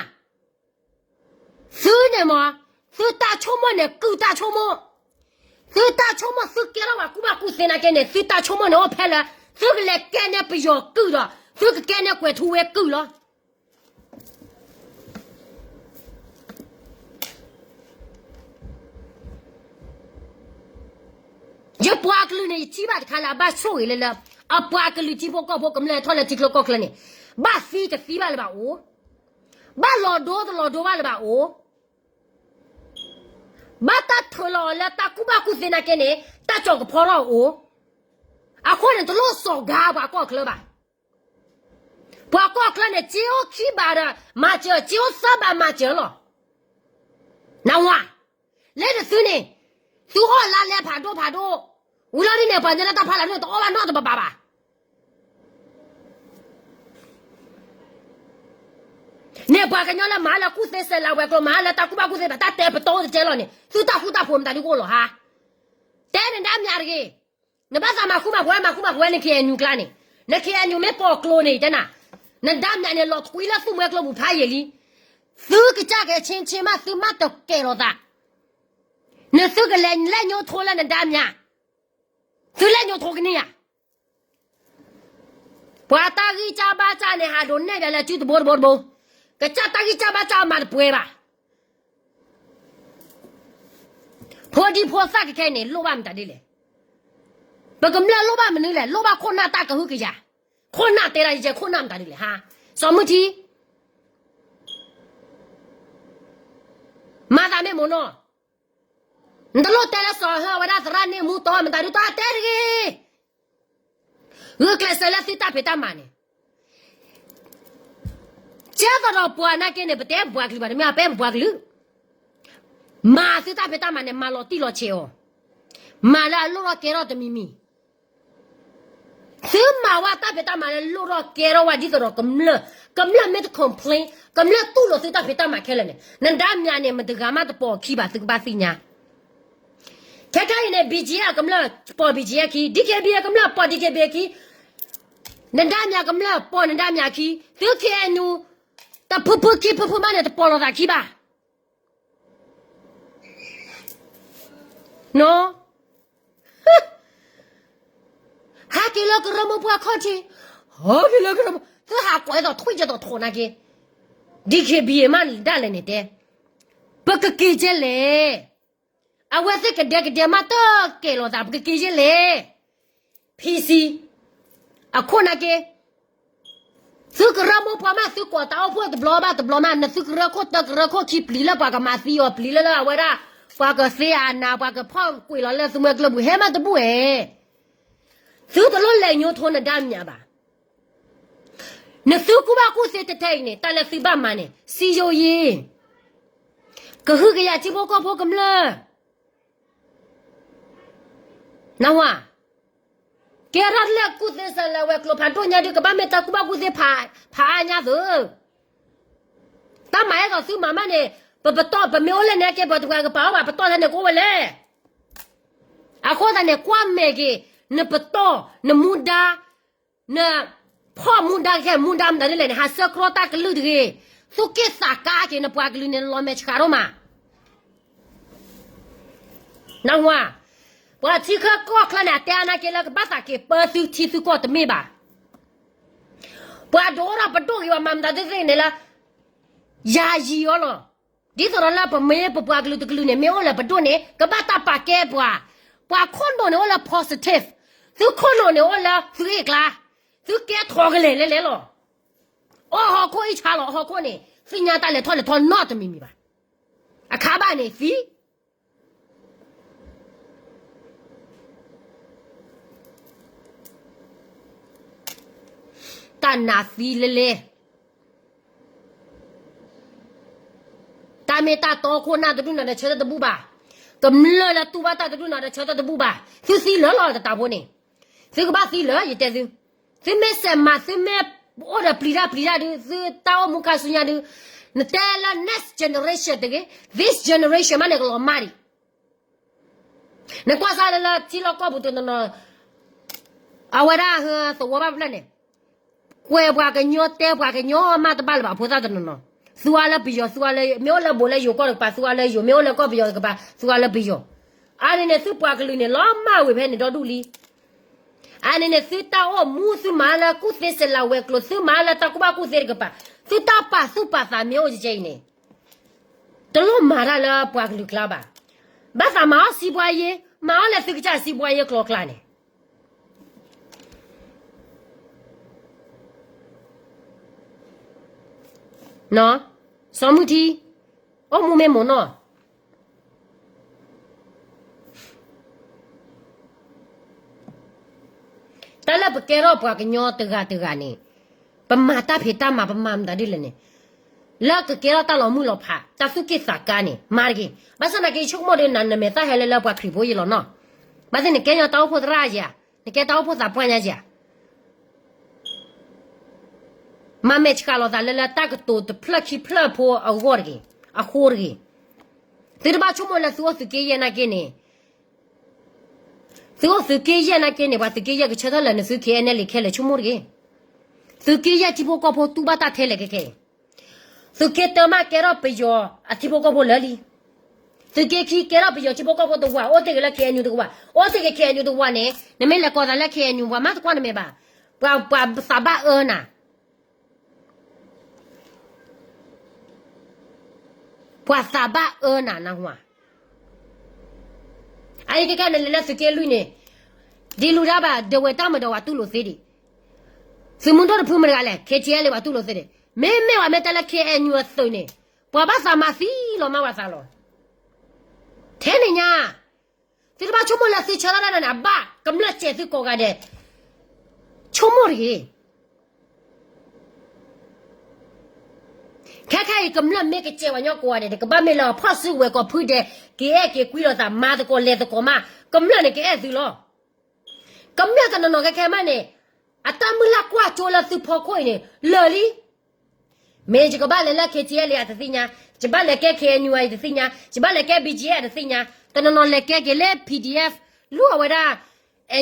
သုန့ၣ်မ့ၢ်, သုတၢ်ဆိကမိၣ်န့ၣ် ကုၢ်တၢ်ဆိကမိၣ်, သုတၢ်ဆိကမိၣ် သုကဲထီၣ်ပှၤကူၣ်ဘၣ်ကူၣ်သ့နာ်က့န့ၣ် သုတၢ်ဆိကမိၣ်န့ၣ်အိၣ်ဖဲလၢ သုကလဲၤကဲန့ၢ်ပယီၤကုၢ်ဒီး သုကကဲန့ၢ်ကွဲၤထူဝ့ကုၢ်လီၤ. ယပှၤကလုာ်န့ၣ် ယထံၣ်ဘၣ်တခါလၢအဘၣ်ဆိၣ်ဂ့ၤလၢလၢ အပှၤကလုာ်ထံဖိကီၢ်ဖိကမျၢၢ်ထီၣ်လၢထံချၢကီၢ်ချၢန့ၣ် ဘၣ်သံတသံဘၣ်လၢၤဘၣ်အိၣ်, ဘၣ်လီၤဒိတလီၤဒိဘၣ်လၢၤဘၣ်အိၣ်, ဘၣ်တၢ်ထုးလီၤအီၤလၢတၢ်ကူၣ်ဘၣ်ကူၣ်သ့နာ်က့န့ၣ် တၢ်ကၠီၤကဖီထီၣ်အိၣ်, အဃိန့ၣ် တလိၣ်စိာ်ကါပှၤကီၢ်ချၢဘၣ်. ပှၤကီၢ်ချၢန့ၣ် က့အိၣ်ခံဘးဒီး မၤစၢၤ, က့အိၣ်သၢဘးမၤစၢၤလီၤ. နဝၤ, လၢနသုန့ၣ်, သုအီၣ်လါလဲဖးဒိၣ်ဖးဒိၣ်, ဝံၤလီၤဒ်န့ၣ် ပှၤကညီလၢတၢ်ဖးလၢ်န့ၣ် တအီၣ်ဘၣ်နီတဘးဘၣ်ဘၣ်. န့ၣ်ပှၤကညီလၢမၤလၢကူၣ်သ့စဲးလၤဝဲၤကျိၤ မၤလၢတၢ်ကူၣ်ဘၣ်ကူၣ်သ့ဘၣ် တၢ်တဲပတီၢ်အိၣ်တတဲလီၤန့ၣ် သုတၢ်ဃူတၢ်ဖိးမတၤဒုကအိၣ်လီၤဟါ. တဲနဒါမၠးတဂ့ၤ. နဘၣ်သးမၤဃူမၤဖိးဝဲ မၤဃူမၤဖိးဝဲ နခ့ၣ်အဲၣ်ယူၣ်ကျါန့ၣ်, နခ့ၣ်အဲၣ်ယူၣ်မ့ၢ်ပိာ်ကျိၤန့ၣ် တဲနၤ, နဒါမၠးန့ၣ် လီၤထွံလၢသူၣ်မွဲကျိပူၤဖးယံာ်လံ. သုကစၢ်ကဲဆ့ဆ့မး သုမးတကဲၤလိာ်သး, နသုကလဲၤလဲၣ်ညိထိလၢနဒါမၠး, သုလဲၣ်ညိထိကန့ၢ်ဧါ. ပှၤတၢ်ဂံၢ်စၢ်ဘါစၢ်န့ၣ် ဟးဒိးနဲၣ်ဘၣ်လၢစုတဘိတဘိတဘိ, ကစၢ်တၢ်ဂံၢ်စၢ်ဘါစၢ်မၤတပှဲၤဘၣ်. ဖိဒံဖိသၣ်ကခဲအံၤန့ၣ် လိၣ်ဘၣ်မတၤဒ်လဲၣ်. ပကမျၢၢ်လိၣ်ဘၣ်မနုၤလဲၣ်, လိၣ်ဘၣ်ခိၣ်နၢ်တၢ်ကဟုကယာ်, ခိၣ်နၢ်တဲဒၣ်ယဲ ခိၣ်နၢ်မတၤဒ်လဲၣ်ဟါ. စီၤမုၢ်ထံ, မၤသးမ့ၢ်မ့ၢ်နီၤ, နတလိၣ်တဲလၢစီၤဟၢဝဲဒၣ်သရၣ်န့ၣ်မူတီမတၤဒုတၢ်တဲတဂ့ၤ. ဂုာ်ကျဲးစၢးလၢသုတၢ်ဖံးတၢ်မၤန့ၣ်, ကဲသိးဒီးပှၤနာ်က့န့ၣ် ပတဲပပှၤကလုာ်ဘၣ်တမ့ၢ် ပအဲၣ်ပပှၤကလုာ်, မၤသုတၢ်ဖံးတၢ်မၤန့ၣ် မၤလီၤတံၢ်လီၤဆဲးအီၤ, မၤလၢအလိၣ်ထီၣ်ကဲထီၣ်တမံၤမံၤ သုမၤဝဲတၢ်ဖံးတၢ်မၤလၢလိၣ်ထီၣ်ကဲထီၣ်ဝဲဒ်သိးဒီးကမျၢၢ်, ကမျၢၢ်မ့ၢ်တ complain, ကမျၢၢ်တူၢ်လိာ်သုတၢ်ဖံးတၢ်မၤခဲလၢာ်န့ၣ် နဒါမၠးန့ၣ် မတဂၤမးတပိာ်အခံဘၣ် သုကဘၣ်သ့ၣ်ညါ. ခဲခဲအံၤန့ၣ် ဘံၣ်ကၠံအကမျၢၢ်ပိာ်ဘံၣ်ကၠံအခံ, ဒံၣ်ခ့ဘံၣ် ကမျၢၢ်ပိာ်ဒံၣ်ခ့ဘံၣ်အခံ, နဒါမၠးကမျၢၢ်ပိာ်နဒါမၠးအခံ, သု ခ့ၣ်အဲၣ်ယူၣ် တဖုဖုခံဖုဖုမးန့ၣ် တပိာ်လိာ်သးခံဘၣ် နီၤ. ဟဲက့ၤလၢကရၢမိၢ်ပှၢ်ခီၣ်ထံး, ဟဲက့ၤလၢကရၢမိၢ်, သုဟးကွဲးသိးထွံၣ်ကဲသိးထိးနာ်က့, ဒံၣ်ခ့ဘံၣ်မးဒၣ်လဲာ်န့ၣ်တဲ, ပကက့ၤကဲလဲၣ်. အဝဲသ့ၣ်ကဒဲကဒဲမးတကဲလိာ်သး ပကက့ၤကဲလဲၣ်. PC အခိၣ်နာ်က့ သုကရၢမိၢ်ပှၢ်မး သုကိးတၢ်အိၣ်ဖှိၣ်တဘျီဘၣ်တဘျီမး နသုကရၢခိၣ်တၢကရၢခိၣ်ခံ ပျံၤလၢပှၤကမၤသံအီၤ ပျံၤလၢလၢအဝဲဒၣ် ပှၤကသ့အနၤ ပှၤကဖီၣ်ကွံာ်လီၤလၢသုမွဲကျိပူၤ ဟဲမးတဘူၣ်ဧဲ. သုတလိၣ်လဲၤညိထိနဒါမညါဘၣ်. နသုကူၣ်ဘၣ်ကူၣ်သ့တထဲအံၤန့ၣ် တၢ်လၢသုဘၣ်မၤန့ၣ် စံယိယ့ ကဟုကယာ်ထံဖိကီၢ်ဖိကမျၢၢ် နၢ်ဟူဧါ, ကဲထီၣ်လၢကူၣ်သ့စဲးလၢဝဲၤကျိၤဖးဒိၣ်ညါဒုး ကဘၣ်မ့ၢ်တၢ်ကူၣ်ဘၣ်ကူၣ်သ့ဖးအါညါသု, တၢ်မၤအဲၣ်သိးသုမၤမးန့ၣ် ပပတီၢ် ပမ့ၢ်အိၣ်လၢန့ၣ်က့ ပတပှၤကပာ်အီၤဘၣ် ပတီၢ်ထဲန့ၣ်ကအိၣ်ဝဲလဲၣ်. အဃိသတးန့ၣ် ကွၢ်မဲာ်က့ၤ နပတီၢ် နမူဒါ နဖီၣ်မူဒါခဲ မူဒါမတၤဒ်လဲၣ်န့ၣ် ဟးဆှၢကြီတၢ်ကလုၢ်တဂ့ၤ, သူၣ်က့ၣ်သးကါက့ၤ နပှၤကလုာ်န့ၣ် လီၤမဲာ်ဆှးဒိၣ်မး နၢ်ဟူဧါ, ပှၤထံချၢကီၢ်ချၢန့ၣ် အတဲအါနာ်က့လၢကဘၣ်သးက့ၤပၢသုထံသုကီၢ်တမ့ၢ်ဘၣ်. ပှၤဒိၣ်ထီၣ်ပဒိၣ်ဂ့ၤ ပှၤမၤမတၤဒ်လဲၣ်န့ၣ်လၢ ယၤယံၤအီၤလီၤ. ဒ်သိးဒီးလၢပမ့ၢ်ပပှၤကလုာ်တကလုာ်န့ၣ် မ့ၢ်အိၣ်လၢပဒိၣ်န့ၣ် ကဘၣ်တၢ်ပာ်ကဲပှၤ, ပှၤခိၣ်နူာ်န့ၣ်အိၣ်လၢ positive, သုခိၣ်နူာ်န့ၣ်အိၣ်လၢသုအ့ၣ်ကျါ, သုကဲထီၣ်ကလဲာ်လဲၤလဲၤလီၤ. အီၣ်ဟီၣ်ခိၣ်အ့ၣ်ဆါလီၤ အီၣ်ဟီၣ်ခိၣ်န့ၣ် သ့ၣ်ညါတၢ်လဲၤထီၣ်လဲၤထီနီတမံၤမံၤဘၣ်. အခါဘၣ်န့ၣ်သံ တၢ်နးသံလဲၤလဲၤ, တၢ်မ့ၢ်တၢ်တီခိၣ်နၢ်တဒူၣ်နၤဒီးဆၢထၢၣ်တဘူၣ်ဘၣ်. ကမျၢၢ်လၢတူၢ်ဘၣ်တၢ်တဒူၣ်နၤဒီးဆၢထၢၣ်တဘူၣ်ဘၣ်. သုသံလၢာ်လီၤတတးဖိန့ၣ်, သုကဘၣ်သံလၢာ် ယတဲသု, သုမ့ၢ်စဲးမၤ သုမ့ၢ်အိၣ်ဒီးပျံၤတၢ်ပျံၤတၢ်ဒုး သုတၢ်အိၣ်မူခါဆူညါဒုး, နတဲလၢ next generation တဂ့ၤ, this generation မးန့ၣ်ကလီၤမၢ်ဒံး နကွၢ်စၢ်လၢလၢထံလီၢ်ကီၢ်ပူၤတနီၤနီၤ, အဝဲဒၣ်သဝီဘၣ်ဖျၢၣ်န့ၣ်, ကွဲးပှၤကညီတဲပှၤကညီမးတဘၣ်လၢၤဘၣ် ဖိသၣ်တနီၤနီၤ, သူအါလၢပယီၤ သူအါလၢ မ့ၢ်အိၣ်လၢဘိးလၢယိၤကီၢ်တကပၤ သူအါလၢယိၤ မ့ၢ်အိၣ်လၢကီၢ်ပယီၤတကပၤ သူအါလၢပယီၤ, အါန့ၣ်န့ၣ် သုပှၤကလုာ်န့ၣ် လီၤမၢ်ဝဲဖဲန့ၣ်ဒီဒူၣ်လံ အါန့ၣ်န့ၣ် သုတၢ်အိၣ်မူ သုမၤလၢကူၣ်သ့စဲးလၤဝဲၤကျိၤ သုမၤလၢတၢ်ကူၣ်ဘၣ်ကူၣ်သ့တကပၤ သုတၢ်ပာ်သူၣ်ပာ်သးမ့ၢ်အိၣ်ကဲကဲအံၤန့ၣ်, တလိၣ်မၤတၢ်လၢပှၤကလုာ်ကျါဘၣ်. ဘၣ်သးမၤအီၣ်စံးဘှါယ့, မၤအီၣ်လၢသုကစၢ်စံးဘှါယ့ကျိၤကျါန့ၣ် စီၤမုၢ်ထံ, အိၣ်မူမ့ၢ်မိၢ်နီၢ် တၢ်လၢပကဲထီၣ်ပှၤကညီတဂၤတဂၤန့ၣ်, ပမၤတၢ်ဖံးတၢ်မၤ ပမၤမတၤဒ်လဲၣ်န့ၣ်, လၢကကဲထီၣ်တၢ်လီၤမုၢ်လီၤဖး တၢ်သူၣ်က့ၣ်သးကါန့ၣ် မၤတဂ့ၤ. ဘၣ်ဆၣ်သနာ်က့ ယဆိကမိၣ်ဒီး နမဲာ်သၣ်ဟဲလၢလၢပှၤခရံာ်ဖိယံၤလီၤနီၤ. ဘၣ်သ့ၣ်နကဲညီတၢ်အိၣ်ဖှိၣ်သရၣ်ဧါ, နကဲတၢ်အိၣ်ဖှိၣ်သးပှၢ်ညါဧါ မၤမဲာ်ဆှးလီၤသးလၢလၢတၢ်ကတိၤတဖျၢၣ်ခံဖျၢၣ်ဖိအဂီၢ်တဂ့ၤ, အဃိတဂ့ၤ. သုတဘၣ်ဆိကမိၣ်လၢသုအိၣ်သုးက့ယဲၢ်နာ်က့န့ၣ်, သုအိၣ်သုးက့ယဲၢ်နာ်က့န့ၣ် ပှၤသုးက့ယဲၢ်ကဆၢထၢၣ်လၢနသု KNLA ခဲလၢာ် ဆိကမိၣ်တဂ့ၤ. သုးက့ယဲၢ်ထံဖိကီၢ်ဖိတူၢ်ဘၣ်တၢ်ထဲလဲၣ်ခဲခဲအံၤ, သုးက့တၢမးကဲထီၣ်ပယီၤအထံဖိကီၢ်ဖိလၢာ်လံ. သုးက့ခံကဲထီၣ်ပယီၤထံဖိကီၢ်ဖိတဝၢ် အိၣ်တ့ၢ်က့ၤလၢ KNU တဝၢ်, အိၣ်တ့ၢ်က့ၤ KNU တဝၢ်န့ၣ် နမ့ၢ်လဲၤကိးသးလၢ KNU ပှၤမၤသကိးနမဲာ်ဘၣ်. ပှၤ ပှၤသးဘၣ်အၢနၤ ပှၤသးဘၣ်အၢနၤ နၢ်ဟူဧါ. အအံၤခဲခဲနလဲၤလၢသုးက့လွံၢ်န့ၣ်, ဒ်လူၤတၢ်ဘၣ် ဒဝဲၢ်တၢ်မၤဒီးပှၤတူၢ်လိာ်သ့ဒံး, သုးမုၢ်ဒိၣ်တဖုမတၤတဂၤလဲၣ် KTLA ပှၤတူၢ်လိာ်သ့ဒံး, မ့မ့ၢ်ပှၤမ့ၢ်တဲလၢ KNU အသုးန့ၣ်, ပှၤဘၣ်သးမၤသံလီၤမၢ်ပှၤသးလီၤ. ထဲန့ၣ်ညါ သုတဘၣ်ဆိကမိၣ်လၢသုဆၢထၢၣ်တၢ်န့ၣ် အဘၣ်ကမျၢၢ်စဲးသုကိးဂၤဒဲး, ဆိကမိၣ်တဂ့ၤ. ခဲခဲအံၤ ကမျၢၢ်မ့ၢ်ကစဲးပှၤကညီကိးဂၤဒဲးန့ၣ် ကဘၣ်မ့ၢ်လၢအဖီၣ်စုကဝဲၤကီၢ်ဖုဒဲး, ကအဲၣ်က့ၤကွံလိာ်သး မၤသကိးလဲၤသကိးမး, ကမျၢၢ်န့ၣ်ကအဲၣ်သုလီၤ. ကမျၢၢ်တနီၤနီၤခဲခဲမးန့ၣ်, အတၢ်မုၢ်လၢ်ကွၢ်ကၠိလၢသုဖီခိၣ်အံၤန့ၣ် လၢာ်လံ. မ့ၢ်ယကဘၣ်လဲၤလၢ KTLA အတသ့ၣ်ညါ, ယဘၣ်လဲၤကဲ KNU အတသ့ၣ်ညါ, ယဘၣ်လဲၤကဲ BGF အတသ့ၣ်ညါ, တနီၤနီၤလဲၤကဲက့ၤလၢ PDF, လူအဝဲဒၣ်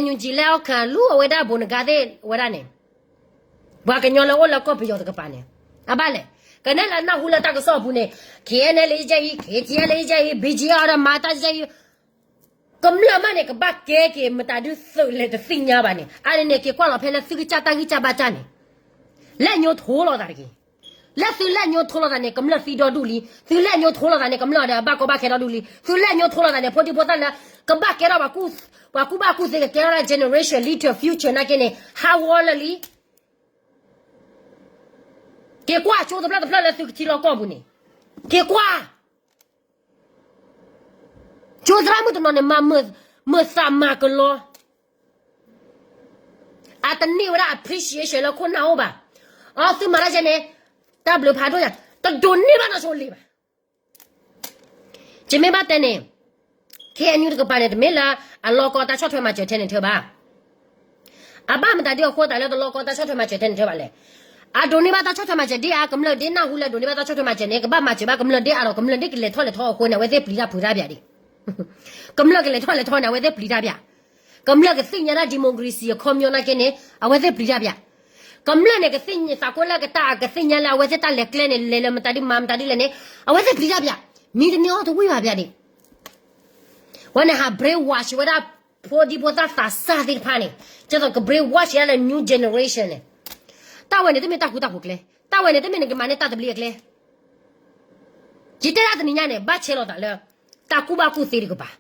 NUG လၢအီၣ်ခၢၣ် လူအဝဲဒၣ်ဘိးနကါသ့ၣ်ဝဲဒၣ်န့ၣ်, ပှၤကညီလၢအိၣ်လၢကီၢ်ပယီၤတကပၤန့ၣ်, အဘၣ်လဲၣ်, ကနဲလၢနၢ်ဟူလၢတၢ်ကစီၣ်အပူၤန့ၣ်, KNLA ယဲအံၤ, KTLA ယဲအံၤ, BGF ဒီးမၤတၢ်ယဲအံၤ, ကမျၢၢ်မးန့ၣ် ကဘၣ်ကဲက့ၤမတၤဒုးသုးလဲၣ်တသ့ၣ်ညါဘၣ်န့ၣ်, အါန့ၣ်န့ၣ် က့ၤကွၢ်လီၤဖဲလၢသုကစၢ်တၢ်ဂံၢ်စၢ်ဘါစၢ်န့ၣ်, လဲၤညိထိလိာ်သးတက့ၢ်. လၢသုလဲၣ်ညိထိလိာ်သးန့ၣ် ကမျၢၢ်သံဒီဒူၣ်လံ, သုလဲၣ်ညိထိလိာ်သးန့ၣ် ကမျၢၢ်ဒီးဘၣ်ကီဘၣ်ခဲဒီဒူၣ်လံ, သုလဲၣ်ညိထိလိာ်သးန့ၣ် ဖိဒံဖိသၣ်လၢ ကဘၣ်ကဲထီၣ် ပှၤကူၣ်ဘၣ်ကူၣ်သ့ကကဲထီၣ်ဒၣ် generation လံ to future နာ်က့န့ၣ် ဟးဂီၤလၢာ်လံ. က့ၤကွၢ်ကၠိတဖျၢၣ်တဖျၢၣ်လၢသုကထံလီၢ်ကီၢ်ပူၤန့ၣ်, က့ၤကွၢ် ကၠိသရၣ်မုၣ်တနီၤန့ၣ် မၤမုာ်သးမၤကလီ, အတန့ၢ်ဝဲဒၣ် appreciation လၢခိၣ်နၢ်အိၣ်ဘၣ်. အသုမၤတၢ်ယဲန့ၣ် တၢ်ဘျုးဖးဒိၣ်ညါ တဒိးန့ၢ်ဘၣ်နီၢ်ဆိလံၤဘၣ်. ယမ့ၢ်ဘၣ်တဲန့ၣ် KNU တကပၤန့ၣ် တမ့ၢ်လၢအလီၢ်ကီတၢ်ဆီၣ်ထွဲမၤစၢၤထဲန့ၣ်ထဲဘၣ်. အဘၣ်မတၤဒ်အဃိသတးလၢတလီၢ်ကီတၢ်ဆီၣ်ထွဲမၤစၢၤထဲန့ၣ်ထဲဘၣ်လဲၣ်. အဒိးန့ၢ်ဘၣ်တၢ်ဆီၣ်ထွဲမၤစၢၤဒ်အါ ကမျၢၢ်ဒ်နၢ်ဟူလၢအဒိးန့ၢ်ဘၣ်တၢ်ဆီၣ်ထွဲမၤစၢၤန့ၣ် ကဘၣ်မၤစၢၤဘၣ်ကမျၢၢ်ဒ်အါဒီး ကမျၢၢ်ဒ်ကလဲၤထီၣ်လဲၤထီအဃိန့ၣ် အဝဲသ့ၣ်ပျံၤတၢ်ဖုးတၢ်ပျးဒံး. ကမျၢၢ်ကလဲၤထီၣ်လဲၤထီန့ၣ် အဝဲသ့ၣ်ပျံၤတၢ်ပျး, ကမျၢၢ်ကသ့ၣ်ညါတၢ် democracy အခီပညီနာ်က့န့ၣ် အဝဲသ့ၣ်ပျံၤတၢ်ပျး. ကမျၢၢ်န့ၣ် ကသ့ၣ်ညါသးကိးလၢကတၢ်ကသ့ၣ်ညါလၢအဝဲသ့ၣ်တၢ်လဲၤကျဲန့ၣ် လဲၤလၢမတၤဒ်မၤမတၤဒ်လဲၣ်န့ၣ် အဝဲသ့ၣ်ပျံၤတၢ်ပျး. မံတန့ၢ်အီၣ်တဝံၣ်ဘၣ်ပျးဒံး. ဝဲန့ၣ်ဟး brainwash ဝဲဒၣ် ဖိဒံဖိသၣ်သးစၢ်သ့ၣ်တဖၣ်န့ၣ် ကဲသိးက brainwash ယၤလၢ new generation န့ၣ်, တၢ်ဝဲန့ၣ်တမ့ၢ်တၢ်ဃူတၢ်ဖိးကျဲ, တၢ်ဝဲန့ၣ်တမ့ၢ်နကမၤန့ၢ်တၢ်သဘျ့အကျဲ. ယတဲဒၣ်တနံၤညါန့ၣ် ဘၣ်ဆဲးလီၤသးလၢ တၢ်ကူၣ်ဘၣ်ကူၣ်သ့တကပၤ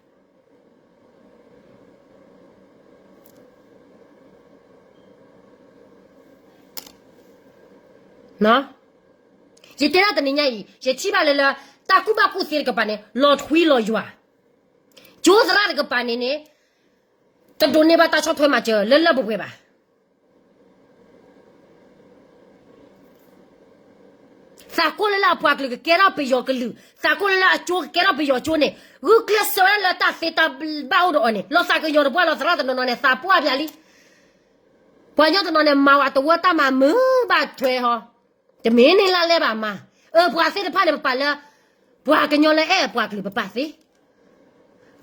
ယတဲဒၣ်တနံၤညါအံၤ ယထံၣ်ဘၣ်လၢလၢ တၢ်ကူၣ်ဘၣ်ကူၣ်သ့တကပၤန့ၣ် လီၤထွံလီၤယွၤ, ကၠိသရၣ်တကပၤန့ၣ်န့ၣ် တဒိးန့ၢ်ဘၣ်တၢ်ဆီၣ်ထွဲမၤစၢၤလၢလၢပှဲၤပှဲၤဘၣ်. သးကိးလၢလၢအပှၤကလုာ်ကကဲထီၣ်ပယီၤကလုာ်, သးကိးလၢလၢအကၠိကကဲထီၣ်ပယီၤကၠိန့ၣ် ဂုာ်ကျဲးစၢးဝဲဒၣ်လၢတၢ်သ့တၢ်ဘၣ်အိၣ်ဒီးအီၤန့ၣ် လီၤသးကညီၤတပှၢ်လီၤ. သရၣ်တနီၤနီၤန့ၣ် သးပှၢ်ပျးလံ. ပှၤကညီတနီၤန့ၣ် မၤဝဲတဝၢတၢ်မၤမုာ်ဘၣ်ထွဲဟီ, တမ့ၢ်န့ၢ်လၢလဲၣ်ဘၣ်မၤ. အၢ ပှၤသ့ၣ်တဖၣ်န့ၣ် ပပာ်လၢ ပှၤကညီလၢအဲၣ်ပှၤကလုာ်ပပာ်သ့.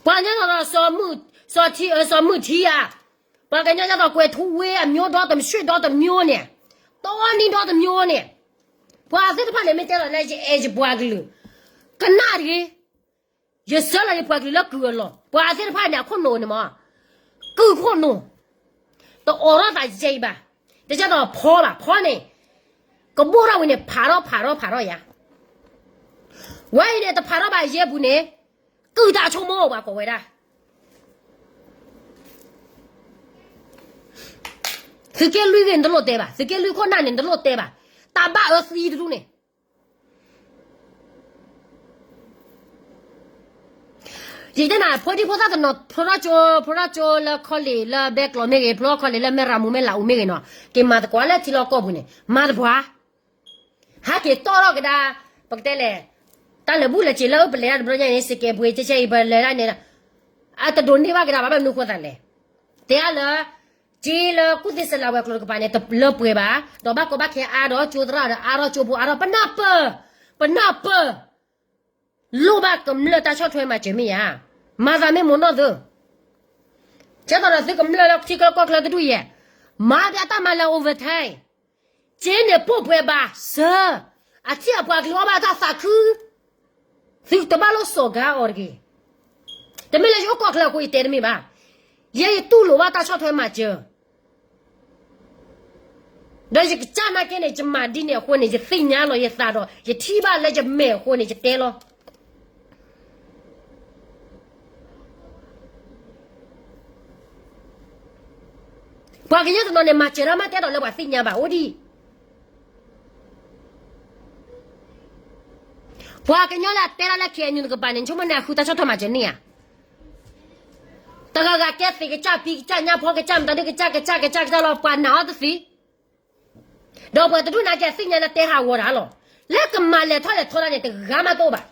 ပှၤကညီတနီၤ စီၤမုၢ်ထံဧါ, ပှၤကညီဒ်သိးကွဲၤထူဝ့အမျိုးဒီတမျိုးဒီတမျိုးန့ၣ်, တီနံဒီတမျိုးန့ၣ်, ပှၤသ့ၣ်တဖၣ်န့ၣ် မ့ၢ်တဲလီၤလၢယအဲၣ်ယပှၤကလုာ်, ကနၣ်တဂ့ၤ, ယဆၢလီၤယပှၤကလုာ်လၢကုၢ်အလီၢ်, ပှၤသ့ၣ်တဖၣ်န့ၣ် အခိၣ်နူာ်န့ၣ်မး, ကုၢ်ခိၣ်နူာ်, တအိးထီၣ်သးယဲအံၤဘၣ်, တကဲသိးဖီဘၣ်, ဖီန့ၣ်, ကဘိၣ်ထီၣ်ဝံၤန့ၣ် ဖးထီၣ်ဖးထီၣ်ဖးထီၣ်ယၤ, ဝဲအံၤန့ၣ် တဖးထီၣ်ဘၣ်ယဲပူၤန့ၣ်, ကုၢ်တၢ်ဆိကမိၣ်ပှၤကိးဝဲဒၣ် သုးက့လွံၢ်ဂ့ၢ်နတလိၣ်တဲဘၣ်, သုးက့လွံၢ်ခိၣ်နၢ်န့ၣ် နတလိၣ်တဲဘၣ်, တၢ်ဘၣ်အၢသံတဒူၣ်န့ၣ်, ယတဲနၤ ဖိဒံဖိသၣ်တနီၤ ဖျိထီၣ်ကၠိ, ဖျိထီၣ်ကၠိလၢခီလ့ၣ်လၢဘဲကျိးမ့ၢ်ဂ့ၤ, ဖျိထီၣ်ခီလ့ၣ်လၢမဲၢ်ရမူမဲၢ်လးအူမ့ၢ်ဂ့ၤနီၤ, က့ၤမၤသကိးလၢထံလီၢ်ကီၢ်ပူၤန့ၣ် မၤတပှၤ ဟဲက့ၤတီၣ်ထီၣ်ကဒါ, ပကတဲလဲၣ်, တၢ်လၢာ်ဘူၣ်လၢာ်စ့ၤလၢအပလဲၤတဘျီညါန့ၣ် စကဲးပှ့ၤကဲကဲအံၤ ပလဲၤဒၣ်န့ၣ်, အတဒိးန့ၢ်ဘၣ်ကဒါဘၣ် ဘၣ်မနုၤဃိသးလဲၣ်, တဲအါလၢ, က့လၢကူၣ်သ့စလးဝဲၤကျိၤတကပၤန့ၣ် တလၢပှဲၤဘၣ်, ဒီးဘၣ်ကီဘၣ်ခဲအါဒီးကၠိသရၣ်ဒီးအါထီၣ်ကၠိဖိအါထီၣ် ပနၢ်ပၢၢ်, ပနၢ်ပၢၢ်, လိၣ်ဘၣ်ကမျၢၢ်တၢ်ဆီၣ်ထွဲမၤစၢၤမ့ၢ်ဧါ, မၤသးမ့ၢ်မိၢ်နီၢ်သု ကဲသိးဒီးသုကမျၢၢ်လၢထံကီၢ်ကီၢ်ချၢတဒူၣ်ယဲၢ်, မၤပျးတၢ်မၤလၢ overtime, က့န့ၣ်ပိာ်ပှဲၤဘၣ်စၢ, အထံၣ်အပှၤကလုာ်အီၣ်ဘၣ်တၢ်သးခု, သုတဘၣ်လိၣ်စီၤကါအီၤတဂ့ၤ, တမ့ၢ်လၢယအိၣ်ကီၢ်ချၢအဃိယတဲတမ့ၢ်ဘၣ်, ယဲယတူၢ်လိာ်ဘၣ်တၢ်ဆီၣ်ထွဲမၤစၢၤ ဒီးယကစၢ်နာ်က့န့ၣ် ယမၤဒ်န့ၣ်အဃိန့ၣ် ယသ့ၣ်ညါလီၤယသးဒီး ယထံၣ်ဘၣ်လၢယမဲာ်အဃိန့ၣ် ယတဲလီၤ. ပှၤကညီတနီၤန့ၣ် မၤစၢၤတၢ်မ့ၢ်တဲဒီးလၢပှၤသ့ၣ်ညါဘၣ်အိၣ်ဒံး ပှၤကညီလၢအတဲဒၣ်လၢ KNU တကပၤန့ၣ် ဆိကမိၣ်န့ၣ် အဃုတၢ်ဆီၣ်ထွဲမၤစၢၤန့ၣ်ဧါ. တဂၤဂၤကဲသ့ၣ်ကစၢ် ဖံကစၢ် ညၣ်ဖီကစၢ် မတၤဒုကစၢ် ကစၢ် ကစၢ် ကစၢ်လီၤ ပှၤနာ်အီၤတသ့. ဒီးပှၤတဒူၣ်နာ်က့ သ့ၣ်ညါလၢတဲဟးဂီၤတၢ်လီၤ. လၢကမၤလဲၤထီၣ်လဲၤထီတၢ်န့ၣ် တဂၤမးတအိၣ်ဘၣ်.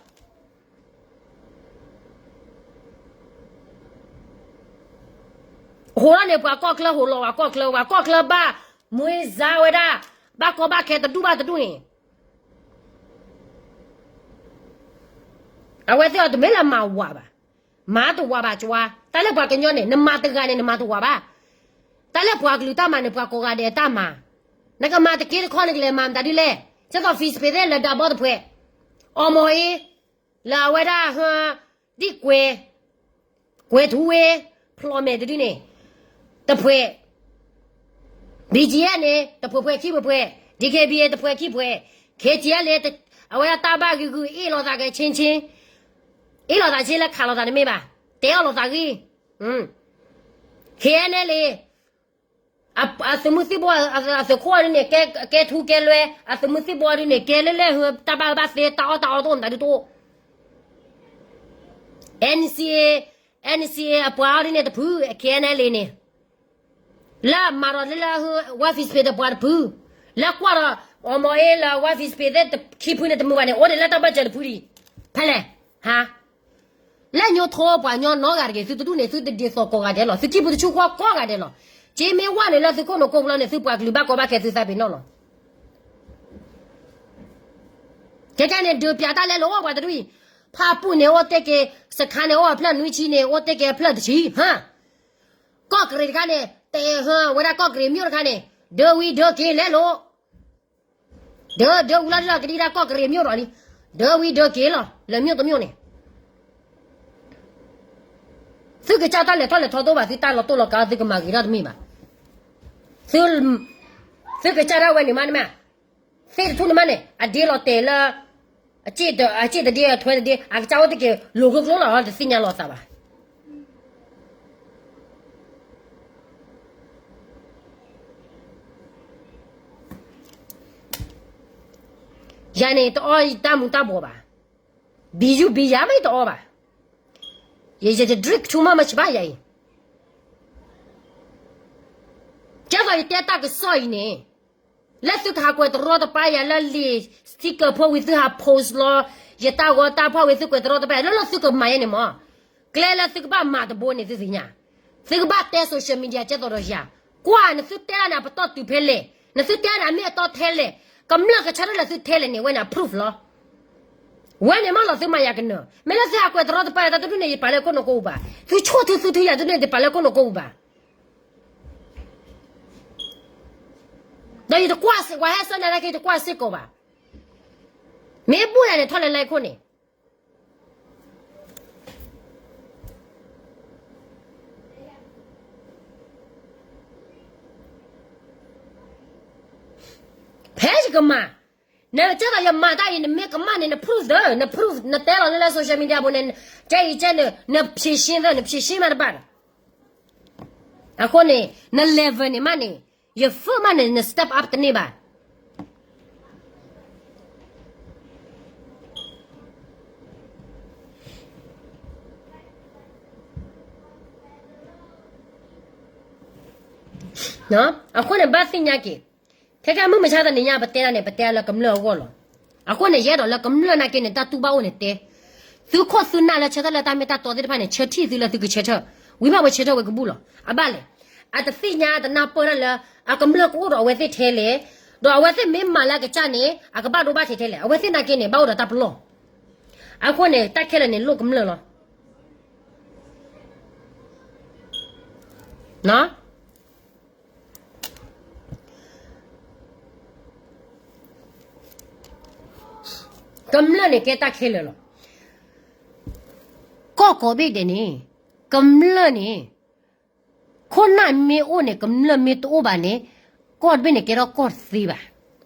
ဟိးထီၣ်န့ၣ် ပှၤကီၢ်ချၢဟိးလီၤ ပှၤကီၢ်ချၢ ပှၤကီၢ်ချၢဘၣ်မွေးစားဝဲဒၣ် ဘၣ်ကီဘၣ်ခဲတဒူၣ်ဘၣ်တဒူၣ်န့ၣ် အဝဲသ့ၣ်အီၤတမ့ၢ်လၢမၤဝၤဘၣ်. မၤတဝၤဘၣ်ကၠွါ, တၢ်လၢပှၤကညီန့ၣ် နမၤတဂၤန့ၣ် နမၤတဝၤဘၣ်. တၢ်လၢပှၤကလုာ်တၢ်မၤန့ၣ် ပှၤကိးဂၤဒဲးတၢ်မၤ, နကမၤတက့တခီ နကလဲၤမၤမတၤဒ်လဲၣ်. ကဲသိး Facebook သ့ၣ်လၢ ဒးဘီတဖှဲး, အီမီၤအ့ လၢအဝဲဒၣ် ဒ်ကွဲၤ, ကွဲၤထူဝ့, ဖျိးမဲာ်တဒုန့ၣ်, တဖှဲး, BGF န့ၣ် တဖှဲးဖှဲးခံဖှဲးဖှဲး, DKBA တဖှဲးခံဖှဲး, ခ့ထံအလံ အဝဲဒၣ်တၢ်ဘၣ်ဂ့ၤဂ့ၤ အ့ၣ်လိာ်သးကဲဆ့ဆ့, အ့ၣ်လိာ်သးဆ့လၢခးလိာ်သးတမ့ၢ်ဘၣ်, တဲအီၣ်လိာ်သးဂ့ၤ, ခ့န့ၣ်လံ အသုးမုၢ်သံၣ်ဘိ အသုးခိၣ်အီၤဒ်န့ၣ် ကဲထူကဲလွဲ, အသုးမုၢ်သံၣ်ဘိအီၤဒ်န့ၣ် ကဲလၢလဲၣ် တၢ်ဘၣ်ဘၣ်သ့ တၢ်အီၣ်တၢ်အီတအိၣ်မတၤဒုတအိၣ်, NCA, NCA အပှၤအီၤဒ်န့ၣ်တဖု ခ့န့ၣ်လံန့ၣ် လၢမၤဒီးလၢလၢ ဝါဖံးစပ့းတပှၤတဖု, လၢကွၢ်ဒီး အီမီၤအ့လၢ ဝါဖံးစပ့းသ့ၣ်ခံဖုန့ၣ်တမုာ်ဘၣ်န့ၣ် အိၣ်ဒံးလၢတၢ်ဘၢၣ်စၢၤတဖုဒံး, ဖဲလဲၣ်, ဟါ, လၢညိထိပှၤညီနီဂၤတဂ့ၤ, သုတဒူၣ်န့ၣ် သုတဒ်သိးကိးဂၤဒဲးလီၤ, သုခံပူၤတဆူဃီကိးဂၤဒဲးလီၤ, က့မ့ၢ်ဝဲန့ၣ်လၢသုခိၣ်နူာ်ကိးပူၤလီၤန့ၣ် သုပှၤကလုာ်ဘၣ်ကီဘၣ်ခဲသုသးပ့ၤနီၣ်လီၤ. ကဲကဲန့ၣ် ဒုးပၠးတၢ်လဲလိာ်အိၣ်ပှၤတဒူၣ်အံၤ, ဖၣ်ပူၣ်န့ၣ်အိၣ်တ့ၢ်က့ၤ, စခါန့ၣ်အိၣ်အဖျၢၣ်နွံဆံန့ၣ် အိၣ်တ့ၢ်က့ၤအဖျၢၣ်တဆံ, ဟါ, ကီၢ်ကရံးတခါန့ၣ် တဲဟၢဝဲဒၣ်ကီၢ်ကရံးမ့ၢ်အိၣ်တခါန့ၣ်, ဒုးဝံၤဒုးက့ၤလဲလိာ်, ဒုးဒုးဝံၤလီၤလၢကဒံဒၣ်ကီၢ်ကရံးမ့ၢ်အိၣ်ဒီးလံ, ဒုးဝံၤဒုးက့ၤလီၤ လၢမ့ၢ်တမ့ၢ်န့ၣ် သုကစၢ်တၢ်လဲၤထီၣ်လဲၤထီတအိၣ်ဘၣ်, သုတၢ်လီၤတိၢ်လီၤကး သုကမၤဂ့ၤထီၣ်တမ့ၢ်ဘၣ်. သုကစၢ်ဒၣ်ဝဲန့ၣ်မးန့ၣ်မး, သ့ၣ်တထူၣ်န့ၣ်မးန့ၣ် အဒ့လီၤတဲာ်လၢ အစ့ၣ်တဒ့အထွဲတဒ့ အကစၢ်အိၣ်တ့ၢ်က့ၤ လိၤကျိကျိလီၤ တသ့ၣ်ညါလီၤသးဘၣ်. ယၤန့ၣ် တအီၣ်တၢ်မူၤတၢ်ဘှီးဘၣ်, ဘံယူဘံယၤမ့ၢ်တအီၣ်ဘၣ်, ယ ယ drink too much ဘၣ်ယၤအံၤ, ကဲသိးယတဲတၢ်ကစီၣ်အံၤန့ၣ်, လၢသုကဟးကွဲးတရီတပါယၤလၢလံာ် sticker ဖိဝံၤသုဟး post လီၤ, ယတၢ်ဂီၤတၢ်ဖီၣ်ဝံၤသုကွဲးတရီတပါယၤ လၢလၢသုကမၤယဲန့ၣ်မး, ကျဲလၢသုကဘၣ်မၤတဘိန့ၣ်သုသ့ၣ်ညါ, သုကဘၣ်တဲ social media ကဲသိးဒီးယၤ, ကွၢ်နသုတဲဒၣ်န့ၣ် အပတီၢ်တုၤဖဲလဲၣ်, နသုတဲဒၣ်န့ၣ် အမ့ၢ်အတီထဲလဲၣ်, ကမျၢၢ်ကဆၢထၢၣ်လၢသုထဲလဲၣ်န့ၣ် ဝဲန့ၣ် approve လီၤ. ဝဲန့ၣ်မးလီၤသုမၤယၤကနၢၤ, မ့ၢ်လၢသုဟးကွဲးတရီတပါယၤတၢ်တဒူၣ်န့ၣ် ယပာ်လၢခိၣ်နူာ်ကိးပူၤဘၣ်, သုဆိၣ်သုသုသုယၤတဒူၣ်န့ၣ် ယပာ်လၢခိၣ်နူာ်ကိးပူၤဘၣ်. ဒီးယတကွၢ်စ့ၢ် ပှၤဟဲဆၢနၤနာ်က့ ယတကွၢ်စ့ၢ်ကီးဘၣ်. မ့ၢ်ဘူၣ်ယၤန့ၣ် ထီၣ်လဲၤလၢခိၣ်န့ၣ် ဖဲယကမၤ, နကဲသိးယမၤတၢ်အံၤ နမ့ၢ်ကမၣ်န့ၣ် န proof သၢ, န proof နတဲလီၤလၢလၢ social media ပူၤန့ၣ်, ကဲအံၤကဲန့ၣ် နဖြေရှင်းသၢ, နဖြေရှင်းမးတဘၣ်ဒီး, အဃိန့ၣ် န level န့ၣ်မးန့ၣ်, ယ first မးန့ၣ် န step up တန့ၢ်ဘၣ်. အဃိန့ၣ် ဘၣ်သ့ၣ်ညါက့ၤ, ခဲကဲမုၢ်မဆါတနံၤညါ ပတဲဒၣ်န့ၣ် ပတဲလၢကမျၢၢ်အဂီၢ်လီၤ. အဃိန့ၣ် ယအဲၣ်ဒိးလၢကမျၢၢ်နာ်က့န့ၣ် တၢ်တူၢ်ဘၣ်အိၣ်န့ၣ်တဲ, သုခိၣ်သုနၢ်လၢဆၢထၢၣ်လၢတၢ်မ့ၢ်တၢ်တီသ့ၣ်တဖၣ်န့ၣ် ဆၢထံၣ်သုလၢသုကဆၢထၢၣ်, ဝံၤဘၣ်ဝဲဆၢထၢၣ်ဝဲကဘူၣ်လီၤ. အဘၣ်လဲၣ်, အတသ့ၣ်ညါတနၢ်ပၢၢ်တၢ်လၢ အကမျၢၢ်ကအိၣ်ဒီးအဝဲသ့ၣ်ထဲလဲၣ်, ဒီးအဝဲသ့ၣ်မ့ၢ်မၤလၢအကစၢ်န့ၣ် အကဘၣ်ဒိဘၣ်ထံးထဲလဲၣ်, အဝဲသ့ၣ်နာ်က့န့ၣ် ဘၣ်အိၣ်ဒီးတၢ်ပလီၢ်. အဃိန့ၣ် တၢ်ခဲလၢာ်န့ၣ် လိၣ်ကမျၢၢ်လီၤ. ကမျၢၢ်န့ၣ်ကဲတၢ်ခဲလၢာ်လီၤ. ကီၢ်ကိးဘ့ၣ်ဒဲးန့ၣ် ကမျၢၢ်န့ၣ် ခိၣ်နၢ်မ့ၢ်အိၣ်န့ၣ် ကမျၢၢ်မ့ၢ်တအိၣ်ဘၣ်န့ၣ် ကီၢ်တဘ့ၣ်န့ၣ် ကဲထီၣ်ကီၢ်တသ့ဘၣ်.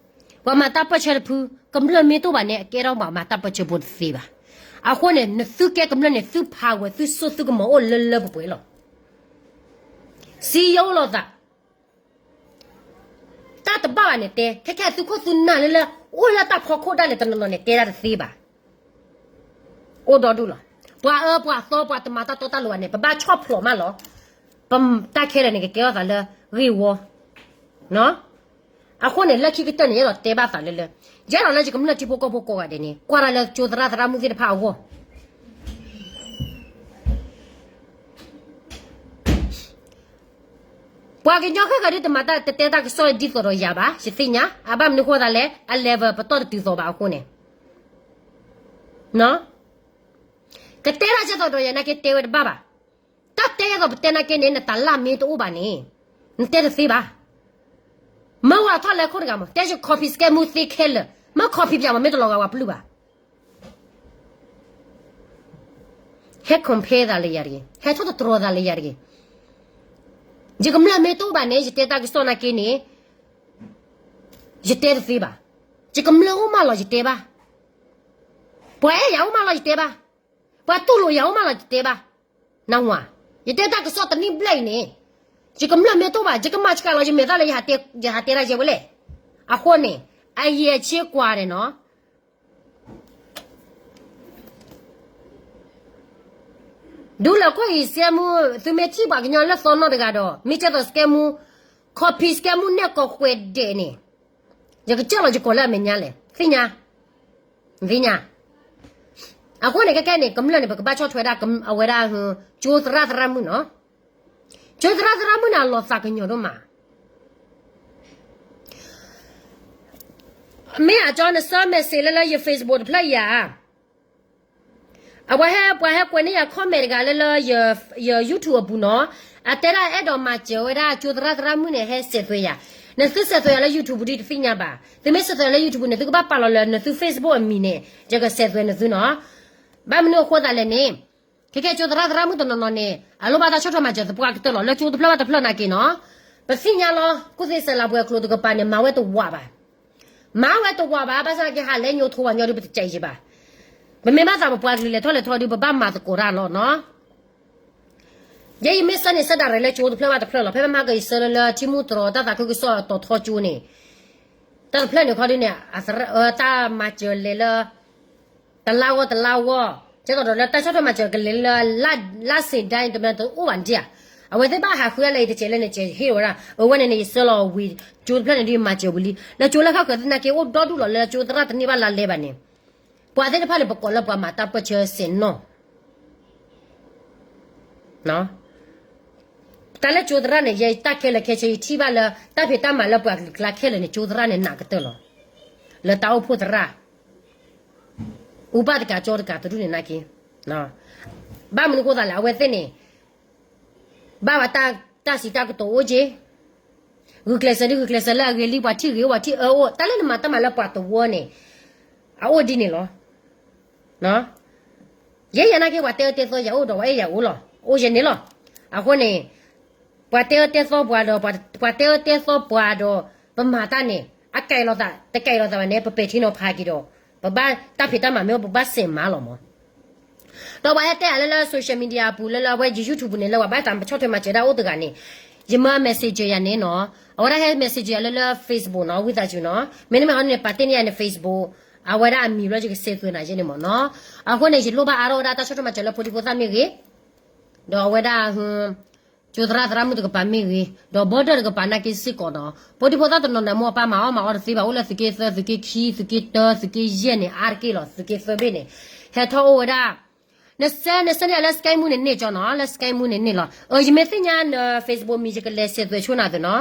ပှၤမၤတၢ်ပၢၢ်ဆၢတဖု ကမျၢၢ်မ့ၢ်တအိၣ်ဘၣ်န့ၣ် အကဲထီၣ်ပှၤမၤတၢ်ပၢၢ်ဆၢဖိတသ့ဘၣ်. အဃိန့ၣ် နသုကဲကမျၢၢ်န့ၣ် သု power သုစိသုကမီၤအိၣ်လၢလၢပှဲၤပှဲၤလီၤ. စံယိၣ်လီၤသး တၢ်တဘၣ်ဘၣ်န့ၣ်တဲ, ခဲခဲသုခိၣ်သုနၢ်လၢလၢ အိၣ်လၢတၢ်ဖီခိၣ်ဒၣ်လဲာ်တနီၤနီၤန့ၣ် တဲဒၣ်တသ့ဘၣ်. အိၣ်ဒီဒူၣ်လီၤ. ပှၤအၢပှၤသီ ပှၤတမၤတၢ်တီတၢ်လိၤဘၣ်န့ၣ် ပဘၣ်ဆီၣ်ဖျိးမးလီၤ. ပတၢ်ခဲလၢာ်န့ၣ် ကကဲထီၣ်သးလၢဂ့ၢ်ဝီ. အဃိန့ၣ် လၢခံကတၢၢ်န့ၣ် ယအဲၣ်ဒိးတဲဘၣ်သးလၢလၢ, ယအဲၣ်ဒိးလၢယကမျၢၢ်ထံဖိကီၢ်ဖိကိးဂၤဒဲးန့ၣ် ကွၢ်တၢ်လၢကၠိသရၣ်သရၣ်မုၣ်သ့ၣ်တဖၣ်အဂီၢ် ပှၤကညီခဲကဒုတမၤတၢ် တတဲတၢ်ကစီၣ်ဒ်သိးဒီးယၤဘၣ်, ယသ့ၣ်ညါ, အဘၣ်မနုၤဃိသးလဲၣ်, အ level ပတီၢ်တတုၤသိးဘၣ်အဃိန့ၣ်, ကတဲတၢ်ကစီၣ်သိးဒီးယၤနာ်က့တဲဝဲတဘၣ်ဘၣ်. တၢ်တဲယဲသိးပတဲနာ်က့န့ၣ် နတၢ်လၢ်မ့ၢ်တအိၣ်ဘၣ်န့ၣ် နတဲတသ့ဘၣ်. မၢဝဲထီၣ်လဲၤခိၣ်တဂၤမး တဲယ copy စကဲမူသ့ခဲလၢာ်, မၢ copy ပၠးမး မ့ၢ်တလီၤဂာ်ဝဲပျုၢ်ဘၣ်. ဟဲ compare သးလၢယၤတဂ့ၤ, ဟဲထီၣ်တတြီၤသးလၢယၤတဂ့ၤ. ယကမျၢၢ်မ့ၢ်တအိၣ်ဘၣ်န့ၣ် ယတဲတၢ်ကစီၣ်နာ်က့န့ၣ် ယတဲတသ့ဘၣ်. ယကမျၢၢ်အိၣ်မးလီၤယတဲဘၣ်, ပှၤအဲၣ်ယၤအိၣ်မးလီၤယတဲဘၣ်, ပှၤတူၢ်လိာ်ယၤအိၣ်မးလီၤယတဲဘၣ်, နဝၤ, ယတဲတၢ်ကစီၣ်တနံၣ်ဘျဲၣ်အံၤန့ၣ်, ယကမျၢၢ်မ့ၢ်တအိၣ်ဘၣ် ယကမၤစှၤလီၤယမဲာ်သၣ်လၢ ယဟးတဲဒ်ယဲဝဲလဲၣ်, အဃိန့ၣ်, အယံာ်အဆ့ကွၢ်န့ၣ်နီၤ ဒူလၢခိၣ်အံၤ စကဲမူ, သုမ့ၢ်ထံၣ်ပှၤကညီလၢသီနီၢ်တဂၤဒီး မ့ၢ်ကဲသိးစကဲမူ, ခီဖံးစကဲမူနဲၣ်ကိးဃဲၤဒဲးန့ၣ်, ယကစၢၢ်လီၤယကိးလၢအမဲာ်ညါလဲၣ်, သ့ၣ်ညါ, သ့ၣ်ညါ, အဃိန့ၣ် ခဲခဲန့ၣ် ကမျၢၢ်န့ၣ် ပကဘၣ်ဆီၣ်ထွဲဒၣ် အဝဲဒၣ်, ကၠိသရၣ်သရၣ်မုၣ်နီၤ, ကၠိသရၣ်သရၣ်မုၣ်န့ၣ် အလီၤသးကညီၤဒိၣ်မး မ့ၢ်အကၠီ နဆှၢ message လၢလၢယ Facebook တဖျၢၣ်အံၤဧါ, အဝဲဟဲ ပှၤဟဲကွဲးန့ၢ်ယၤ comment တဂၤလၢလၢ ယ YouTube အပူၤနီၤ, အတဲဒၣ်အဲၣ်ဒိးမၤစၢၤဝဲဒၣ်ကၠိသရၣ်သရၣ်မုၣ်န့ၣ် ဟဲစဲးသွဲးယၤ, နသုစဲးသွဲးယၤလၢ YouTube ဒ်တသ့ၣ်ညါဘၣ်, သုမ့ၢ်စဲးသွဲးယၤလၢ YouTube န့ၣ် သုကဘၣ်ပာ်လီၤလၢနသု Facebook အမံၤန့ၣ် ယကစဲးသွဲးနသုနီၤ, ဘၣ်မနုၤအဃိသတးလဲၣ်န့ၣ်, ခဲခဲကၠိသရၣ်သရၣ်မုၣ်တနီၤနီၤန့ၣ် အလိၣ်ဘၣ်တၢ်ဆီၣ်ထွဲမၤစၢၤသပှၢ်ကတၢၢ်လီၤ လၢကၠိတဖျၢၣ်ဘၣ်တဖျၢၣ်နာ်က့နီၤ, ပသ့ၣ်ညါလီၤ ကူၣ်သ့စဲးလၤပှဲၤကျိၤတကပၤန့ၣ် မၤဝဲတဝးဘၣ် မၤဝဲတဝးဘၣ် ဘၣ်ဆၣ်က့ဟးလဲညိထိဝဲညီဒုး ပတကဲယံၤဘၣ်, ပမ့ၢ်ဘၣ်သးပပှၤကလုာ်လဲၤထီၣ်လဲၤထီဒုး ပဘၣ်မၤသကိးတၢ်လီၤနီၤ, ယဲယမ့ၢ်ဆှၢန့ၣ် ဆှၢဒၣ်ရဲၣ်လၢကၠိတဖျၢၣ်ဘၣ်တဖျၢၣ်လီၤ ဖဲမဟါကယဆှၢလၢလၢထံမူတြီၤတၢ်သးခုကစီၣ်တီၤထီကၠိန့ၣ်, တၢ်တဖျၢၣ်န့ၣ်ခီဒုးန့ၣ်, တၢ်မၤစၢၤလဲၤလၢ တလါဂီၢ်တလါဂီၢ်, ကဲသိးဒီးလၢတၢ်ဆီၣ်ထွဲမၤစၢၤကလဲၤလၢ လါစ့ၣ်ဒၣ်တမ့ၢ်တအိၣ်ဘၣ်ဒံးဧါ, အဝဲသ့ၣ်ဘၣ်ဟးဃုအါလဲၣ်အံၤတစဲးလၢန့ၣ် စဲးဟ့ၣ်ဝဲဒၣ် အဝဲန့ၣ်န့ၣ် ယဆှၢလီၤဝံၤ ကၠိတဖျၢၣ်န့ၣ်ဒုးမၤစၢၤဝံၤလံ လၢကၠိလၢဃၣ်ဃၢၤသနာ်က့အိၣ်ဒီဒူၣ်လီၤလၢကၠိသရၣ်တန့ၢ်ဘၣ်လါလဲဘၣ်န့ၣ်, ပှၤသ့ၣ်တဖၣ်န့ၣ် ပကိးလၢပှၤမၤတၢ်ပၢၢ်ဆၢစဲးနီၣ် တၢ်လၢကၠိသရၣ်န့ၣ် ယတၢ်ခဲလၢာ်ခဲဆ့ ယထံၣ်ဘၣ်လၢ တၢ်ဖံးတၢ်မၤလၢပှၤကလုာ်ကျါခဲလၢာ်န့ၣ် ကၠိသရၣ်န့ၣ်နးကတၢၢ်လီၤ. လၢတၢ်အိၣ်ဖှိၣ်သရၣ် အူပၢ်တကးကၠီတကးတဒူၣ်န့ၣ်နာ်က့, ဘၣ်မနုၤအဃိသတးလဲၣ် အဝဲသ့ၣ်န့ၣ် ဘၣ်ဝဲတၢ်စံးတၢ်ကတိၤအိၣ်က့, ဂုာ်ကျဲးစၢးဒုးဂုာ်ကျဲးစၢးလၢအဂ့ၤလံ ပှၤထံၣ်ဂ့ၤအိၣ် ပှၤထံၣ်အၢအိၣ် တၢ်လၢနမၤတၢ်မၤလၢပှၤသဝီန့ၣ် အအိၣ်ဒ်န့ၣ်လီၤ. ယဲယၤနာ်က့ ပှၤတဲအၢတဲသီယၤအိၣ်ဒီးပှၤအဲၣ်ယၤအိၣ်လီၤ အိၣ်ယဲန့ၣ်လီၤ. အဃိန့ၣ် ပှၤတဲအၢတဲသီပှၤဒီး ပှၤတဲအၢတဲသီပှၤဒီး ပမၤတၢ်န့ၣ် အကဲလီၤသး တကဲလီၤသးဘၣ်န့ၣ် ပပဲာ်ထံနီၤဖးက့ၤဒီး ပဘၣ်တၢ်ဖံးတၢ်မၤမ့ၢ်အိၣ် ပဘၣ်စဲးမၤလီၤမး. ဒီးပှၤဟဲတဲအလၢလၢ social media အပူၤ လၢလၢအဝဲယ YouTube ပူၤန့ၣ် လၢပှၤဘၣ်တၢ်ပဆီၣ်ထွဲမၤစၢၤဒၣ်အိၣ်တဂၤန့ၣ် ယမၢ messenger ယၤန့ၣ်နီၤ, အဝဲဒၣ်ဟဲ messenger ယၤလၢလၢ Facebook နီၤ ဝံသးစူၤနီၤ, မ့တမ့ၢ်ဟီန့ၣ် ပာ်တ့ၢ်န့ၢ်ယၤန့ၣ် Facebook အဝဲဒၣ်အမံၤဘျီယကစဲးသွဲးနၤယဲန့ၣ်မးနီၤ. အဃိန့ၣ် ယလိၣ်ဘၣ်အါထီၣ်ဝဲဒၣ်တၢ်ဆီၣ်ထွဲမၤစၢၤလၢဖိဒံဖိသၣ်မ့ၢ်ဂ့ၤ, ဒီးအဝဲဒၣ် ကၠိသရၣ်သရၣ်မုၣ်တကပၤမ့ၢ်ဂ့ၤ, ဒီး border တကပၤနာ်က့စ့ၢ်ကီးနီၤ, ဖိဒံဖိသၣ်တနီၤန့ၣ် မိၢ်အပၢ်မၤအီၣ်မၤအီတသ့ဘၣ် အိၣ်လၢသုးက့သၢ သုးက့ခံ သုးက့တၢ သုးက့ယဲၢ်န့ၣ် အါတက့ၢ်လီၤ သုးက့သၢဘ့ၣ်န့ၣ် ဟဲထီၣ်အိၣ်ဝဲဒၣ် နဆှၢ နဆှၢန့ၢ်လၢ Skype မူန့ၣ်န့ၢ်ကၠီနီၤ လၢ Skype မူန့ၣ်န့ၢ်လီၤ. အၢ ယမ့ၢ်သ့ၣ်ညါန Facebook မံၤ ယကလဲၤစဲးသွဲးဆိနၤသုနီၤ.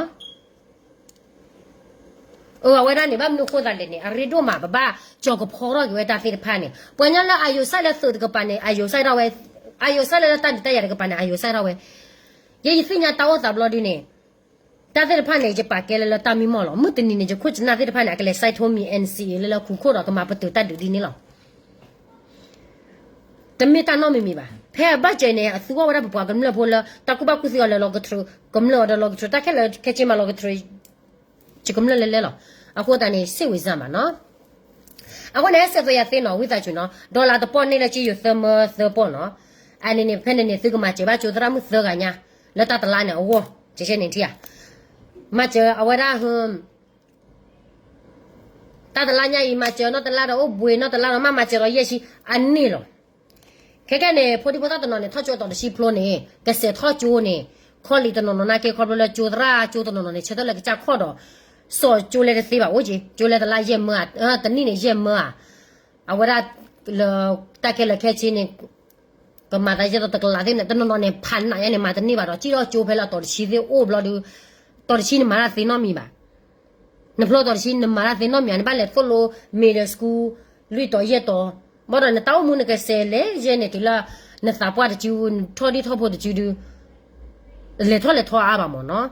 အၢ အဝဲဒၣ်န့ၣ် ဘၣ်မနုၤအဃိသတးလဲၣ်န့ၣ် အရ့ဒိၣ်မး ပဘၣ်ကၠီၤကဖီထီၣ်က့ၤဝဲတၢ်သ့ၣ်တဖၣ်န့ၣ် ပှၤကညီလၢအယိၤစၢ်လၢသုးတကပၤန့ၣ် အယိၤစၢ်ထီၣ်ဝဲ, အယိၤစၢ်လၢလၢတၢ်ဒုးတၢ်ယၤတကပၤန့ၣ် အယိၤစၢ်ထီၣ်ဝဲ. ယဲယသ့ၣ်ညါတၢ်အိၣ်သးဘျီဒုန့ၣ် တၢ်သ့ၣ်တဖၣ်န့ၣ် ယပာ်ကဲလၢလၢတၢ်မံမီၢ်လီၤ. မုၢ်တနံၤန့ၣ် ယခိၣ်ယနၢ်သ့ၣ်တဖၣ်န့ၣ် အကလဲၤ sign ထိမံၤ NCA လၢလၢခူခိၣ်ဒီးကမၤပတုာ်တၢ်ဒုးဒ်န့ၣ်လီၤ. တမ့ၢ်တၢ်နီတမံၤမံၤဘၣ်. ဖဲအဘၣ်စၢၤန့ၣ် အသူအီၤဝဲဒၣ်ပပှၤကမျၢၢ်ဖိလၢ တၢ်ကူၣ်ဘၣ်ကူၣ်သ့အီၤလၢလီၤကတြူၢ် ကမျၢၢ်အီၤဒီးလီၤကတြူၢ် တၢ်ခဲလၢာ်ခဲဆ့မးလီၤကတြူၢ် ယကမျၢၢ်လဲၤလဲၤလီၤ. အဃိသတးန့ၣ် စ့ၣ်ဝံၤစၢ်မးနီၤ. အဃိန့ၣ် ဟဲစဲးသွဲးယၤသ့နီၤ ဝံသးစူၤနီၤ dollar တပီၢ်န့ၢ်လၢက့ယိၤ သၢမၢသၢပီၢ်နီၤ. အန့ၣ်န့ၣ် ဖဲန့ၣ်န့ၣ် သုကမၤစၢၤဘၣ်ကၠိသရၣ်မုၣ်သၢဂၤညါ လၢတၢ်တလါန့ၣ်အဂီၢ် ကဲကဲန့ၣ်ထံၣ်ဧါ. မၤစၢၤအဝဲဒၣ် တၢ်တလါညါအံၤ မၤစၢၤနီၢ်တလါဒီးအိၣ်ဘှံး နီၢ်တလါဒီးမ့ၢ်မၤစၢၤဒီးယဲၢ်ဆံ အန့ၣ်လီၤ. ခဲကဲန့ၣ် ဖိဒံဖိသၣ်တနီၤန့ၣ် ထီၣ်ကၠိတီၤတဆံဖျိန့ၣ် ကစဲးထီၣ်ကၠိန့ၣ် ခီလံတနီၤနီၤနာ်က့ ခီဖျိလၢကၠိသရၣ်ကၠိတနီၤနီၤန့ၣ် ဆၢထၢၣ်လၢကစၢ်ခီၣ်ဒီး စီၤကၠိလဲတသ့ဘၣ်အိၣ်က့ ကၠိလဲတလါယဲၢ်မၢဧါ တနံၣ်န့ၣ်ယဲၢ်မၢဧါ. အဝဲဒၣ်လၢတၢ်ခဲလၢာ်ခဲဆ့န့ၣ် ကမၤသးယဲၢ်တီၤတကလးသ့ၣ်န့ၣ် တနီၤနီၤန့ၣ် ဖးနးယဲၢ်န့ၣ် မၤတန့ၢ်ဘၣ်ဒီး စံၣ်ထီၣ်ကၠိဖဲလၢအတီၤတဆံသ့ၣ်အိၣ်ဘျီဒုး တီၤတဆံနမၤတၢ်သ့နီတမံၤဘၣ်. နဖျိတီၤတဆံ နမၤတၢ်သ့နီတမံၤ နဘၣ်လဲၤသိၣ်လိ middle school လွံၢ်တီၤယဲၢ်တီၤ ဘၣ်ဒီးနတၢ်အိၣ်မူနကစဲးလဲၤယဲၢ်န့ၣ်တုၤလၢ နသးပှၢ်တစု နထီၣ်ဒံၣ်ထီၣ်ဖိတစုဒုး လဲၤထီၣ်လဲၤထီအါဘၣ်မးနီၤ.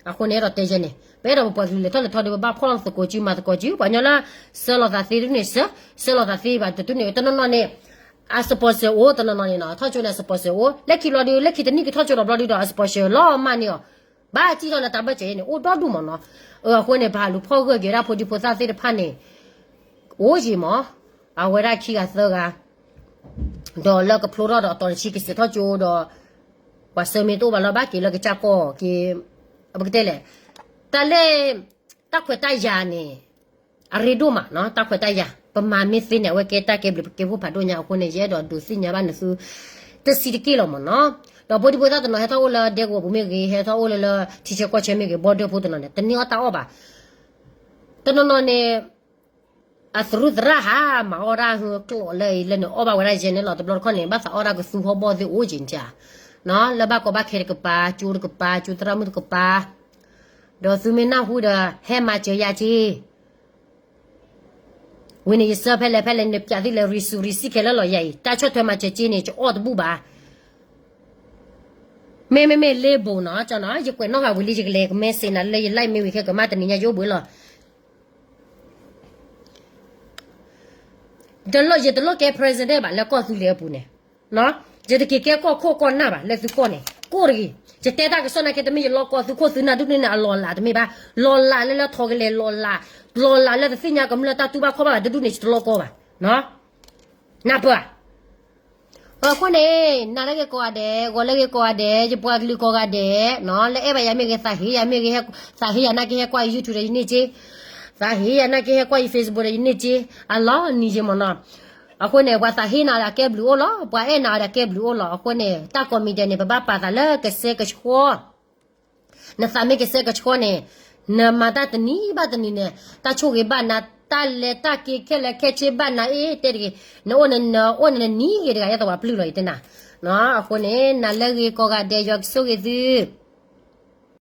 အဃိန့ၣ်အဲၣ်ဒိးတဲယဲၢ်န့ၣ် ပအဲၣ်ဒိးပပှၤကလုာ်လဲၤထီၣ်လဲၤထီဒုး ပဘၣ်ဖီၣ်သကိးစု မၤသကိးစု ပှၤကညီလၢ ဆှၢလီၤသးသ့တဒူၣ်န့ၣ် ဆှၢ ဆှၢလီၤသးသ့ဘၣ်တဒူၣ်န့ၣ် တနီၤနီၤန့ၣ် အ sponsor အိၣ်တနီၤနီၤန့ၣ်နီၤ ထီၣ်ကၠိန့ၣ် အ sponsor အိၣ် လၢခံဘျီဒုး လၢခံတနံၣ်ကထီၣ်ကၠိဒီးဘျီဒုးဒီး အ sponsor လီၤမၢ်န့ၢ်အီၤ ဘၣ်စံၣ်ထီၣ်လၢတၢ်ဘၢၣ်စၢၤအံၤန့ၣ် အိၣ်ဒီဒူၣ်မးနီၤ. အဃိန့ၣ် ပဟးလူၤဖီၣ်ဂၢၢ်က့ၤဝဲဒၣ်ဖိဒံဖိသၣ်သ့ၣ်တဖၣ်န့ၣ် အိၣ်ယံၤမး, အဝဲဒၣ်ခံဂၤသၢဂၤ, ဒီးလၢကဖျိထီၣ်ဒီးအတီၤတဆံကစဲးထီၣ်ကၠိဒီး ပှၤဆၢမ့ၢ်တအိၣ်ဘၣ်လီၤ ဘၣ်က့ၤလၢကစၢ်ကီၢ်က့ၤ, ပကတဲလဲၣ်, တၢ်လၢ တၢ်ခွဲးတၢ်ယာ်န့ၣ် အရ့ဒိၣ်မးနီၤ, တၢ်ခွဲးတၢ်ယာ် ပမၤမ့ၢ်သ့န့ၣ် အဝဲကဲတၢ်ကဲဘျုးကဲဖှိၣ်ဖးဒိၣ်ညါအဃိန့ၣ် ယအဲၣ်ဒိးဒုးသ့ၣ်ညါဘၣ်နသု တဆံးတက့ၢ်လီၤမးနီၤ. ဒီးဖိဒံဖိသၣ်တနီၤဟဲထီၣ်အိၣ်လၢဒဲကဝီၤပူၤမ့ၢ်ဂ့ၤ, ဟဲထီၣ်အိၣ်လၢလၢထံဆၢကီၢ်ဆၢမ့ၢ်ဂ့ၤ, ဘီဒၢဖိတနီၤန့ၣ် တန့ၢ်အီၣ်တၢ်အီၣ်ဘၣ်. တနီၤနီၤန့ၣ် အသရူးသရၣ်ဟးမၤအီၣ်ဒၣ်ဟၢကျိးလၢအံၤလၢန့ၣ် အီၣ်ဘၣ်ဝဲဒၣ်ယဲန့ၣ်လီၤ. တဘျီတခီၣ်န့ၣ် ဘၣ်သးအီၣ်ဒၣ်ကသူဟီၣ်ဘီၣ်သ့ၣ်အိၣ်က့ၤန့ၣ်, လၢဘၣ်ကီဘၣ်ခဲတကပၤ, ကၠိတကပၤ, ကၠိသရၣ်မုၣ်တကပၤ, ဒီးသုမ့ၢ်နၢ်ဟူဒီး ဟဲမၤစၢၤယၤက့ၤ ဝံၤန့ၣ် ယဆၢဖဲလဲၣ်ဖဲလဲၣ်န့ၣ် ပျးသ့ၣ်လဲၣ် ရံစူၤရံစံၣ်ခဲလၢာ်လီၤယၤအံၤ, တၢ်ဆီၣ်ထွဲမၤစၢၤက့ၤန့ၣ် ကအီၣ်တဘူၣ်ဘၣ်. မ့မ့မ့ၢ်လ့ဘိနီၤ, ကၠီနီၤ, ယကွဲးနီၣ်ဃာ်ဝံၤလံ ယကလဲၤကမဲစ့နၤလၢယ live မ့ၢ်ဝံၤခဲကမၣ်တနံၤညါယအိၣ်ဘှံးလီၤ. ယတလီၢ်ကဲ president ဘၣ်လၢကီၢ်သူလ့ၤအပူၤန့ၣ်, ယတက့ၤကဲကီၢ်ခိၣ်ကီၢ်နၢ်ဘၣ်လၢသုကီၢ်န့ၣ် ကိၢ်တဂ့ၤ. ယတဲတၢ်ကစီၣ်နာ်က့ တမ့ၢ်ယလီၢ်ကီသုးခိၣ်သုးနၢ်ဒူၣ်န့ၣ် အလီၢ်လၤတမ့ၢ်ဘၣ်, လီၢ်လၤလၢလၢထီကလဲၤလီၢ်လၤ, လီၢ်လၤလၢတသ့ၣ်ညါကမျၢၢ်တၢ်တူၢ်ဘၣ်ခီၣ်ဘၣ်ဘၣ်ဒူၣ်ဒူၣ်န့ၣ် ယတလီၢ်ကီဘၣ်. နၢ်ပၢၢ်ဧါ. အဃိန့ၣ် နၤလၢဂ့ၤကိးဂၤဒဲး, ဂီၤလၢဂ့ၤကိးဂၤဒဲး, ယပှၤကလုာ်ကိးဂၤဒဲး, လၢအဲၣ်ဘၣ်ယၤမ့ၢ်ဂ့ၤ, သးဟ့ယၤမ့ၢ်ဂ့ၤ, သးဟ့ယၤနာ်က့ဟဲကွၢ်ယ YouTube ဒီးယန့ၢ်စ့, သးဟ့ယၤနာ်က့ဟဲကွၢ်ယ Facebook ဒီးယန့ၢ်စ့, အလီၤနံၤယမၢ်နီၤ. အဃိန့ၣ် ပှၤသးဟ့နၤဒီးအကဲဘျုးအိၣ်လီၤ, ပှၤအဲၣ်နၤဒီးအကဲဘျုးအိၣ်လီၤ. အဃိန့ၣ် တၢ်ကိးမံၤဒဲးန့ၣ် ပဘၣ်ပာ်သးလၢကစဲကဆှီ နသးမ့ၢ်ကစဲကဆှီန့ၣ်, နမၤတၢ်တနံၤဘၣ်တနံၤန့ၣ် တၢ်ဆိၣ်ဂ့ၤဘၣ်နၤ, တၢ်လဲၤတၢ်က့ၤခဲလၢာ်ခဲဆ့ဘၣ်နၤအ့ၣ် တဲတဂ့ၤ, နအိၣ်နအိၣ်နနံၤဂ့ၤတဂၤ ယဲသိးပှၤပျုၢ်လီၤယတဲနၤ. အဃိန့ၣ် နၤလၢဂ့ၤကိးဂၤဒဲး ယွၤကဆိၣ်ဂ့ၤသု